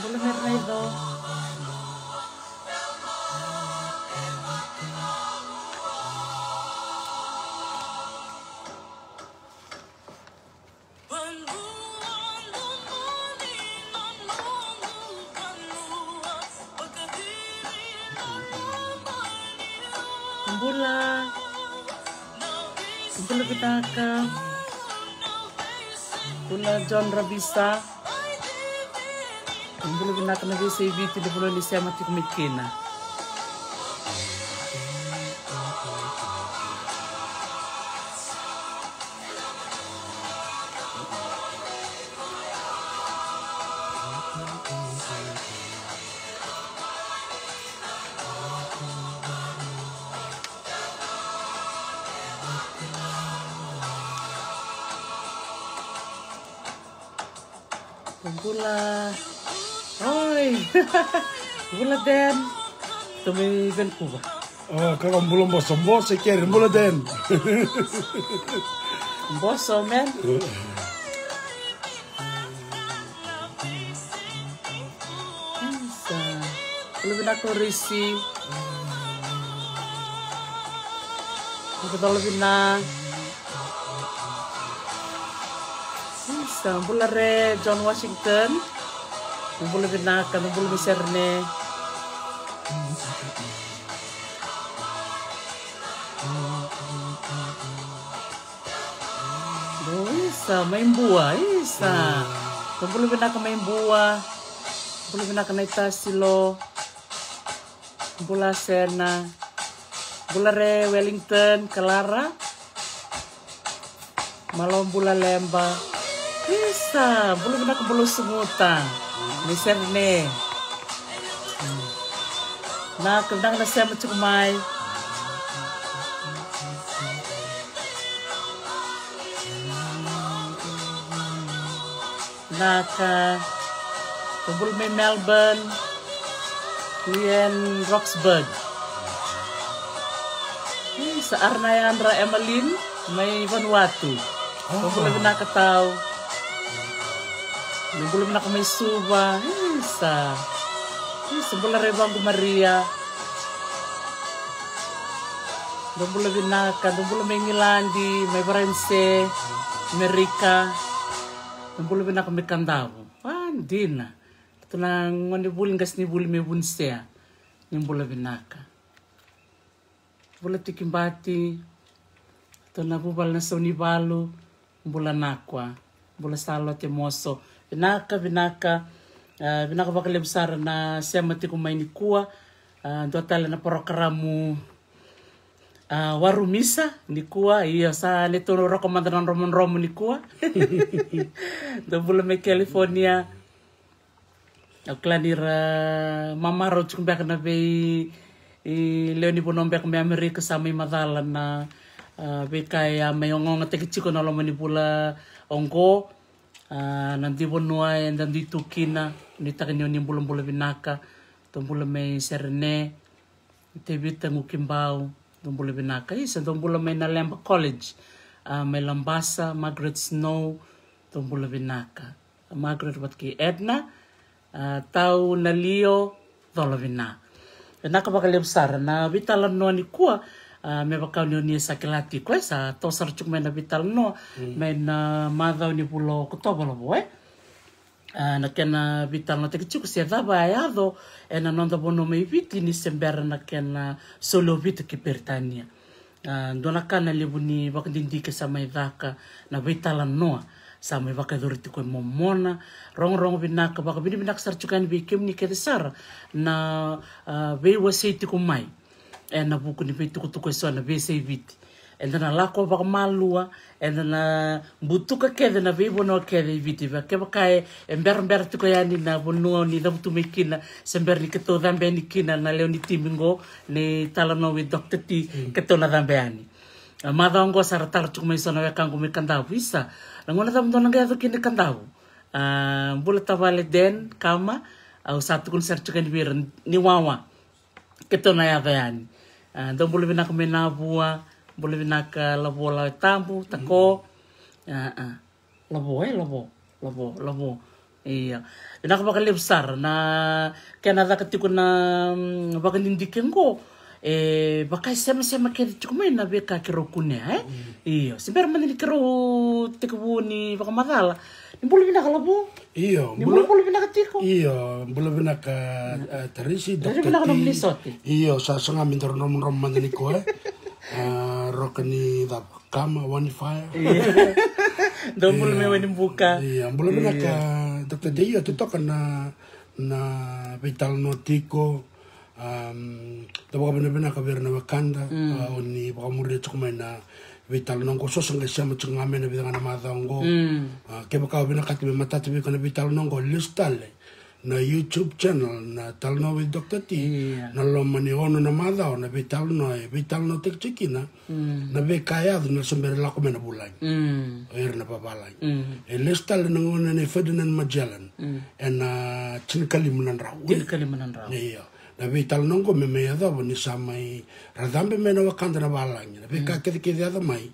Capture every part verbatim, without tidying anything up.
Bula Mermaido. Bula. Bula vinaka. Bula John Ravisa. Bula vinaka na veisei Viti, ni vanua ni sema tiko mai kina. Bula. Oi. Bula Den. Tou mai Vancouver. Ah, kaka bula boso, boso kere, bula Den. Boso, man. Isa. Bula vinaka o Risi. Bula vinaka. Isa, bula re John Washington. Bula vinaka, bula mai Serene. Isa, mai Bua, isa. Bula vinaka mai Bua. Bula vinaka na itasilo. Bula Sena. Bula re Wellington, Kalara. Malo bula Leba. Isa, bula vinaka, bula Sumuta. Ni Serene. Na, vinaka na sema tiko mai. Naka. Bula mai Melbourne. Lian Roxburgh. Isa, Arnayandra Emmeline mai Vanuatu. Bula vinaka tau. Bula vinaka mai Suva. Isa. Isa, bula re Vagu Maria. Bula vinaka, bula mai Igiladi, mai Varanise, Amerika. Bula vinaka mai Kadavu. Wa dina. Ratou na gone vuli, qase ni vuli mai Vunisea. Ni bula vinaka. Bula Tiki Bati. Ratou na vuvale na Saunivalu. Bula Nakua. Bula Salote Moso. Vinaka, vinaka. Ah, vinaka vakalevu sara na sema tiko mai nikua. Ah, dua tale na porokaramu. Ah, Warumisa nikua, ia sa neitou roko mada na dromodromo nikua. Dou bula mai California. Au kila ni ra mamarau tiko beka na vei, i lewe ni vanua beka mai Amerika sa mai macala na, ah, veika e a mai ogaogataki tiko na loma ni vula oqo. Ah, na dui vanua eda dui tu kina, nuitaka ni o ni bulabula vinaka. Dou bula mai Serene. Tevita Gukibau, dou bula vinaka. Isa, dou bula mai na Leba College, ah, mai Labasa, Margaret Snow, dou bula vinaka. Margaret vata kei Edna, ah, tau na Lio, cola vina. Vinaka vakalevu sara na veitalanoa nikua, ah, me vaka ni o ni sa kila tiko, e sa toso sara tiko mai na veitalanoa, mai na macawa ni vula o Okotova, Lavo, e. Ah, na kena veitalanoataki tiko se cava a yaco ena noda vanua mai Viti ni se bera na kena soli o Viti ki Peritania. Ah, dua na ka na levu ni vakadidike sa mai caka na veitalanoa sa mai vakayacori tiko e Momona. Rogorogo vinaka, vakavinavinaka sara tiko yani vei kemuni kece sara na, ah, veiwasei tiko mai. Ena vuku ni veitukutuku eso ena veiyasai Viti. Eda na lako vakamalua, eda na butuka kece na veivanua kece i Viti. Kevaka e, e berabera tiko yani na vanua ni cavutu mai kina, se bera ni keitou cabe yani kina na lewe ni timi qo, ni talanoa with Doctor T, keitou na cabe yani. A, macawa qo sa ra tara tiko mai so na wekaqu mai Kadavu, isa. Na gauna cava dou na qai yaco kina i Kadavu? A, bula tavale Den, kama, au sa tukuna sara tiko yani vei ira ni wawa. Keitou na yaco yani. A, dou bula vinaka mai Navua, bula vinaka Lavo, Lawe Tabu, Tako. A, a. Lavo, e, Lavo, Lavo, Lavo. Io. Vinaka vakalevu sara na kena caka tiko na, mm, vakadidike qo. E vaka e semasema kece tiko mai na veika keirau kunea, e? Io. Se bera mada ni keirau tekivu ni vakamacala. Ni bula vinaka Lavu. Io, ni bula, bula, bula vinaka tiko. Io, bula vinaka, eh, Tarisi, Riri Dokta vinaka na T. Nomuni sote. Io, sa saga me da drodrodro mada ni koya. Eh, roka ni cava, kama, wani fire. Io. Dou bula me wani buka. Io, bula vinaka, io. Dokta T, io, totoka na, na veitalanoa tiko. Um, da vakavinavinaka vei ira na wekada, mm, a, o ni vakamuria tiko mai na veitalanoa qo, so sa qai sema tiko ga mai na vica ga na macawa qo. Mm. A, kevaka o vinakata me matata vei iko na veitalanoa qo, lesu tale na YouTube channel na Talanoa with Doctor T, io, na loma ni ono na macawa na veitalanoa, e veitalanoataki tiko kina, mm, na veika e yaco ni ra se bera lako mai na vulagi. Mm. O ira na vavalagi. Mm. E lesu tale na gauna nei Ferdinand Magellan, mm, ena tinikalima na drau. Tinikalima na drau. Io. Na veitalanoa qo me mai yacova ni sa mai ra cabe mai na wekada na valagi. Na veika, mm, kecekece yaco mai,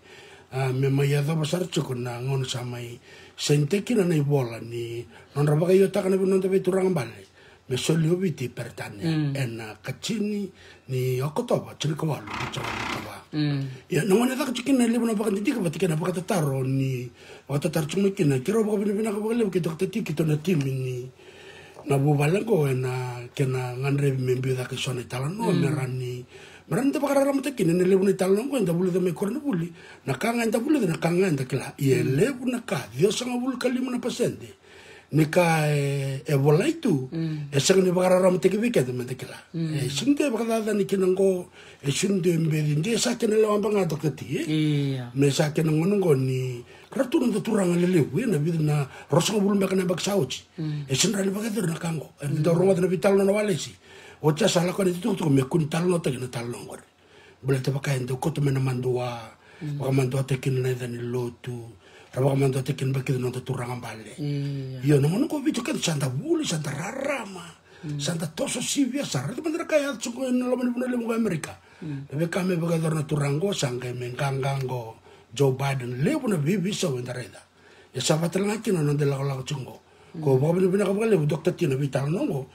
a, me mai yacova sara tiko na gauna sa mai sainitaki kina na ivola ni nodra vakaiotaka na vei noda veituraga bale me soli o Viti i Peritania, mm, ena katini ni Okotova, tinikawalu, tinikawalu. Mm. Ia, na gauna e caka tiko kina e levu na vakadidike vata kei na vakatataro ni vakatataro tiko mai kina, keirau vakavinavinaka vakalevu kei Dokta T keitou na timi ni na vuvale qo ena kena gadrevi me biu cake eso na italanoa, mm, me rawa ni, me rawa ni da vakararamataki kina ena levu na italanoa qo eda vulica mai koronivuli. Na ka ga eda vulica, na ka ga eda kila. Ia e, mm, levu na ka, ciwasagavulu ka lima na pasede ni ka e, e volai tu, mm, e sega ni vakararamataki vei keda me da kila. Mm. E sega ni dua e vakacacani kina qo, e sega ni dua e beci, de sa kena lewa beka ga, Dokta T, e? Io. Me sa kena gauna qo ni ra tu na noda turaga lelevu, e, na vica na ruasagavulu beka na yabaki sa oti. Mm. E sega ni rawa ni vakayacori na ka qo. E, mm, dau rogoca na veitalanoa na walesi. Oti ya sa lako yani itukutuku me kua ni talanoataki na talanoa qori. Baleta vaka e dau kauta mai na madua, mm, vakamaduataki kina na yaca ni lotu, ra vakamaduataki kina beka kina na noda turaga bale. Io. Io, na gauna qo Viti o keda sa da vuli, sa da rarama, mm, sa da toso sivia, sa raica mada na ka e yaco tiko qo ena loma ni vanua levu qo Amerika. Mm. Na veika me vakayacora na turaga qo, sa qai me qaqa qo Joe Biden, levu na veiveisau eda raica. E sa vaka tale ga kina na noda ilakolako tiko qo. Ko, mm, vakavinavinaka vakalevu Dokta T na veitalanoa qo.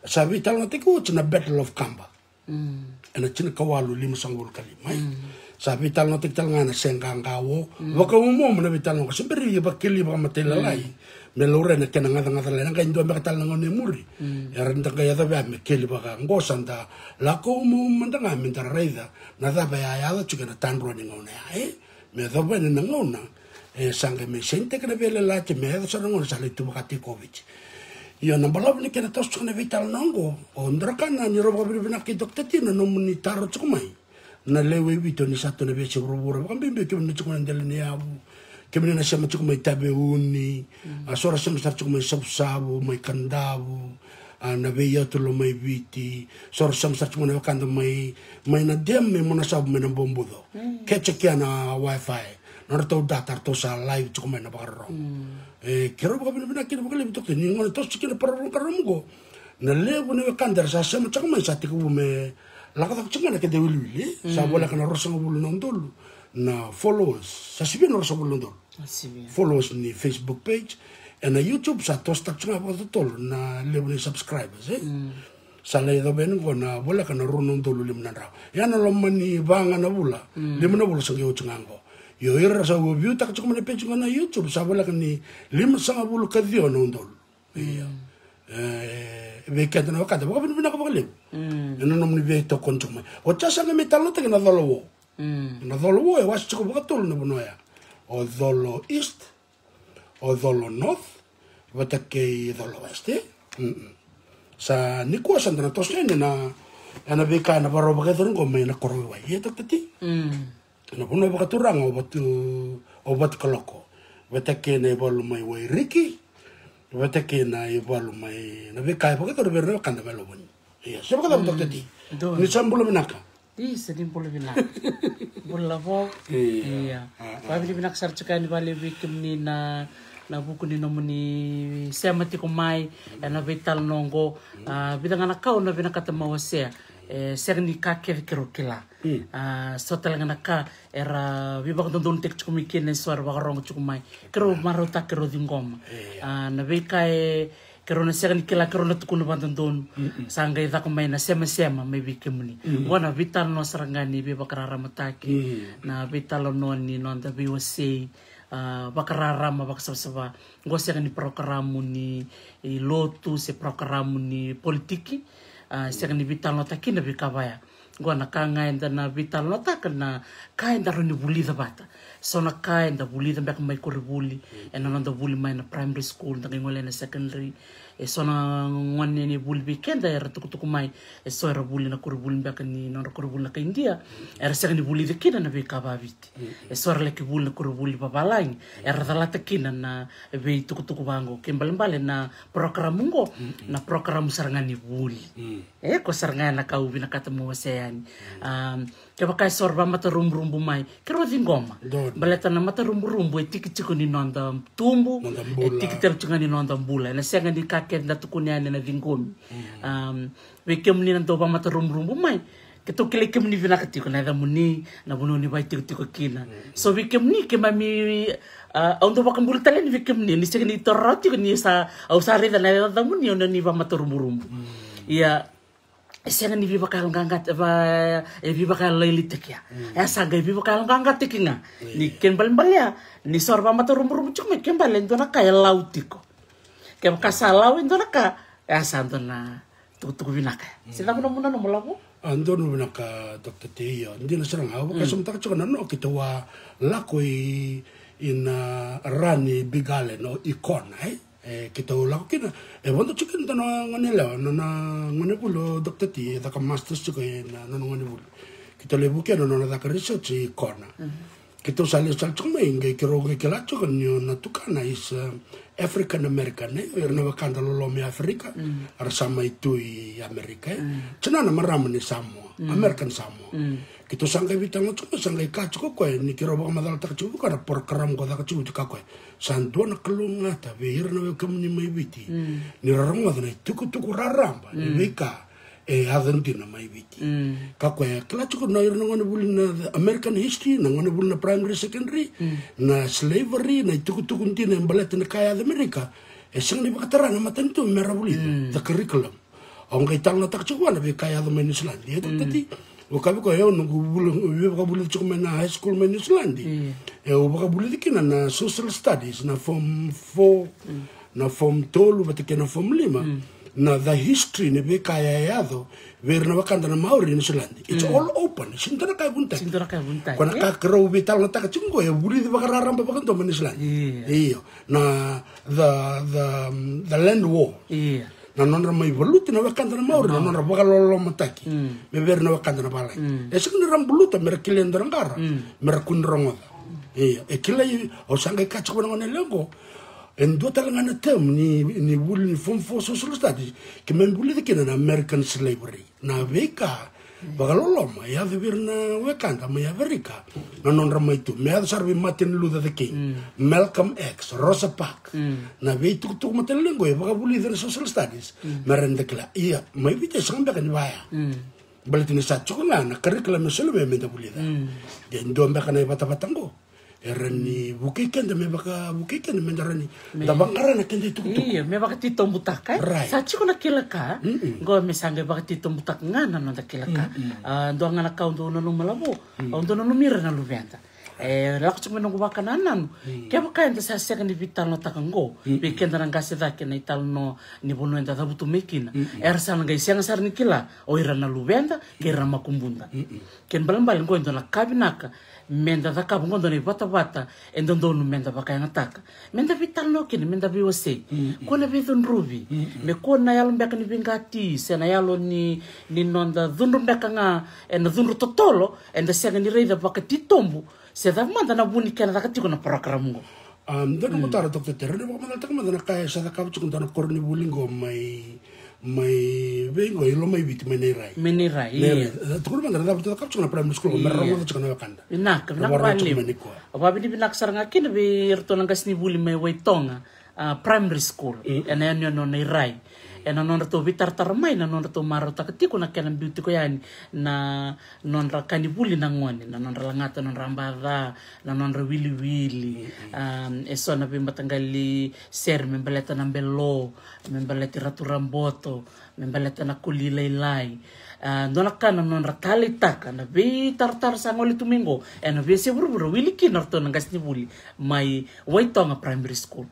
Sa veitalanoataki oti na Battle of Kamba. Mm. Ena tinikawalu limasagavulu ka lima, e? Mm. Sa veitalanoataki tale ga na seqaqa o, mm, vakaumaumu na veitalanoa qo. Se bera ni vakeli vakamatailalai. Mm. Me laurai na kena gacagaca lalai, na qai dua beka tale na gauna e muri. Mm. Era da qai yacovi ya me keli vaka qo, sa da lako umaumu mada ga me da raica na cava e a yaco tiko ena tadrua ni gauna ya, e? Me yacova yani na gauna e sa qai me sainitaki na veiyalayalati, me yaco sara na gauna sa lai tu vakataki Koviti. Io, na balavu ni kena toso tiko na veitalanoa qo, o Drakana, ni rau vakavinavinaka kei Dokta T na nomuni taro tiko mai. Na lewe i Viti, o ni sa tu na veiyasai vuravura, vakabibi o kemuni tiko mai na dela ni yavu, kemuni na sema tiko mai Taveuni, mm, a, so ra sema sara tiko mai Savusavu, mai Kadavu, a, na veiyatu lo mai Viti, so ra sema sara tiko mai na wekada mai, mai na dam, mai Monasavu, mai na Bobuco. Mm. Kece kea na wifi. Nodratou data, ratou sa live tiko mai na vakarorogo. Mm. E, keirau vakavinavinaka kina vakalevu, Dokta, ni gauna toso tiko kina na parau qaramu qo. Na levu na wekada era sa sema tiko mai, sa tekivu me lako cake tiko mai na keda iwiliwili. Sa, mm, voleka na ruasagavulu na udolu na followers. Sa sivia na ruasagavulu na udolu. Sa sivia. Followers ni Facebook page. Ena YouTube sa tosotaki tiko ga vakatotolo na levu ni subscribers, e? Mm. Sa lai yacova yani qo na voleka na rua na udolu lima na drau. Ia na loma ni va ga na vula, mm, lima na vula sa qai oti ga qo. Io, ira sa view-taka tiko mai na page qo na YouTube, sa voleka ni limasagavulu ka ciwa na udolu. Io. Mm. E, vei keda na wekada, vakavinavinaka vakalevu. Mm. Ena nomuni veitokoni tiko mai. Oti ya sa qai mai talanoataki na colo wo. Mm. Na colo wo e wase tiko vakatolu na vanua ya. O colo East, o colo North, vata kei colo West, e? Mm-mm. Sa nikua sa da na toso yani na, ena veika ena vakarau vakayacori qo mai na koro waiwai, e, Dokta T? Mm. Na vanua vakaturaga o Vatu, o Vatukaloko, vata kei na ivalu mai Wairiki, vata kei na ivalu mai, na veika e vakayacori vei ira na wekada mai Lovoni. Ia, se vakacava, mm, Dokta T? Donu. Ni sa bula vinaka. Isa, ni bula vinaka. Bula vou. Ia. Ia. A, a. Vakavinavinaka sara tiko yani vakalevu vei kemuni na, na vuku ni nomuni sema tiko mai ena veitalanoa qo. A, vica ga na ka au na vinakata meu wasea. E sega ni ka kece keirau kila. A, so tale ga na ka era veivakadodonutaki tiko mai kina, e so era vakarogo tiko mai. Keirau marautaka, keirau ciqoma. A, na veika e keirau na sega ni kila, keirau na tukuna vakadodonu. Sa qai caka mai na semasema mai vei kemuni. Qo na veitalanoa sara ga ni veivakararamataki, na veitalanoa ni noda veiwasei, a, vakararama vakasavasava. Qo sega ni parokaramu ni, e, lotu se parokaramu ni politiki. A, sega ni veitalanoataki na veika vaya. Qo na ka ga eda na veitalanoataka na ka eda rawa ni vulica vata. So na ka eda vulica beka mai koronivuli, ena noda vuli mai na primary school, da qai gole na secondary. E so na gone ni vuli vei keda era tukutuku mai, e so era vuli na koronivuli beka ni nodra koronivuli na kai Idia, era sega ni vulica kina na veika vaviti. E so era laki vuli na koronivuli vavalagi, era calata kina na veitukutuku vaqo. Kena ibalebale na parokaramu qo, na parokaramu sara ga ni vuli. E, ko sara ga na ka au vinakata mo wasea yani. Am, kevaka e so era vamataruburubu mai, keirau ciqoma. Baleta na mataruburubu e tiki tiko ni noda tubu, e tiki tale tiko ga ni noda bula. Ena sega ni ka kece da tukuna yani ena ciqomi. Am, vei kemuni na dau vamataruburubu mai, keitou kilai kemuni vinaka tiko, na yacamuni, na vanua ni vakaitikotiko kina. So vei kemuni, keimami, a, au dau vakabula tale yani vei kemuni, ni sega ni toro rawa tiko ni sa, au sa raica na yacamuni, au na ni vamataruburubu. Ia, e sega ni veivakayaloqaqataki, va, e veivakayalolailaitaki ya. E sa qai veivakayaloqaqataki ga. Ni kena ibalebale ya, ni so era vamataruburubu tiko mai, kena ibalebale e dua na ka e lau tiko. Kevaka sa lau e dua na ka, e sa dua na tukutuku vinaka ya. Se cava nomu nanuma, Lavo? A, donu vinaka, Doctor T. Io, dina sara ga, au vakasamataka tiko na noa keitou a lako i, ina ra ni Big Island, o i Kona, e? E, keitou lako kina, e vodo tiko kina dua na gone yalewa, nona gone vuli o Doctor T, e caka masters tiko ina nona gone vuli. Keitou lai vukea na nona caka research i Kona. Keitou sa lesu tale tiko mai, qai keirau qai kila tiko ni o na tukana is, uh, African American, e, o ira na wekada loloma i Africa, era sa mai tu i America, e. Tinana marama ni Samoa, American Samoa. Keitou sa qai veitalanoa tiko mai, sa qai kaya tiko o koya ni keirau vakamacalataka tiko vei koya na program qo caka tiko, tukuna o koya, sa dua na kalougata vei ira na wekadra mai Viti ni ra rogoca na itukutuku raraba ni veika e yaco dina mai Viti. Ka koya e kila tiko na ira na gone vuli na American history, na gone vuli na primary, secondary, na slavery, na itukutuku dina e baleta na ka e yaco Amerika, e sega ni vakatara na matanitu me ra vulica, the curriculum. Au qai talanoataka tiko vua na veika e yaco mai Niusiladi. E tati, au kaya vei koya, au noqu vuli, veivakavulici tiko mai na high school mai Niusiladi. E, au vakavulici kina na social studies, na form four, na form tolu vata kei na form lima, na the history ni veika e yaco vei ira na wekada na Maori e Niusiladi. It's all open. Sega ni dua na ka e vunitaki. Sega ni dua na ka e vunitaki. Ko na ka keirau veitalanoataka tiko qo e vulici vakararaba vakadua mai Niusiladi. Io. Na the, the, um, the land war. Na nodra mai valuti na wekada na Maori, na nodra vakalolomataki me vei ira na wekada na valagi. E sega ni ra buluta me ra kilai e dua na qara me ra kua ni rogoca. Io, e kilai, au sa qai kaya tiko vua na gone yalewa qo, e dua tale ga na term ni, ni vuli ni form four social studies, keimami vulica kina na American slavery. Na veika vakaloloma e yaco vei ira na wekada mai Amerika, na nodra mai tu, me yaco sara vei Martin Luther the King, Malcolm X, Rosa Parks, na veitukutuku matailalai qo e vakavulica na social studies me ra da kila. Ia, mai Viti e sega beka ni vaya. Baleta ni sa tiko ga na curriculum e soli mai me da vulica. Ia, e dua beka na ivatavata qo e rawa ni vukei keda, me vakavukei keda me da rawa ni da vaqara na keda itukutuku. Io, me vakatitobutaka, e? Right. Sa tiko na kila ka, qo me sa qai vakatitobutaka ga na noda kila ka. A, dua ga na ka au dau nanuma, Lavo, au dau nanumi ira na luveda. E lako tiko mai noqu vakanananu. Kevaka eda sa sega ni veitalanoataka qo vei keda na qase cake na italanoa ni vanua eda cavutu mai kina, era sa na qai sega sara ni kila o ira na luveda kei ira na makubuda. Kena ibalebale qo e dua na ka vinaka me da cakava, qo e dua na ivatavata e dodonu me da vakayagataka, me da veitalanoa kina, me da veiwasei. Kua na veicudruvi. Me kua na yalo beka ni veiqati se na yalo ni, ni noda cudru beka ga ena cudru totolo, eda sega ni raica vakatitobu se cava mada na vu ni kena caka tiko na program qo. A, dua na noqu taro, Doctor T, rawa ni vakamacalataka mada na ka e sa cakava tiko dua na koronivuli qo mai, mai vei qo, i Lomaiviti, mai Nairai. Mai Nairai, io. Nairai. E, tukuna mada na cava e cakava tiko na primary school qo me ra rogoca tiko na wekada. Vinaka, vinaka vakalevu. Au vakavinavinaka sara ga kina vei iratou na qasenivuli mai Waitoga, a, Primary School, ena yanuyanu o Nairai. Ena nodratou veitaratara mai, na nodratou marautaka tiko na kena biu tiko yani na nodra ka ni vuli na gone, na nodra lagata nodra baca, na nodra wiliwili. Um, e so na veimataqali sere me baleta na belo, me baleta i Ratu Raboto, me baleta na koli lailai. A, dua na ka na nodra taleitaka na veitaratara sa gole tu mai qo ena veiyasai vuravura, wili kina o ratou na qasenivuli mai Waitoga Primary School.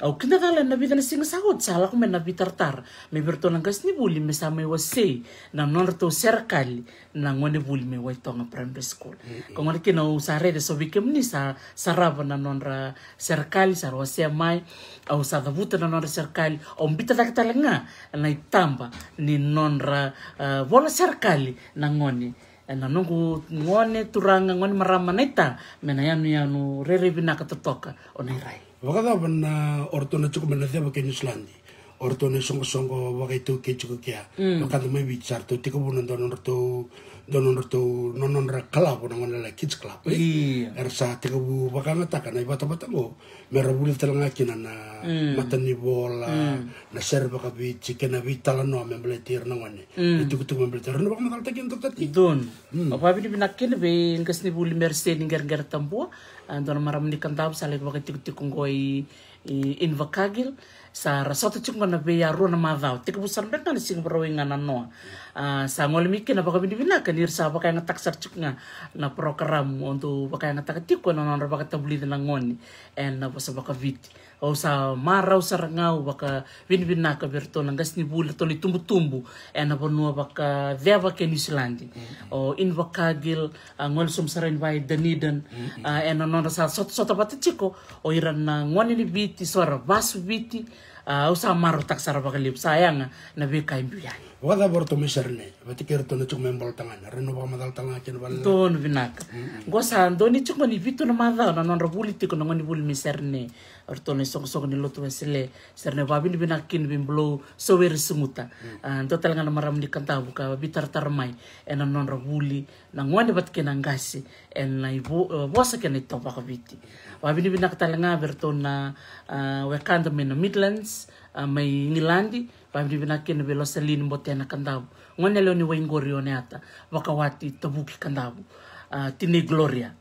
Au kidacala ena vica na siga sa oti sa lako mai na veitaratara mai vei ratou na qasenivuli me sa mai wasei na nodratou serekali na gonevuli mai Waitoga Primary School. Ko gona kina au sa raica so vei kemuni sa sarava na nodra serekali, sa ra wasea mai, au sa cavuta na nodra serekali, au bita cake tale ga na itaba ni nodra, a, vola serekali na gone. Ena noqu gone turaga, gone marama naita, me na yanuyanu rairai vinaka totoka o Nairai. Vakacava na o ratou na tiko mai na ceva kei Niusiladi, o ratou na isoqosoqo vakaitaukei tiko kea. Mm. Vakada mai Viti sa ratou tekivu na dua nodratou, dua nodratou, na nodra kalavo na gone la kids club, e? Io. Era sa tekivu vakayagataka na ivatavata qo me ra vulica tale ga kina na, mm, matanivola, mm, na sere vakaviti kei na veitalanoa me baleti ira na gone. Mm. Na itukutuku me baleti ira. Na vakamacalataki ena tokataki. Donu. Mm. Au vakavinavinaka kina vei qasenivuli Mersey ni Qereqere Tabua, a, dua na marama ni Kadavu sa lai vakaitikotiko qo i, i Invercargill. Sa ra sota tiko qo na veiyarua na macawa, tekivu sara beka ga na siga Vakarauwai ga na noa. A, sa gole mai kina vakavinavinaka ni ra sa vakayagataka sara tiko ga na porokaramu o dau vakayagataka tiko ena nodra vakatavulici na gone ena vosa vakaviti. Au sa marau sara ga, au vakavinavinaka vei ratou na qasenivuli, ratou na itubutubu ena vanua vakaceva kei Niusiladi. Mm. O Invercargill, a, gole sobu sara i Dunedin, mm, a, ena nodra sa sotasota vata tiko o ira na gone ni Viti, so ra vasu Viti, a, au sa marautaka sara vakalevu, sa yaga na veika e biu yani. Vakacava o ratou mai Sydney, vata kei ratou na tiko mai Bolotagane, era na vakamacala tale ga kina vale. Donu vinaka. Mm-mm. Qo sa donu tiko ni vitu na macawa na nodra vuli tiko na gonevuli mai Sydney. O ratou na isoqosoqo ni lotu Wesele, sa ra na vakavinavinaka kina vei Bulou Soweri Sumuta. Mm. A, dua tale ga na marama ni Kadavu ka veitaratara mai ena nodra vuli na gone vata kei na qase ena ivo-, e, vosa kei na itovo vakaviti. Vakavinavinaka tale ga vei ratou na, a, wekada mai na Midlands, a, mai Igiladi. Vakavinavinaka kina vei Losalini Botena Kadavu, gone yalewa ni Waigori Oneata, vakawati Tavuki Kadavu, a, tinai Gloria.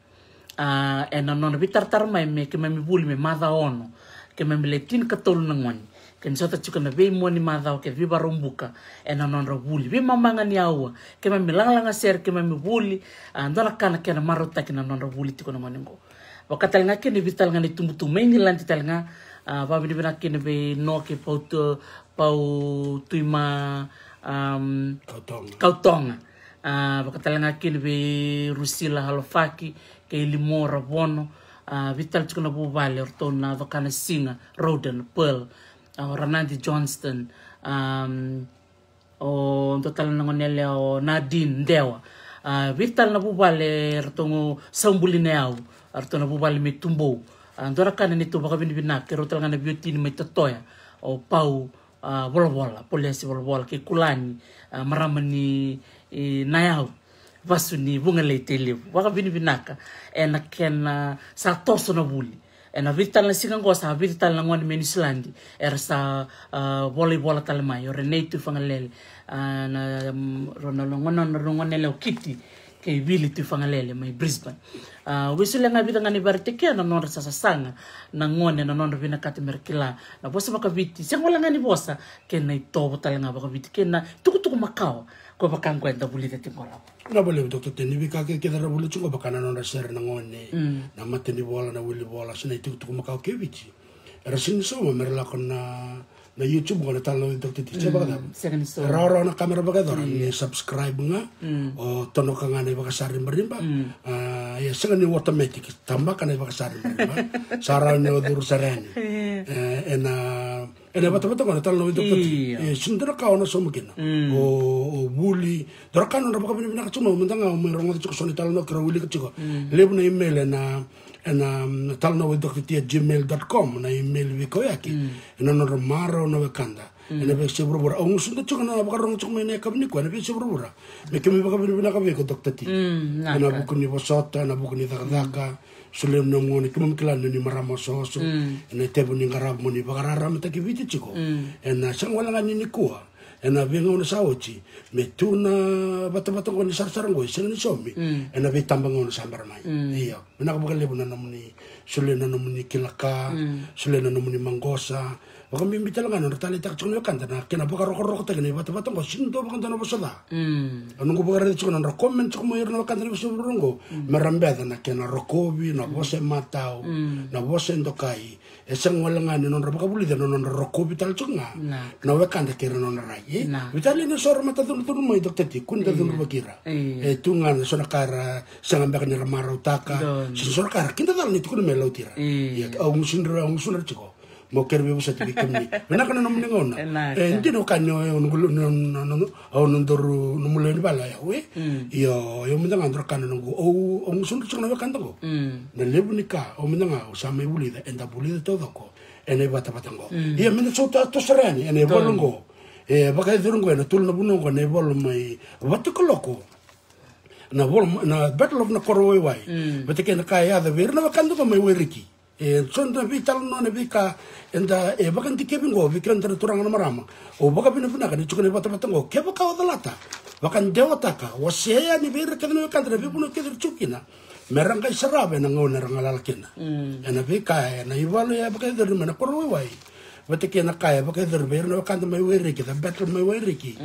A, ena nona veitaratara mai me keimami vuli me macawa ono, keimami le tinikatolu na gone. Keimami sota tiko na veimua ni macawa kei Veivakaraubuka ena nodra vuli. Veimamaqa ni aua, keimami lagalaga sere, keimami vuli. A, dua na ka na kena marautaki na nodra vuli tiko na gone qo. Vaka tale ga kina vei tale ga na itubutubu mai Igiladi tale ga, a, vakavinavinaka kina vei Noa kei Pau Tu-, Pau Tuima, am, Kautoga. Kautoga. A, vaka tale ga kina vei Rusila Halofaki kei Limo Ravono, a, vei tale tiko na vuvale, o ratou na Cokana Siga, Roden, Pearl, a, o Ranadi Johnston, am, o dua tale na gone yalewa o Nadine Dewa. A, vei tale na vuvale, ratou Saubuli na Yau, a, ratou na vuvale mai Tubou. A, dua na ka na neitou vakavinavinaka, kei rau tale ga na veiwatini mai Totoya, o Pau, a, Volavola, Poliasi Volavola, kei Kulani, a, marama ni, i, na Yau, vasu ni Vugalei Tailevu. Vakavinavinaka ena kena sa toso na vuli. Ena vica tale na siga qo sa vica tale na gone mai Niusiladi era sa, a, vola ivola tale mai, o Renei Tuifagalele, a, na, mm, rau na gone, rau na gone yalewa o Kiti kei Vili Tuifagalele mai Brisbane. A, au via solia ga e vica ga na ivakaraitaki ena nodra sa sasaga na gone, na nodra vinakata me ra kila na vosa vakaviti, sega wale ga ni vosa, kei na itovo tale ga vakaviti, kei na tukutuku makawa, ko vaka qo eda vulica tiko qo. Vinaka vakalevu Doctor Teni, veika kece era vulica tiko qo vaka na nodra sere na gone, mm, na matanivola, na wilivola, se na itukutuku makawa kei Viti. Era sega ni sauma me ra lako na, na YouTube qo na Talanoa with Doctor T, se, mm, vakacava? Sega ni sauma. Rawarawa na ka me ra vakayacora, mm, ni subscribe ga, mm, o tonoka ga na ivakasaribariba. Mm. A, ia sega ni automatic, tabaka na ivakasaribariba. Sa rawa ni o curu sara yani. E, ena Ena vatavata qo na Talanoa with Doctor T. Io. E, sega ni dua na ka o na sauma kina. Mm. O, o vuli. Dua na ka nodra vakavinavinaka tiko mai, mada ga au mai rogoca tiko so na italanoa keirau wilika tiko. Mm. Levu na email ena, ena, mm, talanoa with Doctor T at gmail dot com, na email veikauyaki. Mm. Ena nodra marau na wekada. Mm. Ena veiyasai vuravura. Au gusuda tiko na vakarorogo tiko mai na yakavi nikua, ena veiyasai vuravura. Me keimami vakavinavinaka vei iko Doctor T. Mm, vinaka. Ena vuku ni vosota, ena vuku ni cakacaka. Mm. Solia na nomu gauna, keimami kila ni marama osooso. Ena itavi ni qarava mo ni vakararamataki Viti tiko. Ena sega wale ga ni nikua, ena veigauna sa oti, me tu na vatavata oqo ni sarasara oqo e sega ni saumi ena veitabagauna sa bera mai. Io, vinaka vakalevu na nomuni solia na nomuni kila ka, solia na nomuni maqosa. Vakabibi tale ga na nodra taleitaka tiko na wekada na kena vakarokorokotaki na ivatavata oqo, sega ni dua vakadua na vosa ca. Au noqu vakaraica tiko na nodra comment tiko mai ira na wekada na veisau vuravura oqo, me ra beca na kena rokovi, na vosa e matau, na vosa e dokai. E sega wale ga ni nodra vakavulici, na nodra rokovi tale tiko ga na wekada kei ira na nodra rai, e? Vitalia, ni so era matacudrucudru mai, Doctor T, kua ni da cudruvaki ira. E tu ga na so na ka era sega beka ni ra marautaka, se so na ka era kidacala ni tukuna me lauti ira. Ia, au gusudra, au gusudra tiko. Mo kere veivosoti vei kemuni. Vinaka na nomuni gauna. E dina, au kaya ni au noqu, au nodaru, nomu lewe ni vale o yau, e? Io, io, mada ga dua na ka na noqu, au, au gusudra tiko na wekada oqo. Na levu ni ka, au mada ga, au sa mai vulica, eda vulica taucoko ena ivatavata oqo. Ia, meda sa toso sara yani ena ivalu oqo. E vakayacori oqo ena tolu na vanua oqo, na ivalu mai Vatukaloko. Na valu, na Battle of Nakoro Waiwai. Vata kei na ka e yaco vei ira na wekada oqo mai Wairiki. E so na veitalanoa, na veika eda, e vakadikevi oqo vei keda na turaga na marama. Au vakavinavinaka ni tiko na ivatavata oqo. Kevaka o calata, vakadewataka, wasea yani vei ira kece na wekada na veivanua kece era tiko kina, me ra qai sarava ena gauna era galala kina. Ena veika, ena ivalu e vakayacori mai Nakoro Waiwai, vata kei na ka e vakayacori vei ira na wekada mai Wairiki, the battle mai Wairiki.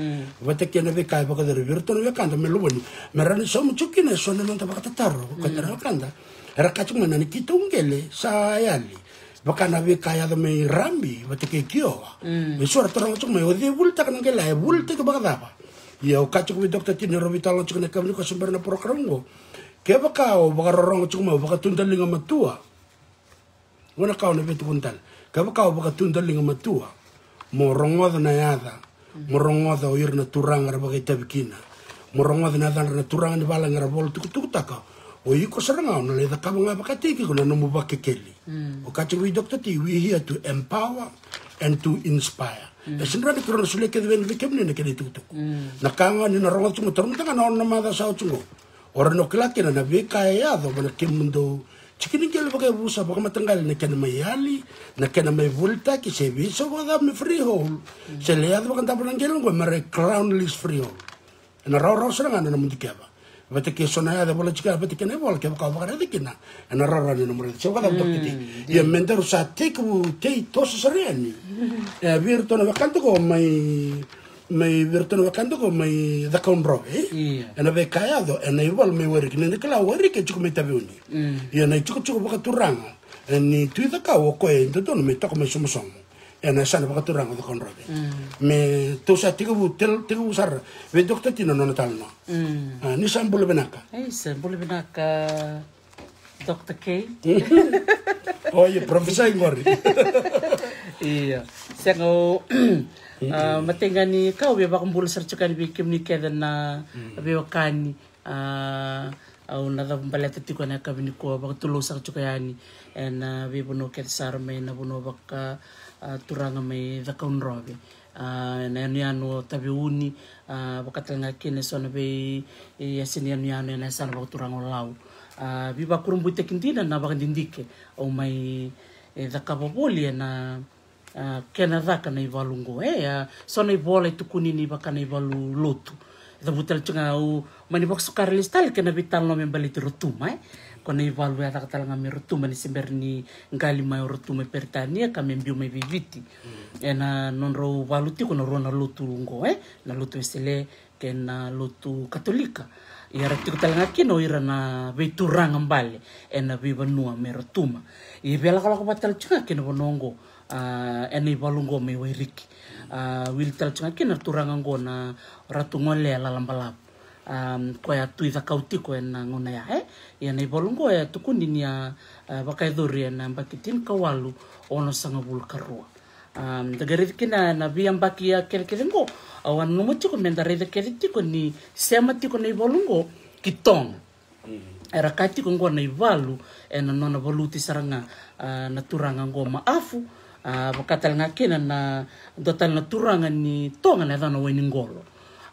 Vata kei na veika e vakayacori vei iratou na wekada mai Lovoni, me ra na sauma tiko kina e so na noda vakatataro. Keda na wekada era kaya tiko mai na ni keitou qele sa yali. Vaka na veika e yaco mai Rabi vata kei Kioa. E so era taroga tiko mai, o cei e vulitaka na qele, e vulitaki vakacava? Ia, au kaya tiko vei Doctor T ni rau veitalanoa tiko na yakavi nikua se bera na program oqo. Kevaka o vakarorogo tiko mai, o vakatudaliga matua. Oqo na ka au na via tukuna tale. Kevaka o vakatudaliga matua, mo rogoca na yaca, mo rogoca o ira na turaga era vakaitavi kina, mo rogoca na yacadra na turaga ni valagi era vola tukutukutaka, o iko sara ga o na lai cakava ga vakataki iko na nomu vakekeli. Au kaya tiko vei Doctor T, we here to empower and to inspire. E sega ni rawa ni keirau na solia kece yani vei kemuni na kena itukutuku. Na ka ga ni na rogoca tiko mai, taura mada ga na ono na macawa sa oti oqo, o rawa ni o kila kina na veika e yaco mai na kemudou tiki ni qele vakayavusa, vakamataqali na kena mai yali, na kena mai volitaki, se veisau vakacava me freehold, se lai yaco vakadava na qele oqo me ra crown lease freehold. Ena rawarawa sara ga na nomu dikeva. Vata kei so na yaca e vola tiko, vata kei na ivola, kevaka o vakaraica kina, ena rawarawa ni nomu raica. Se vakacava, Doctor T? Ia, me daru sa tekivu tei toso sara yani. E, vei iratou na wekada oqo mai mai vei iratou na wekada oqo mai Cakaudrove, e? Ena veika e yaco ena ivalu mai Wairiki, ni da kila o Wairiki e tiko mai Taveuni. Ia, na itikotiko vakaturaga e ni Tui Cakau, o koya e dodonu me toka mai Somosomo ena yasana vakaturaga o Cakaudrove. Me tou sa tekivu, tekivu sara vei Doctor T na nona talanoa. A, ni sa bula vinaka. Ei, sa bula vinaka. Doctor K. O, ia, professor qori. Ia. Sega, o, a, matai ga ni ka au via vakabula sara tiko yani vei kemuni kece na veiwekani. A, au na cavu baleta tiko ena yakavi nikua, vakatulou sara tiko yani ena veivanua kece sara mai na vanua vaka, a, turaga mai Cakaudrove. A, na yanuyanu o Taveuni, a, vaka tale ga kina eso na vei, e, yasa ni yanuyanu ena yasana vakaturaga o Lau. A, veivakurabuitaki dina na vakadidike au mai, e, cakava voli ena, a, kena caka na ivalu oqo. E, a, so na ivola e tukuni ni vaka na ivalu lotu. E cavuta tale tiko ga au mani vakasukara lesu tale kei na veitalanoa me baleti Rotuma, e. Ko na ivalu e caka tale ga mai Rotuma ni se bera ni qali mai o Rotuma e Peritania ka me biu mai vei Viti. Ena nodrau valu tiko na rua na lotu oqo, e, na lotu Wesele kei na lotu Katolika. Ia era tiko tale ga kina o ira na veituraga bale ena veivanua mai Rotuma. Ia e veilakolako vata tale tiko ga kei na vanua oqo, a, ena ivalu oqo mai Wairiki. A, wili tale tiko ga kina na turaga oqo na Ratu Gole Lalabalavu. A, koya a Tui Cakau tiko ena gauna ya, e? Ia na ivalu oqo e tukuni ni a, a, vakayacori ena yabaki tinikawalu onosagavulu ka rua. A, da qai raica kina na veiyabaki ya kecekece oqo, au a nanuma tiko me da raica kece tiko ni sema tiko na ivalu oqo ki Toga. Era kaya tiko oqo na ivalu ena nona valuti sara ga, a, na turaga oqo Maafu, a, vaka tale ga kina na dua tale na turaga ni Toga na yacana Wainiqolo.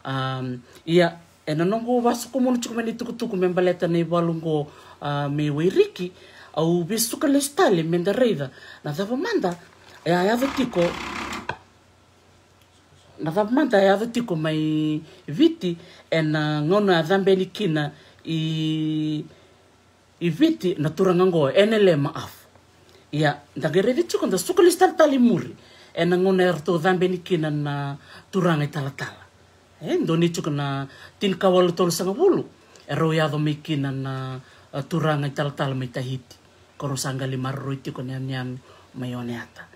A, ia, ena noqu vasokumuni tiko mai na itukutuku me baleta na ivalu oqo, a, mai Wairiki, Au veisuka lesu tale me da raica na cava mada e a yaco tiko, na cava mada e a yaco tiko mai Viti ena gauna a cabe yani kina i, i Viti na turaga oqo, Enele Maafu. Ia, da qai raica tiko, da suka lesu tale tale i muri ena gauna eratou cabe yani kina na turaga italatala. E donu tiko na tinikawalu tolusagavulu erau yaco mai kina na, a, turaga italatala mai Tahiti, ko rau sa qai lai maroroi tiko na yanuyanu mai Oneata.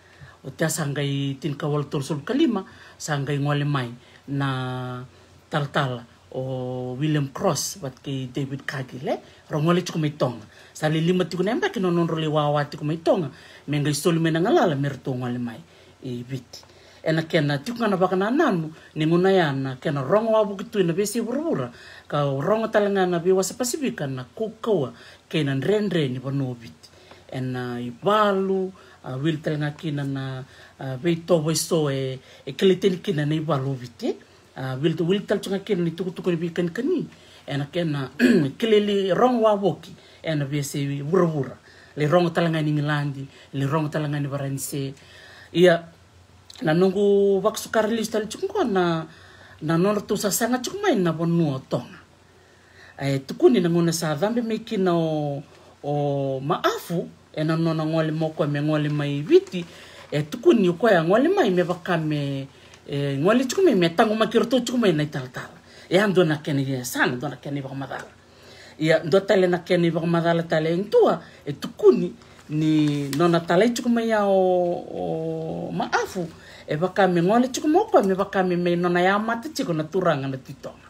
Oti ya sa qai tinikawalu tolusagavulu ka lima, sa qai gole mai na talatala o William Cross vata kei David Cargill, e rau gole tiko mai Toga. Sa lai lima tiko na yabaki na nodrau lai wawa tiko mai Toga me qai soli mai na galala me ratou gole mai i Viti. Ena kena tiko ga na vakanananu ni gauna ya na kena rogo wavoki tu ena veiyasai vuravura, ka rogo tale ga na veiwasa Pasifika na kaukauwa kei na dredre ni vanua o Viti. Ena ivalu, a, wili tale ga kina na, a, veitovo eso e, e kilai tani kina na ivalu o Viti. A, wili, wili tale tu ga kina ni tukutuku ni veikanikani ena kena kilai lai rogo wavoki ena veiyasai vuravura. Lai rogo tale ga ni Igiladi, lai rogo tale ga ni Varanise. Ia, na noqu vakasukara lesu tale tiko oqo na, na nodratou sasaga tiko mai na vanua o Toga. E tukuni na gauna sa cabe mai kina o, o Maafu ena nona gole mai o koya me gole mai Viti. E tukuni o koya a gole mai me vaka me, e gole tiko mai me taqomaki iratou tiko mai na italatala. E a dua na kena iyasana, dua na kena ivakamacala. Ia, dua tale na kena ivakamacala tale e dua, e tukuni ni nona talai tiko mai ya o, o Maafu, e vaka me gole tiko mai o koya me vaka me, me nona yamata tiko na turaga na Tui Toga.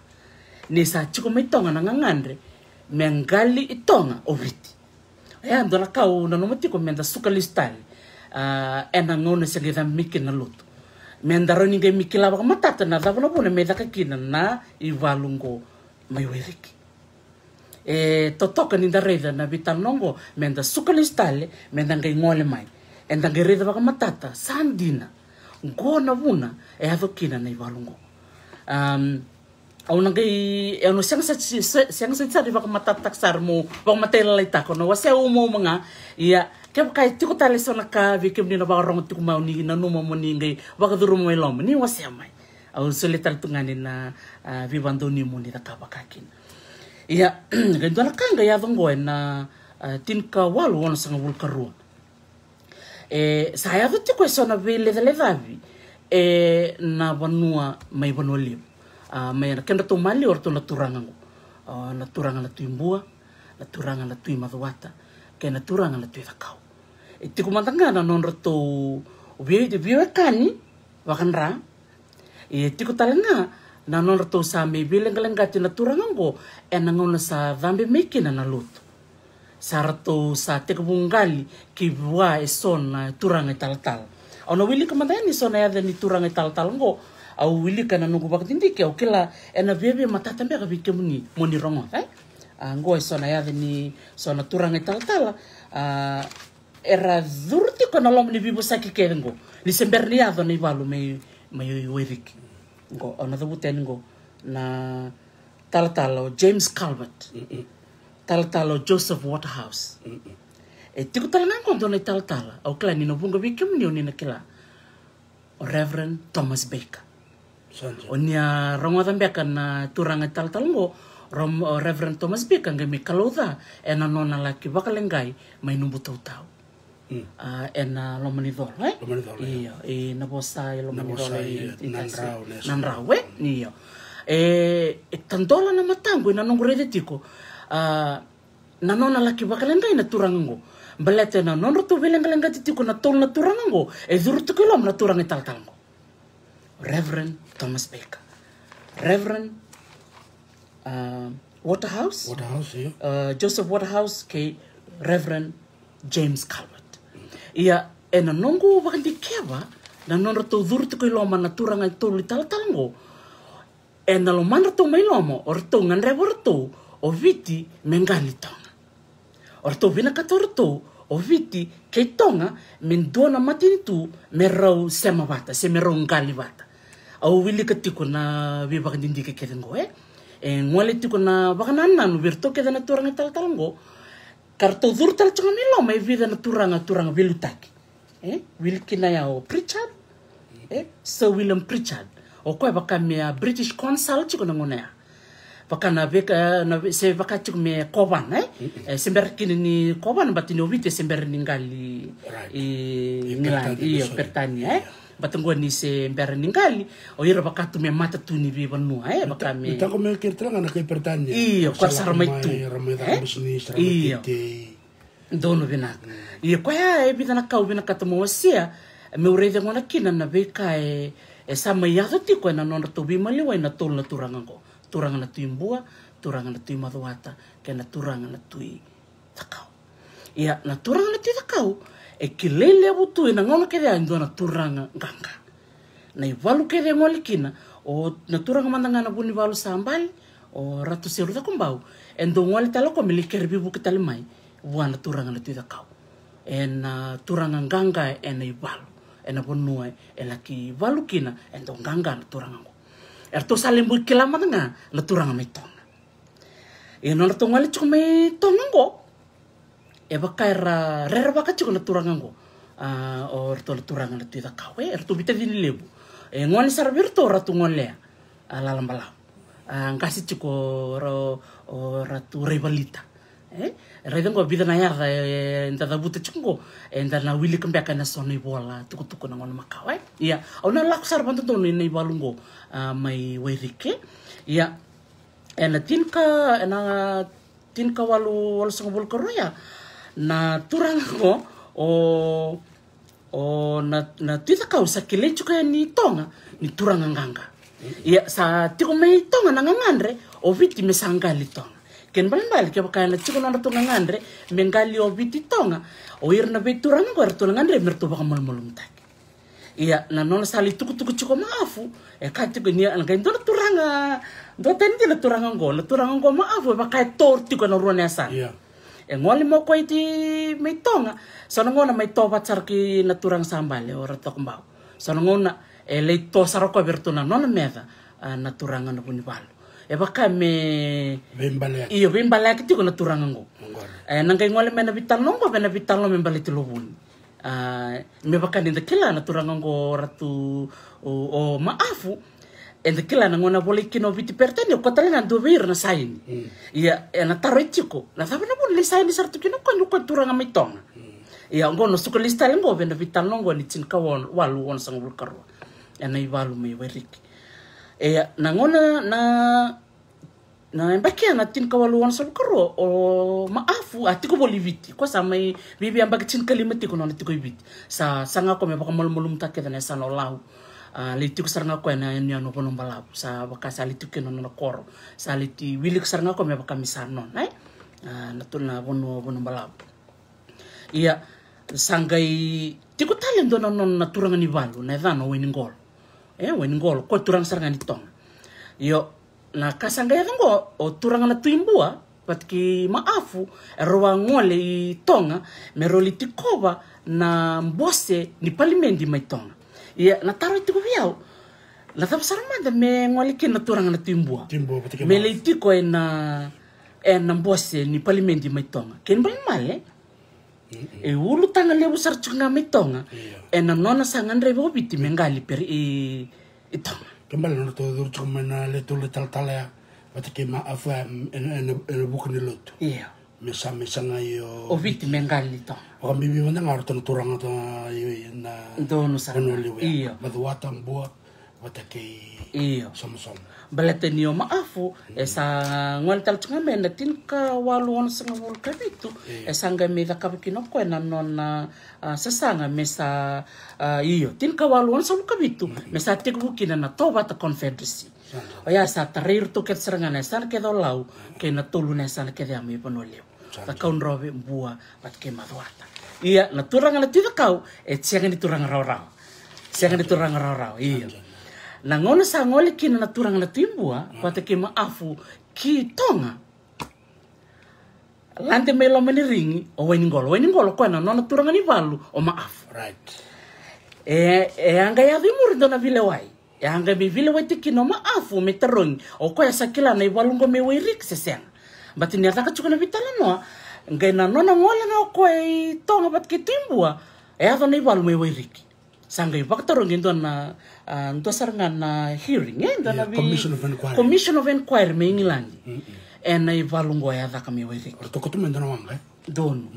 Ni sa tiko mai Toga na gagadre me qali i Toga o Viti. E a dua na ka au nanuma tiko me da suka lesu tale, a, ena gauna se qai cabe mai kina na lotu, me da rawa ni qai mai kila vakamatata na cava na vuna me caka kina na ivalu oqo mai Wairiki. E totoka ni da raica na veitalanoa oqo, me da suka lesu tale, me da qai gole mai, eda qai raica vakamatata sa dina. Oqo na vuna e yaco kina na ivalu oqo. Am, au na qai, au na sega sa, se, sega sa, sa ni vakamatatataka sara, meu vakamatailalai taka, au na wasea uma uma ga. Ia, kevaka e tiko tale eso na ka vei kemuni na vakarogo tiko mai, o ni nanuma mo ni qai vakacuruma mai loma, ni wasea mai. Au solia tale tu ga ni na, a, veivakadonui mo ni cakava ka kina. Ia, qai dua na ka qai yaco oqo ena, a, tinikawalu onosagavulu ka rua. E sa yaco tiko eso na veilecalecavi ena vanua mai Vanua Levu. A, mai na kedratou maliwa o ratou na turaga oqo. A, na turaga na Tui Bua, na turaga na Tui Macuata, kei na turaga na Tui Cakau. E tiko mada ga na nodratou vei, veiwekani vakadra. E tiko tale ga na nodratou sa mai veileqaleqati na turaga oqo ena gauna sa cabe mai kina na lotu. Sa ratou sa tekivu qali ki vua eso na turaga italatala. Au na wilika mada yani eso na yaca ni turaga italatala oqo. Au wilika ena noqu vakadidike, au kila ena viavia matata beka vei kemuni mo ni rogoca, e? A, oqo eso na yaca ni so na turaga italatala, a, era curu tiko ena loma ni veivosaki kece oqo, ni se bera ni yaco na ivalu mai, mai Wairiki. Oqo, au na cavuta yani oqo na talatala o James Calvert. Mm-mm. Talatala o Joseph Waterhouse. Mm-mm. E tiko tale ga oqo dua na italatala, au kila ni na vuqa vei kemuni o ni na kila, o Reverend Thomas Baker. Sa dina. O ni a rogoca beka na turaga italatala oqo, Rom-, o Reverend Thomas Baker qai mai kalouca ena nona laki vakaleqai mai Nubutautau. Mm. A, ena Lomanicolo, e? Lomanicolo, io. Io, e, na vosa e Lomanicolo, e, e, Nadrau, e? Io. E, e tadola na mataqu ena noqu raica tiko, a, na nona laki vakaleqai na turaga oqo. Baleta ena nodratou veileqaleqati tiko na tolu na turaga oqo, e curu tiko i loma na turaga italatala oqo. Reverend Thomas Baker, Reverend, uh, Waterhouse, Waterhouse, io. Uh, Joseph Waterhouse kei Reverend James Calvert. Ia, ena noqu vakadikeva, na nodratou curu tiko i loma na turaga e tolu italatala oqo, ena lomadratou mai loma, o ratou gadreva o ratou o Viti me qali Toga. O ratou vinakata o ratou o Viti kei Toga me dua na matanitu me rau sema vata, se me rau qali vata. Au wilika tiko na veivakadidike kece oqo, e? E gole tiko na vakanananu vei ratou kece na turaga italatala oqo. Ka ratou curu tale tiko ga mai loma e vica na turaga, turaga veiliutaki. E wili kina ya o Pritchard, e Sir William Pritchard. O koya vaka me a British consul tiko na gauna ya. Vaka na veka na ve- se vaka tiko me kovana, e e se bera kina ni kovana, but ni o Viti e se bera ni qali i England, io, Peritania, e but qo ni se bera ni qali, o ira vaka tu me matatu ni veivanua, e vaka me Tako me kere tale ga na kai Peritania. Io, ko sara mai tu. Era mai caka business, era mai Io. Teitei. Donu vinaka. Ia koya e vica na ka au vinakata mo wasea, meu raica gona kina na veika e, e sa mai yaco tiko ena nodratou veimaliwai na tolu na turaga oqo. Turaga na Tui Bua, turaga na Tui Macuata, kei na turaga na Tui Cakau. Ia na turaga na Tui Cakau e kilai levu tu ena gauna kece ya e dua na turaga qaqa. Na ivalu kece e gole kina, o na turaga mada ga na Vunivalu sa bale, o Ratu Seru Cakobau, e dau gole tale o koya me lai kere veivuke tale mai vua na turaga na Tui Cakau. Ena turaga qaqa ena ivalu, ena vanua e laki valu kina, e dau qaqa na turaga oqo. Eratou sa lai bui kila mada ga na turaga mai Toga. Ia nodratou gole tiko mai Toga oqo, e vaka era rerevaka tiko na turaga oqo. A, o ratou na turaga na Tui Cakau, e, eratou veitacini levu. E gone sara vei iratou o Ratu Golea, a, Lala Balavu. A, qase tiko o ra-, o Ratu Raivalita. E raica oqo vica na yaca e, eda cavuta tiko oqo, eda na wilika beka ena so na ivola tukutuku na gauna makawa, e. Ia au na lako sara vakadodonu ena ivalu oqo, a, mai Wairiki. Ia ena tinika, ena tinikawalu walusagavulu ka rua ya, na turaga oqo, o, o na, na Tui Cakau sa kilai tiko yani Toga ni turaga qaqa. Ia sa tiko mai Toga na gagadre o Viti me sa qali Toga. Kena ibalebale kevaka ena tiko nodratou gagadre me qali o Viti Toga, o ira na veituraga oqo eratou na gadre me ratou vakamalumalumutaki. Ia na nona sa lai tukutuku tiko Maafu, e ka tiko ni a na qai dua na turaga, dua tani dina na turaga oqo, na turaga oqo Maafu e vaka e tor tiko ena rua na yasana. Ia e gole mai o koya i Viti mai Toga, so na gauna mai to vata sara kei na turaga sa bale o Ratu Cakobau. So na gauna e lai to sara o koya vei iratou na nona meca, a, na turaga na Vunivalu. E vaka me veibaleyaki. Io, veibaleyaki tiko na turaga oqo. E na qai gole mai na veitalanoa oqo vei na veitalanoa me baleti Lovuni. A, me vaka ni da kila na turaga oqo o Ratu, o, o Maafu, eda kila na gauna volai kina o Viti Peritania, o koya tale ga dua vei ira na saini. Ia ena taro e tiko, na cava na vuna lai saini sara tu kina o koya ni o koya turaga mai Toga. Ia oqo na suka lesu tale oqo vei na veitalanoa oqo ni tinikawalu walusagavulu ka rua ena ivalu mai Wairiki. Ia na gauna na Na yabaki ya na tinikawalu onosagavulu ka rua, o Maafu a tiko voli i Viti. Ko sa mai viavia yabaki tinikalima tiko nona tiko i Viti. Sa saga ko me vakamalumalumutaka kece na yasana o Lau. A, lai tiko sara ga ko ena yanuyanu o Vanuabalavu. Sa vaka sa lai tiko kina nona koro. Sa lai ti wilika sara ga ko me vaka me sa nona, e? A, na tu na vanua o Vanuabalavu. Ia sa qai tiko tale dua na nona na turaga ni valu, na yacana o Wainiqolo. E, Wainiqolo, ko turaga sara ga ni Toga. Io, na ka sa qai yaco oqo, o turaga na Tui Bua vata kei Maafu, erau a gole i Toga me rau lai tikova na bose ni palimedi mai Toga. Ia na taro e tiko vei au, na cava sara mada me gole kina na turaga na Tui Bua me lai tiko ena, ena bose ni palimedi mai Toga? Kena ibalebale, e ulutaga levu sara tiko ga mai Toga ena nona sa gadreva o Viti me qali Peri i, i Toga. Kena ibalebale na nodratou curu tiko mai na lewe tolu na italatala ya vata kei Maafu ya ena, ena, ena vuku ni lotu. Io. Me sa, me saga i o Viti me qali Toga. Vakabibi mada ga o ratou na turaga Toga i na donu sara ga. Io. Macuata, Bua vata kei, io, Somosomo. Baleta ni o Maafu e sa gole tale tiko ga mai ena tinikawalu onosagavulu ka vitu, e sa qai mai cakava kina o koya na nona, a, sasaga me sa, a, io, tinikawalu onosagavulu ka vitu me sa tekivu kina na Tovata Confederacy. Oya sa tarai iratou kece sara ga na yasana kece o Lau kei na tolu na yasana kece ya mai Vanua Levu. Cakaudrove, Bua vata kei Macuata. Ia na turaga na Tui Cakau e sega ni turaga rawarawa. Sega ni turaga rawarawa, io. Na gauna sa gole kina na turaga na Tui Bua vata kei Maafu ki Toga, lade mai loma ni rigi o Wainiqolo. Wainiqolo koya na nona turaga ni valu o Maafu. E, e a qai yaco i muri dua na veilewai. E a qai mai veilewaitaki kina o Maafu me tarogi, o koya sa kila na ivalu oqo me Wairiki se sega. Baleta ni a caka tiko na veitalanoa Qai na nona gole ga o koya i Toga vata kei Tui Bua, e yaco na ivalu mai Wairiki. Sa qai vakatarogi e dua na, a, dua sara ga na hearing, e dua na commission of inquiry mai Igiladi. Ena ivalu qo e a caka mai Wairiki. Donu.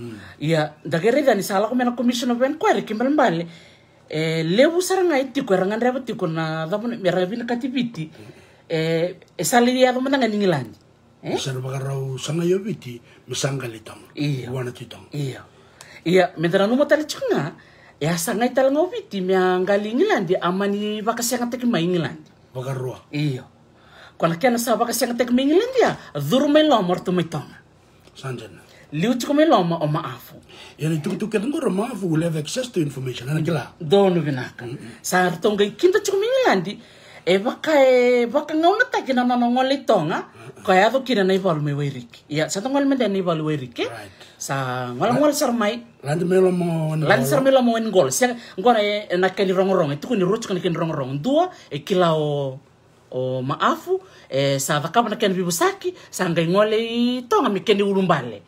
Ia da qai raica ni sa lako mai na commission of inquiry, kena ibalebale e levu sara ga e tiko era gadreva tiko na cava na, era vinakati Viti. E sa lai yaco mada ga ni Igiladi. E sa na vakarau sagai o Viti me sa qali Toga. Io. Vua na Tui Toga. Io. Ia me da nanuma tale tiko ga, e a sagai tale ga o Viti me a qali Igiladi, a mani vakasegataki mai Igiladi. Vakarua. Io. Ko na kena sa vakasegataki mai Igiladi, a curu mai loma o ratou mai Toga. Sa dina. Liu tiko mai loma o Maafu. Ia na itukutuku kece qori o Maafu will have access to information, ena kila. Donu vinaka. Sa ratou qai kida tiko mai Igiladi, e vaka e vakagaunataki na nona gole i Toga, ko a yaco kina na ivalu mai Wairiki. Ia sa da gole mada ena ivalu i Wairiki. Sa gole, gole sara mai. Lade mai loma o Wainiqolo. Lade sara mai loma o Wainiqolo. Sega, qo na, e, na kena irogorogo, e tukuni rua tiko na kena irogorogo. Dua, e kila o o Maafu, e sa cakava na kena veivosaki, sa qai gole i Toga me kena iulubale.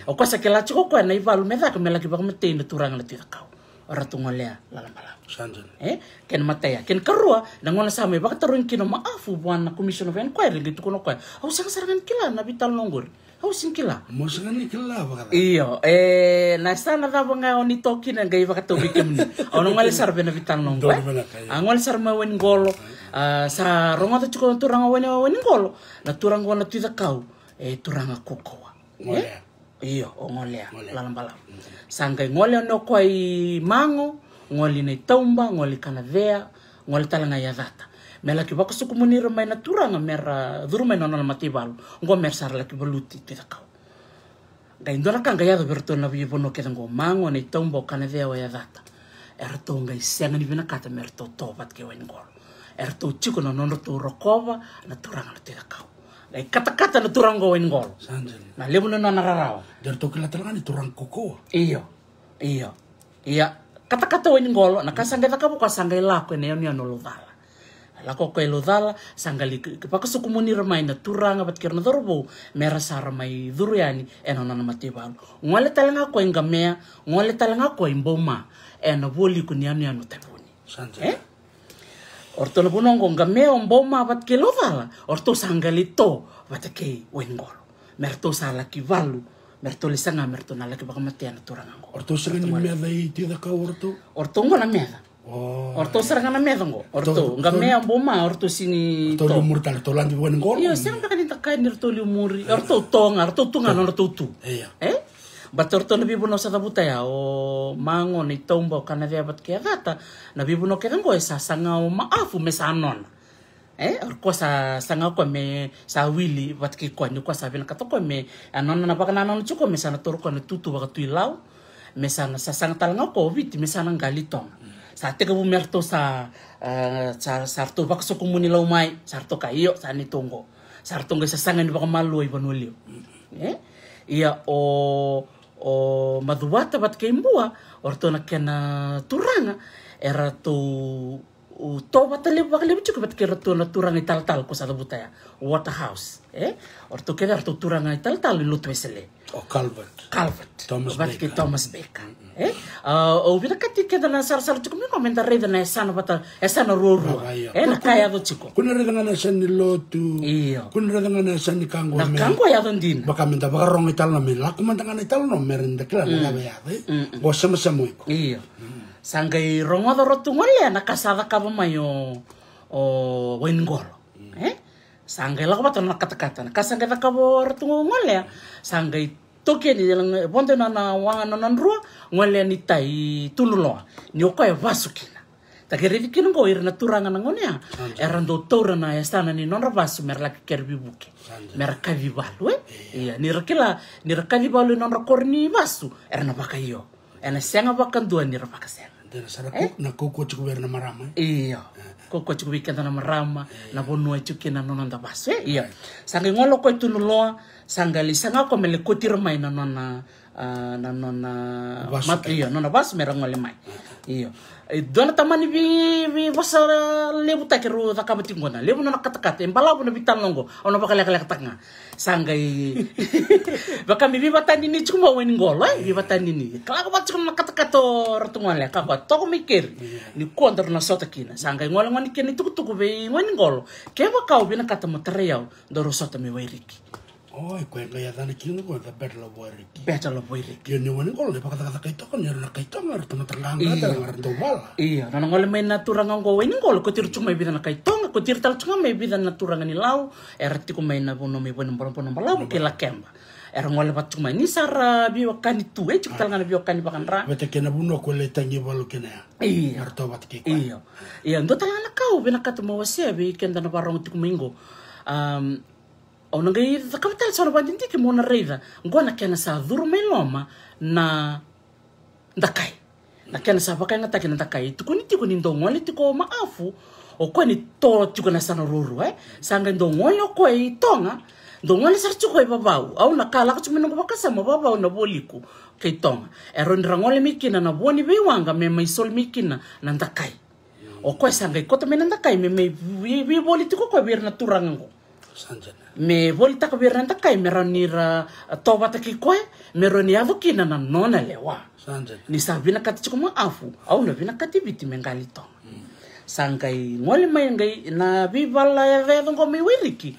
O koya sa kila tiko o koya na ivalu me caka me laki vakamatei na turaga na Tui Cakau. O ratou golea Lalabalavu. Sa dina. E kena imatai ya. Kena ikarua, na gauna sa mai vakatarogi kina o Maafu vua na commission of inquiry, qai tukuna o koya, au sega sara ga ni kila na veitalanoa qori. Au sega ni kila. Mo sega ni kila vakacava. Io, e na yasana cava ga o ni to kina qai vakatau vei kemuni. Au na gole sara vei na veitalanoa qo. A gole sara mai Wainiqolo. A sa rogoca tiko na turaga o Wainiqolo, na turaga o na Tui Cakau, e turaga kaukauwa. Io, o golea Lalabalavu. Sa qai gole o koya i Mago, gole i Naitauba, gole i Kanacea, gole tale ga i Yacata. Me laki vakasokumuni ira mai na turaga me ra curu mai na nona mataivalu. Qo me ra sa ra laki valuti Tui Cakau. Qai dua na ka qai yaco vei ratou na veivanua kece qo, Mago, Naitauba, o Kanacea, o Yacata. E ratou qai sega ni vinakata me ratou to vata kei Wainiqolo. E ratou tiko na nodratou rokova na turaga na Tui Cakau. Qai katakata na turaga o Wainiqolo. Na levu na nona rarawa. De ratou kila tale ga ni turaga kaukauwa. Io. Io. Ia, katakata o Wainiqolo, na ka sa qai cakava o koya sa qai lako ena yanuyanu o Laucala. Lako o koya i Laucala, sa qai laki vakasokumuni ira mai na turaga vata kei ira na cauravou, me ra sa ra mai curu yani ena nona mataivalu. Gole tale ga o koya i Qamea, gole tale ga o koya i Bouma, ena vualiku ni yanuyanu o Taveuni. E? O ratou na vanua qo, Qamea, o Bouma vata kei Laucala, o ratou sa qai lai to vata kei Wainiqolo. Me ratou sa laki valu, me ratou lai saga me ratou na laki vakamatea na turaga qo. O ratou sega ni meca i Tui Cakau o ratou? O ratou qo na meca. O ratou sara ga na meca qo. O ratou, Qamea, Bouma, o ratou sega ni to. Ratou liumuri tale, ratou lade vua Wainiqolo. Io, sega beka ni da kaya ni ratou liumuri. O ratou to ga, ratou tu ga na nodratou tu. E? But o ratou na veivanua sa cavuta ya, o Mago, Naitauba, o Kanacea vata kei Yacata, na veivanua kece qo e sa saga o Maafu me sa nona. E, o koya sa saga o koya me sa wili vata kei koya, ni koya sa vinakata o koya me a nona na vakanananu tiko me sa na taura o koya na tutu vakatuilau, me sa na sasaga tale ga o koya o Viti me sa na qali Toga. Sa tekivu me ratou sa, e, sa, sa ratou vakasokumuni lau mai, sa ratou kaya, io, sa neitou qo. Sa ratou qai sasaga ni vakamalua i Vanua Levu. E? Ia o, o Macuata vata kei Bua, o ratou na kena turaga, e ratou to vata levu vakalevu tiko vata kei ratou na turaga i talatala ko sa cavuta ya, Waterhouse. E? O ratou kece ratou turaga i talatala i lotu Wesele. O Calvert. Calvert. Thomas Baker. Vata kei Thomas Baker. E? A, au vinakati keda na sarasara tiko mai qo me da raica na yasana vata, yasana ruarua. E, na ka yaco tiko. Ko na raica ga na yasana ni lotu. Io. Ko na raica ga na yasana ni ka qo. Na ka qo yaco dina. Vaka me da vakarogo i talanoa me lako mada ga na i talanoa me ra da kila na cava yaco. E? Qo semasema o iko. Io. Sa qai rogoca o ratou golea na ka sa cakava mai o, o Wainiqolo. E? Sa qai lako vata na katakata, na ka sa qai cakava o ratou golea. Sa qai toki yani, vodo na, na waqa na nona drua, golea ni tai Tunuloa. Ni o koya e vasu kina. Da qai raici kina qo ira na turaga na gauna ya. Era dau taura na yasana ni nodra vasu me ra laki kere veivuke. Me ra kaci valu, e? Ia, ni ra kila, ni ra kaci valu e nodra koro ni vasu, era na vakaio. Ena sega vakadua ni ra vakasega. Dina sara. E? Na kaukauwa tiko vei ira na marama, e? Io. Kaukauwa tiko vei keda na marama, na vanua e tiko kina na noda vasu, e? Io. Sa qai gole o koya i Tunuloa, sa qai lai saga o koya me lai kauti ira mai na nona, A, na nona vasu, io, nona vasu me ra gole mai. Io. E dua na tamani vei, veivosa levutaki rau cakava tiko qo, na levu nona katakata, e balavu na veitalanoa qo, au na vakalekalekataka ga. Sa qai vaka me veivakatanini tiko mai o Wainiqolo, e, veivakatanini. Kalaka vata tiko na katakata o Ratu Gole, ka vaka toka mai keri. Nikua daru na sota kina. Sa qai gole gona kina itukutuku vei Wainiqolo. Kevaka o vinakata mo tarai au, daru sota mai Wairiki. O, e koya e qai yacana kina qo, the Battle of Wairiki. Battle of Wairiki. Io, ni Wainiqolo, ni vakacakacaka Kaitoga, ni era na Kaitoga, era tamata qaqa, io, tale ga era dau vala. Io, nona gole mai na turaga qo Wainiqolo, kauti ira tiko mai vica na Kaitoga, kauti ira tale tiko ga mai vica na turaga ni Lau, era tiko mai na vanua mai Vanuabalavu, Vanuabalavu kei Lakeba. Era gole vata tiko mai, ni sa ra veiwekani tu, e tiko tale ga na veiwekani vakadra. Vata kei na vanua ko lai tagi valu kina ya. Io. Era toka vata kei koya. Io. Io, dua tale ga na ka au vinakata mo wasea vei keda na varogo tiko mai qo. Am, Au na qai cakava tale so na vakadidike mo na raica. Qo na kena sa curu mai loma na dakai. Na kena sa vakayagataki na dakai. E tukuni tiko ni dau gole tiko o Maafu, o koya ni to tiko na yasana ruarua, e. Sa qai dau gole o koya i Toga, dau gole sara tiko i Vavau. Au na ka lako tiko mai noqu vakasama, Vavau na vualiku kei Toga. E rawa ni ra gole mai kina na vua ni veiwaqa me mai soli mai kina na dakai. O koya sa qai kauta mai na dakai me mai vei, veivoli tiko o koya vei ira na turaga qo. Sa dina. Me volitaka vei ira na dakai me rawa ni ra, a, to vata kei koya, me rawa ni yaco kina na nona lewa. Sa dina. Ni sa vinakata tiko Maafu, au na vinakati Viti me qali Toga. Mm. Sa qai gole mai qai na veivala yacoyaco qo mai Wairiki.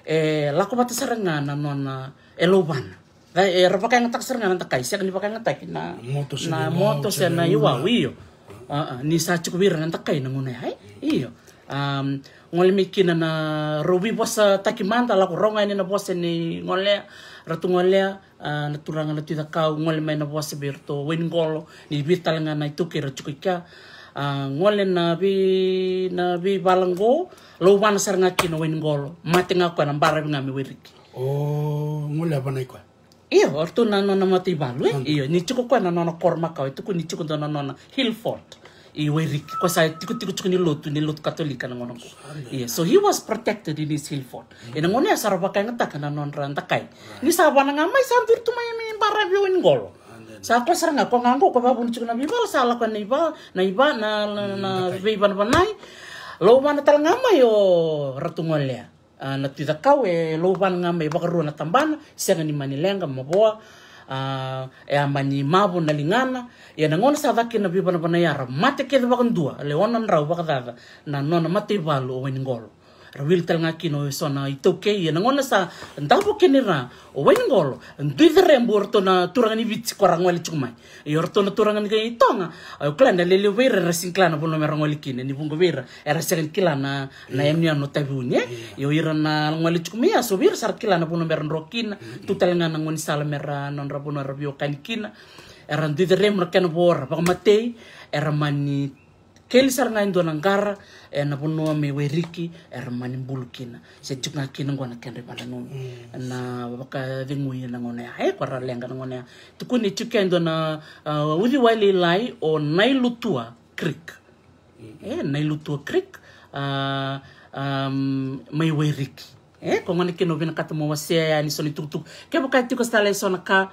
E lako vata sara ga na nona, e, lauvana. Ca-, era vakayagataka sara ga na dakai, sega ni vakayagataki na moto se na, na moto se na iwau, io. A, a, ni sa tiko vei ira na dakai na gauna ya, e? Io. Am, gole mai kina na rau veivosataki mada, lako rogo yani na vosa nei Golea, Ratu Golea, a, na turaga na Tui Cakau, gole mai na vosa vei iratou Wainiqolo, ni vei tale ga na iTaukei ra tiko i kea. A, gole na vei, na veivala qo, lauvana sara ga kina Wainiqolo, mate ga koya na baravi ga mai Wairiki. O Golea vanai koya. Io, o ratou na nona mataivalu, e? Io, ni tiko koya na nona koro makawa, e tukuni ni tiko dua na nona hill fort i Wairiki. Koya sa tikotiko tiko ni lotu, ni lotu Katolika na gauna qo. Io, so he was protected in his hill fort. E na gauna ya sa ra vakayagataka na nodra dakai. Ni sa vana ga mai, sa duri tu mai me baravi o Wainiqolo. Sa koya sara ga, koya ga qo, koya vakavuna tiko na veivala, sa lako na iva, na iva, na, na, na veivanavanai. Lauvana tale ga mai o Ratu Golea. A, na Tui Cakau e lauvana ga mai vakarua na tabana, sega ni mani leqa, mavoa, a, e a mani mavo na ligana. Ia na gauna sa caka kina na veivanavanai ya ra mate kece vakadua, le ono na drau vakacaca na nona mataivalu o Wainiqolo. Ra wili tale ga kina o eso na iTaukei, ia na gauna sa davo kina i ra o Wainiqolo, dui cerebu o ratou na turaga ni Viti ko ra gole tiko mai. Ia o ratou na turaga ni Toga, au kila na lelevu vei ira era sega ni kila na vanua me ra gole kina, ni vuqa vei ira era sega ni kila na, na yanuyanu o Taveuni, e? Ia o ira na gole tiko mai ya, so vei ira sa ra kila na vanua me ra dro kina, tu tale ga na gaunisala me ra nodra vanua era veiwekani kina. Era dui cerebu na kena vo, ra vakamatei, era mani keli sara ga e dua na qara e na vanua mai Wairiki, era mani bulu kina. Se tiko ga kina qo na kedra ivakadinadina, na vakacegui na gauna ya, e, ko ra leqa na gauna ya. Tukuni tiko e dua na, a, uciwai lailai o Nailutua Creek. E, Nailutua Creek, a, am, mai Wairiki. E, ko gona kina au vinakata mo wasea yani so na itukutuku. Kevaka e tiko sa tale eso na ka,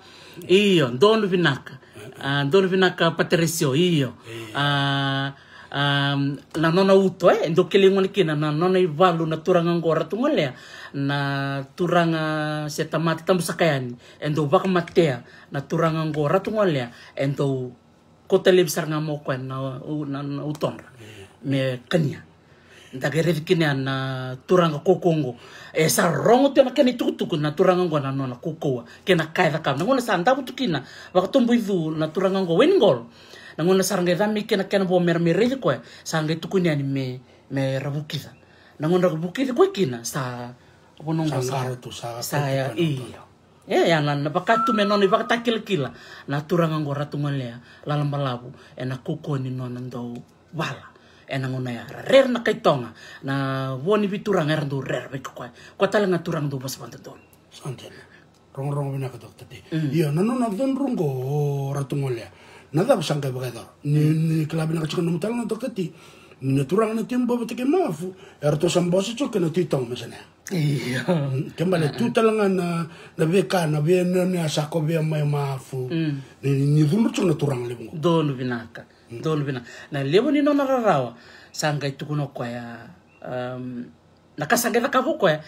io, donu vinaka. A, donu vinaka Pateresio, io. A, am, na nona uto, e, e dau kilai gona kina na nona ivalu na turaga qo Ratu Golea. Na turaga se tamata tabu saka yani e dau vakamatea na turaga qo Ratu Golea, e dau kauta laivi sara ga mai o koya na, na, na utodra me kania. Da qai raici kina ya na turaga kaukaua qo. E sa rogo tu na kena itukutuku na turaga qo na nona kaukaua kei na ka e cakava. Na gauna sa davo tu kina vakatoboicu na turaga qo Wainiqolo, na gauna sa ra qai cabe mai kina kena vo me ra mai raici koya, sa qai tukuni yani me, me ra vukica. Na gauna ra vukici koya kina sa vanua qo sa, sa ya, io. E, ya na, na vaka tu me nona ivakatakilakila na turaga qo Ratu Golea Lalabalavu e na kaukaua ni nona dau vala. E na gauna ya ra rere na kai Toga, na vo ni veituraga era dau rere vei koya. Koya tale ga turaga dau vosa vakadodonu. Sa dina. Rogorogo vinaka, Doctor T. Ia, na nona cudru qo o Ratu Golea, na cava sa qai vakayacora? Ni, ni kila vinaka tiko na nomu talanoa, Doctor T. Ni na turaga na Tui Bua vata kei Mafu, eratou sa bose tiko kei na Tui Toga me sa na ya. Io. Mm, ke bale tu tale ga na, na veika, na veiyanuyanu ya sa kovea mai Mafu. Mm. Ni, ni cudru tiko na turaga levu qo. Donu vinaka. Mm. Donu vinaka. Na levu ni nona rarawa, sa qai tukuna o koya, um, na ka sa qai cakava o koya,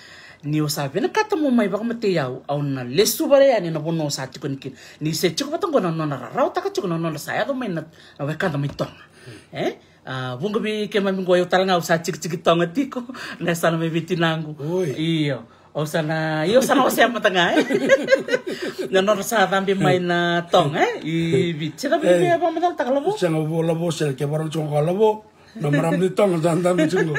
ni o sa vinakata mo mai vakamatei au, au na lesuva yani na vanua o sa tiko ni kina. Ni se tiko vata qo na nona rarawataka tiko na nona sa yaco mai na, na wekada mai Toga. Mm. E? A, vuqa vei keimami qo, au tale ga au sa tikitiki Toga tiko, na yasana mai vei tinaqu. Oi. Io. Au sa na, io, au sa na wasea mada ga, e? Na nodra sa cabe mai na Toga, e? I Viti. Se cabe mai, e, vakamacalataka Lavo? Sega, vo Lavo, sega, ke vakarau tiko ga Lavo. Na marama ni Toga sa cabe tiko.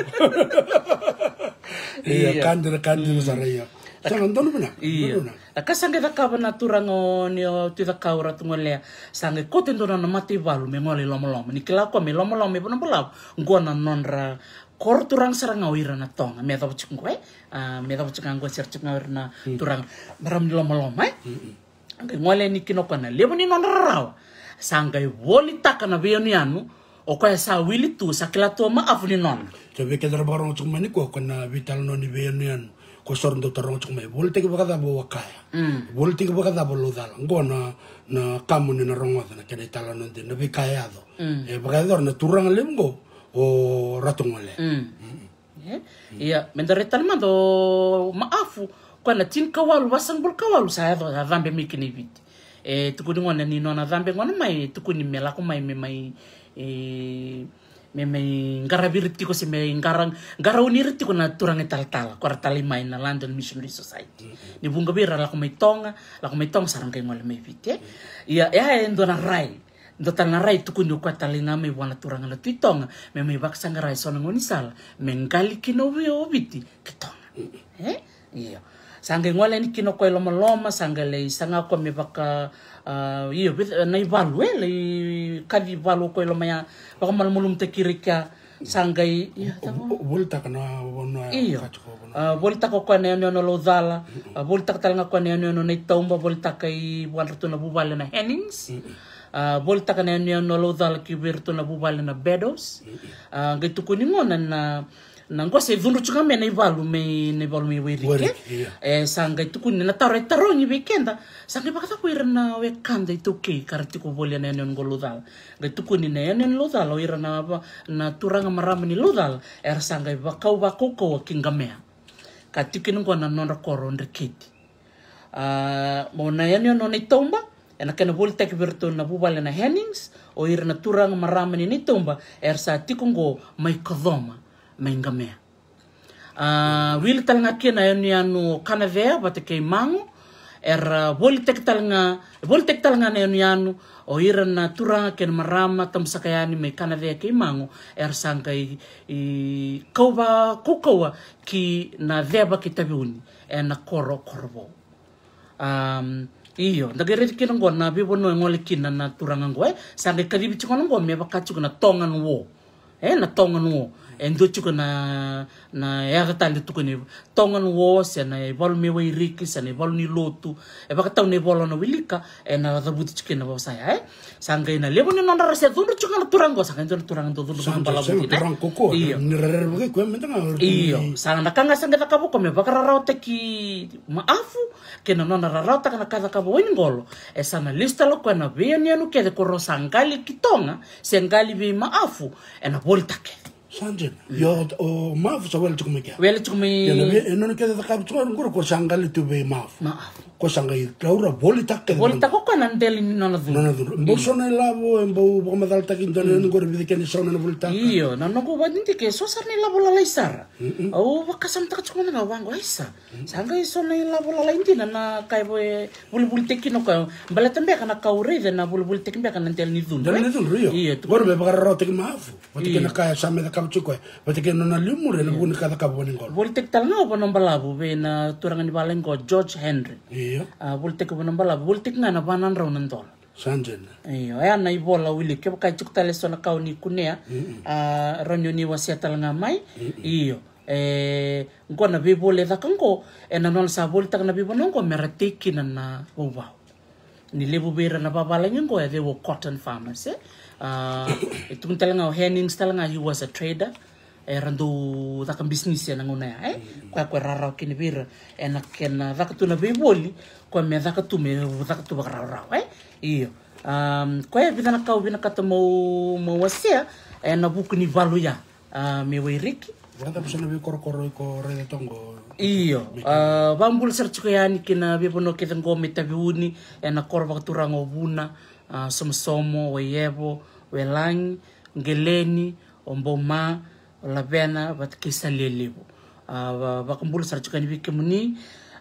Io, io. Ka dina, ka dina sara, io. Sega, donu vinaka, io, donu vinaka. A ka sa qai cakava na turaga o ni o Tui Cakau Ratu Golea, sa qai kauta e dua na nona mataivalu me gole i Lomaloma. Ni kila o koya mai Lomaloma i Vanuabalavu, qo na nodra koro turaga sara ga o ira na Toga. Me yacova tiko qo, e? A, me yacova tiko ga qo, sere tiko ga o ira na turaga, marama ni Lomaloma, e? Mm-mm. A qai gole yani kina o koya, na levu ni nona rarawa, sa qai volitaka na veiyanuyanu o koya sa wili tu, sa kila tu o Mafu ni nona. Sa vei keda ra vakarorogo tiko mai nikua, o koya na veitalanoa ni veiyanuyanu. Ko sa ra dau taroga tiko mai, volitaki vakacava o Wakaya? Mm. Volitaki vakacava o Laucala? Qo na, na ka mo ni na rogoca na kena italanoa dina, na veika e yaco. Mm. E vakayacora na turaga levu qo o Ratu Golea. Mm. Mm. E? Ia, me da rai tale mada o Mafu, koya na tinikawalu, vasagavulu kawalu sa yaco, sa cabe mai kina i Viti. E tukuni gona ni nona cabe gona mai, e tukuni me lako mai me mai, e, me mai qaravi ira tiko se me qara, qarauni ira tiko na turaga italatala, ko ra talai mai na London Missionary Society. Mm-hmm. Ni vuqa vei ira lako mai Toga, lako mai Toga sa ra qai gole mai Viti, e. Ia, e, e dua na rai. Dua tale na rai tukuni o koya talei ga mai vua na turaga na Tui Toga, me mai vakasaqara e so na gaunisala me qali kina o Viti ki Toga. E? Io. Sa qai gole yani kina o koya i Lomaloma, sa qai lai saga o koya me vaka, a, io, vei, na ivalu, e, lai kaci ivalu o koya i loma ya, vakamalumalumutaki ira i kea. Sa qai, io, vo-, vo-, volitaka na vanua ya. Io. Ka tiko vanua. A, volitaka o koya na yanuyanu o Laucala. Mm-mm. A, volitaka tale ga o koya na yanuyanu o Naitauba, volitaka i vua dratou na vuvale na Hennings. Mm-mm. A, volitaka na yanuyanu o Laucala ki vei iratou na vuvale na Beddoes. Mm-mm. A, qai tukuni gona na, na qo sa cudru tiko ga mai na ivalu mai, na ivalu mai Wairiki. Wairiki, io. E, sa qai tukuni na taro e tarogi vei keda. Sa qai vakacava o ira na wekada iTaukei ka ra tiko volia na yanuyanu qo Laucala. Qai tukuni na yanuyanu Laucala, o ira na va-, na turaga marama ni Laucala, era sa qai vakau vakaukauwa ki Qamea. Ka tiko kina qo na nodra koro o Dreketi. A, mo na yanuyanu o Naitauba, ena kena volitaki vei iratou na vuvale na Hennings, o ira na turaga marama ni Naitauba, era sa tiko qo mai Kocoma, mai Qamea. A, wili tale ga kina na yanuyanu o Kanacea vata kei Mago, era volitaki tale ga, volitaki tale ga na yanuyanu, o ira na turaga kei na marama, tabu saka yani mai Kanacea kei Mago, era sa qai, i, kauva, kaukauwa ki na ceva kei Taveuni, ena koro, koro vou. Am, io, da qai raica kina qo na veivanua e gole kina na turaga qo, e. Sa qai kacivi tiko na qo me vaka tiko na Tongan War. E, na Tongan War. E dua tiko na, na yaca tale e tukuni Tongan War, se na ivalu mai Wairiki, se na ivalu ni lotu. E vakatau na ivola o na wilika, ena cavuti tiko kina vavasaya, e. Sa qai na levu ni nodra ra se cudru tiko ga na turaga qo, sa qai dua na turaga dau cudru vakabalavu kina, e. Turaga kaukaua, io. Ni rerevaki koya me da ga. Io, sa na ka ga sa qai cakava o koya me vakararawataki Mafu, kei na nona rarawataka na ka cakava o Wainiqolo. E sa na lesu tale o koya na veiyanuyanu kece ko rau sa qali ki Toga, se qali vei Mafu, ena volitaka kece. Sa dina. Mm. Io, o Mafu sa wele tiko mai kea. Wele tiko mai. Ia na vei, e nona kece cakava tiko qori ko sa qali tu vei Mafu. Mafu. Ko sa qai taura volitaka kece. Volitaka o koya na dela ni nona cudru. Nona cudru. Bau so na ilavo, e bau vakamacalataki dua na yanuyanu qori vica kena isau na volitaka. Io, na noqu vakadidike, so sara na ilavo lalai sara. Mm-mm. Au vakasamataka tiko mada ga vaqo, aisa. Sa qai so na ilavo lalai dina na ka e vo-, e volivoli tiko kina o koya. Baleta beka na ka au raica na volivoli tiko beka na dela ni cudru, e? Dela ni cudru, io. Io, tu. Qori me vakararawataki Mafu. Vata kei na ka sa mai cakava tiko o koya. Vata kei na nona liumuri, ena vuku ni ka cakava o Wainiqolo. Volitaki tale ga o Vanuabalavu, vei na turaga ni valu qo, George Henry. Io. A, volitaki o Vanuabalavu, volitaki ga na va na drau na dola. Sa dina. Io, oya na ivola au wilika, kevaka e tiko tale eso na ka o ni kunea, mm-mm, a, rawa ni o ni wasea tale ga mai. Mm-mm. Io. E, qo na veivoli e caka qo, ena nona sa volitaka na veivanua qo, me ra tei kina na vauvau. Ni levu vei ira na vavalagi qo, e, they were cotton farmers, e? A, e tukuni tale ga o Hennings tale ga, he was a trader. Era dau caka bisinisi ena gauna ya, e? Koya, koya e rarawa kina vei ira ena kena caka tu na veivoli, koya me caka tu, me caka tu vakarawarawa, e? Io. Am, koya e vica na ka au vinakata meu, meu wasea ena vuku ni valu ya, a, me Wairiki. Vakacava sa na veikorokoro iko raica toka qo? Io. A, vakabula sara tiko yani ki na veivanua kece qo me Taveuni, ena koro vakaturaga o Vuna, a, Somosomo, Waiyevo, Welagi, Qeleni, o Boma, o Lavena vata kei Salialevu. A, va-, vakabula sara tiko yani vei kemuni.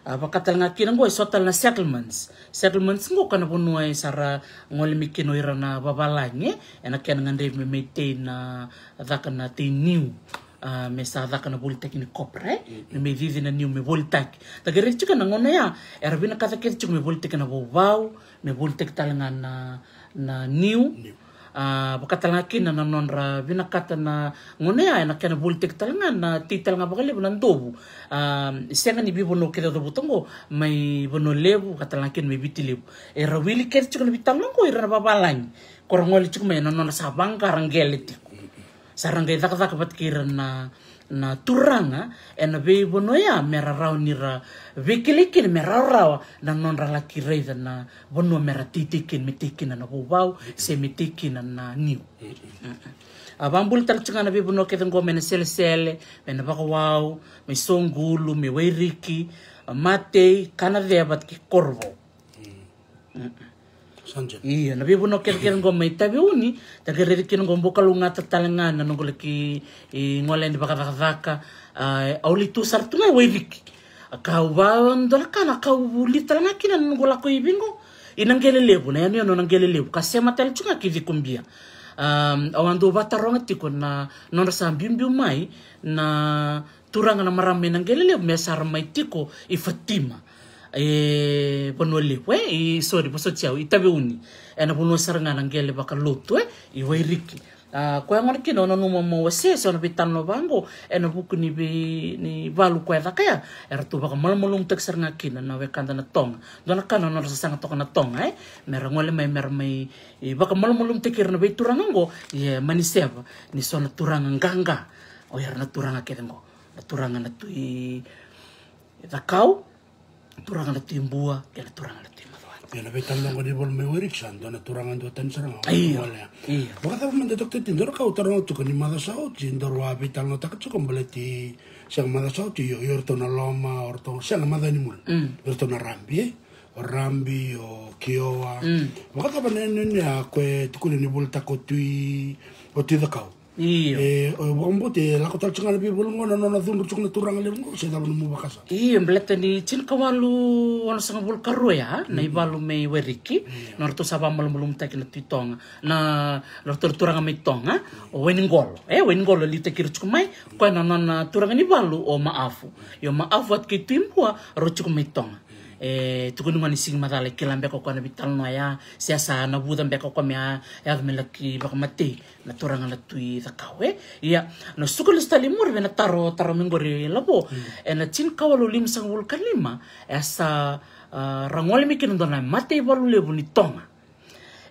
A, vaka tale ga kina qo e so tale na settlements. Settlements qo ka na vanua e sa ra gole mai kina o ira na vavalagi, e? Ena kena gadrevi me mai tei na, caka na tei niu. A, me sa caka na volitaki ni kopra, e? Me mai cici na niu me volitaki. Da qai raica tiko na gauna ya era vinakata kece tiko me volitaki na vauvau, me volitaki tale ga na, na niu. Niu. A, vaka tale ga kina na nodra vinakata na gauna ya ena kena volitaki tale ga na tei tale ga vakalevu na dovu. A, sega ni veivanua kece o cavuta qo, mai Vanua Levu, vaka tale ga kina mai Viti Levu. Era wili kece tiko na veitalanoa qo ira na vavalagi. Ko ra gole tiko mai ena nona sa vaqara qele tiko. Sa ra qai cakacaka vata kei ira na, na turaga ena veivanua ya me ra rawa ni ra veikilai kina me rawarawa na nodra laki raica na vanua me ra teitei kina, me tei kina na vauvau se me tei kina na niu. A, vakabula tale tiko ga na veivanua kece qo, mai na Selesele, mai na Vakawau, mai Soqulu, mai Wairiki, Matei, Kanacea vata kei Korovou. Io, na veivanua kecekece qo mai Taveuni, da qai raica kina qo bau kalougata tale ga na noqu laki, e, gole yani vakacakacaka. A, au lai tu sara tu ga e Wairiki. A, ka au va dua na ka na ka au vulica tale ga kina na noqu lako i vei qo, i Naqelelevu, na yanuyanu o Naqelelevu, ka sema tale tu ga ki Cikobia. A, au a dau vataroga tiko na nodra sa biubiu mai na turaga na marama mai Naqelelevu me sa ra mai tiko i Fatima, e, Vanua Levu, e, i, sorry, vosoti au, i Taveuni, ena vanua sara ga na qele vakalotu, e, i Wairiki. A, koya gona kina au nanuma meu wasea e so na veitalanoa vaqo ena vuku ni vei, ni valu koya e caka ya, eratou vakamalumalumutaki sara ga kina na wekada na Toga. Dua na ka na nodra sasaga toka na Toga, e, me ra gole mai, me ra mai, e, vakamalumalumutaki ira na veituraga qo, e, mani seva ni so na turaga qaqa. O ira na turaga kece qo, na turaga na Tui Cakau, turaga na Tui Bua, kei na turaga na Tui Macuata. Ia, na veitalanoa qo ni valu mai Wairiki sa dua na turaga dua tani sara ga. Io. Io. Vakacava mada, Doctor T, dua na ka au taroga tiko ni macawa sa oti, daru a veitalanoataka tiko baleti, sega, macawa sa oti, io, io, o ratou na Loma, o ratou, sega, macawa ni muri. Mm. O ratou na Rabi, e? O Rabi, o Kioa. Mm. Vakacava na yanuyanu ya ko e tukuna ni volitaka o Tui, o Tui Cakau? Io. E, o vakabauti e lako tale tiko ga na veivoli qo na nona cudru tiko na turaga levu qo, se cava nomu vakasama? Io, baleta ni tinikawalu onosagavulu karua ya na ivalu mai Wairiki. Io. Na ratou sa vakamalumalumutaki na Tui Toga, na ratou turaga mai Toga, o Wainiqolo. E, Wainiqolo liutaki ira tiko mai, koya na nona turaga ni valu o Maafu. Io, Maafu vata kei Tui Bua, rau tiko mai Toga. E tukuni gona ni Sigi Macala e kila beka o koya na veitalanoa ya, se a sa navuca beka o koya me a yaco me laki vakamatei na turaga na Tui Cakau, e. Ia, na suka lesu tale i muri vei na taro, taro mai qori, Lavo. Mm. Ena tinikawalu limasagavulu ka lima, e sa, a, ra gole mai kina dua na mataivalu levu ni Toga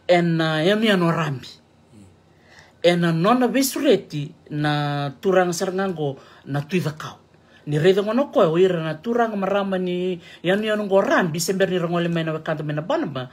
ena, a, yanuyanu o Rabi. Ena nona veisureti na turaga sara ga qo na Tui Cakau. Ni raica gona o koya o ira na turaga marama ni yanuyanu qo Rabi, se bera ni ra gole mai na wekada mai na Banaba,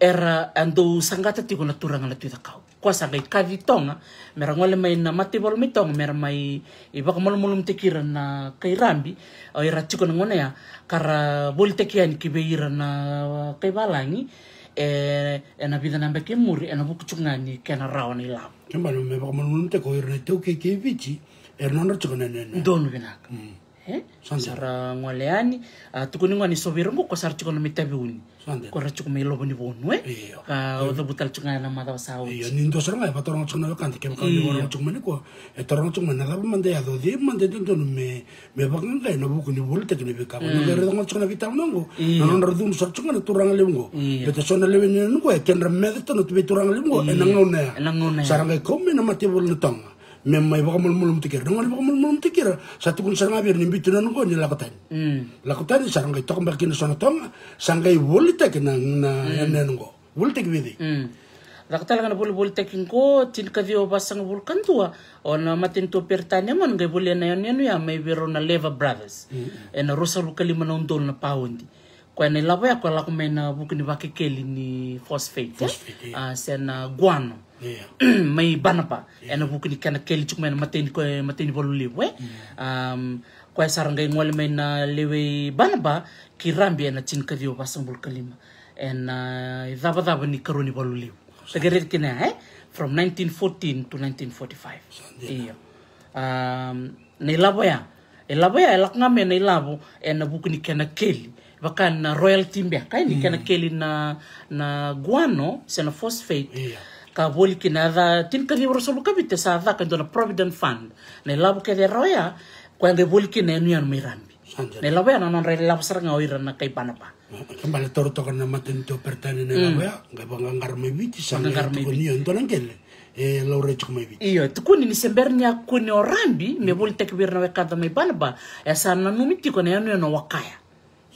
era a dau saqata tiko na turaga na Tui Cakau. Koya sa qai kaci Toga me ra gole mai na mataivalu mai Toga me ra mai, e, vakamalumalumutaki ira na kai Rabi, o ira tiko na gauna ya, ka ra volitaki yani ki vei ira na kai valagi, e, ena vica na yabaki e muri, ena vuku tiko ga ni kena rawa na ilavo. Kena ibalebale me vakamalumalumutaki o ira na iTaukei kei Viti, era nodra tiko na yanuyanu. Donu vinaka. Mm. E? Sa donu. Sa ra gole yani, a, tukuni gona ni so vei ira qo ko sa ra tiko na mai Taveuni. Sa donu. Ko ra tiko mai Lovonivonu, e? Io. Ka, io, au cavuta tale tiko ga ena macawa sa oti. Io, ni dua sara ga e vakataroga tiko na wekada, kevaka ni, io, vakataroga tiko mai nikua, e taroga tiko mai na cava mada e yaco, cei mada e dodonu me, me vakaqaqai ena vuku ni volitaki na veika qo. Mm. Na qai raica gona tiko na veitalanoa qo. Io. Na nodra cudru sara tiko ga na turaga levu qo. Io. Baleta so na lewe ni yanuyanu qo e kedra meca tale na veituraga levu qo, io, ena gauna ya. Ena gauna ya. Sa ra qai kau mai na mataivalu na Toga me mai vakamalumalumutaki ira. Na gauna ni vakamalumalumutaki ira, sa tukuni sara ga vei ira ni biuti na yanuyanu qo ni lako tani. Mm. Lako tani, sa ra qai toka beka kina so na Toga, sa qai volitaki na, na, mm, yanuyanu qo. Volitaki vei cei? Mm. Caka tale ga na volivolitaki qo, tinikaciwa vasagavulu ka dua, o na matanitu o Peritania gona qai volia na yanuyanu ya mai vei rau na Lever Brothers. Ena ruasagavulu ka lima na udolu na paudi. Koya na ilavo ya koya lako mai na vuku ni vakekeli ni phosphate, e? Phosphate, io. A, se na guano. Io. Mai Banaba. Io. Ena vuku ni kena keli tiko mai na mateni ko, mateni valulevu, e? Io. Am, koya sara qai gole mai na lewe i Banaba ki Rabi ena tinikaciwa vasagavulu ka lima. Ena, a, icavacava ni karua ni valulevu. Sa qai raica kina ya, e? From nineteen fourteen to nineteen forty-five. Sa dina. Io. Am, na ilavo ya. E lavo ya, e lako ga mai na ilavo, ena vuku ni kena keli. Vaka na royalty beka, e, ni kena keli na, na guano, se na phosphate. Io. Ka voli kina, a ca, tinikaciwa ruasagavulu ka vitu sa caka e dua na Provident Fund. Na ilavo kece e rawa ya, koya qai voli kina yanuyanu mai Rabi. Sa dina. Na ilavo ya na nodra ilavo sara ga o ira na kai Banaba. Ke bale taura toka na matanitu o Peritania na ilavo ya, qai vaqaqara mai Viti, sa qai tukuni, io, e dua na qele e laurai tiko mai Viti. Io, tukuni ni se bera ni a kune o Rabi me volitaki vei ira na wekada mai Banaba, e sa nanumi tiko na yanuyanu o Wakaya.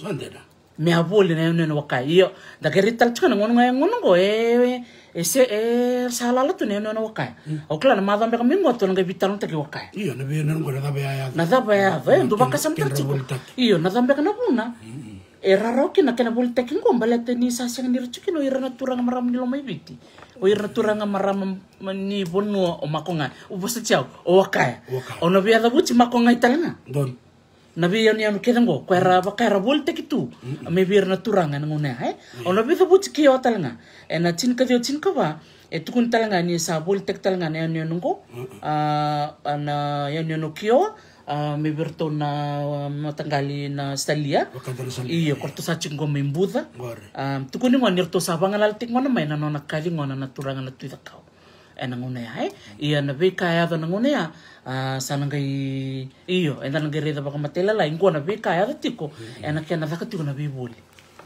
Sa dina. Me a voli na yanuyanu o Wakaya. Io, da qai rai tale tiko na gauna ga, e gauna qo, e, e se, e sa lala tu na yanuyanu o Wakaya. Au kila na macawa beka mai qo tou na qai veitalanoataki Wakaya. Io, na veiyanuyanu qo na cava ya yaco. Na cava ya yaco, e, dou vakasamataka tiko. Io, na cava beka na vuna. E rarawa kina na kena volitaki qo, baleta ni sa sega ni ra tiko kina o ira na turaga marama ni lomaiviti. O ira na turaga marama ma-, ni vanua o Makogai. U vosa tiko, o Wakaya. Wakaya. O na veiyacavuti Makogai tale ga. Donu. Na veiyanuyanu kece qo, koya era vaka era volitaki tu. Mm-mm. Mai vei ira na turaga ena gauna ya, e? Mm. O na veiyacavuti Kioa tale ga. Ena tinikaciwa tinikava, e tukuni tale ga ni sa volitaki tale ga na yanuyanu qo. Mm-mm. A, a na yanuyanu o Kioa, a, mai vei iratou na, a, mataqali na Salia. Vakadra Salia, io, io. Ko ratou sa tiko qo mai Buca. Qori. A, tukuni gona ni ratou sa vagalala tiko gona mai na nona kaci gona na turaga na Tui Cakau. Ena gauna ya, e? Ia na veika e yaco na gauna ya, a, sa na qai, io, eda na qai raica vakamatailalai, qo na veika e yaco tiko, mm-mm, ena kena caka tiko na veivoli.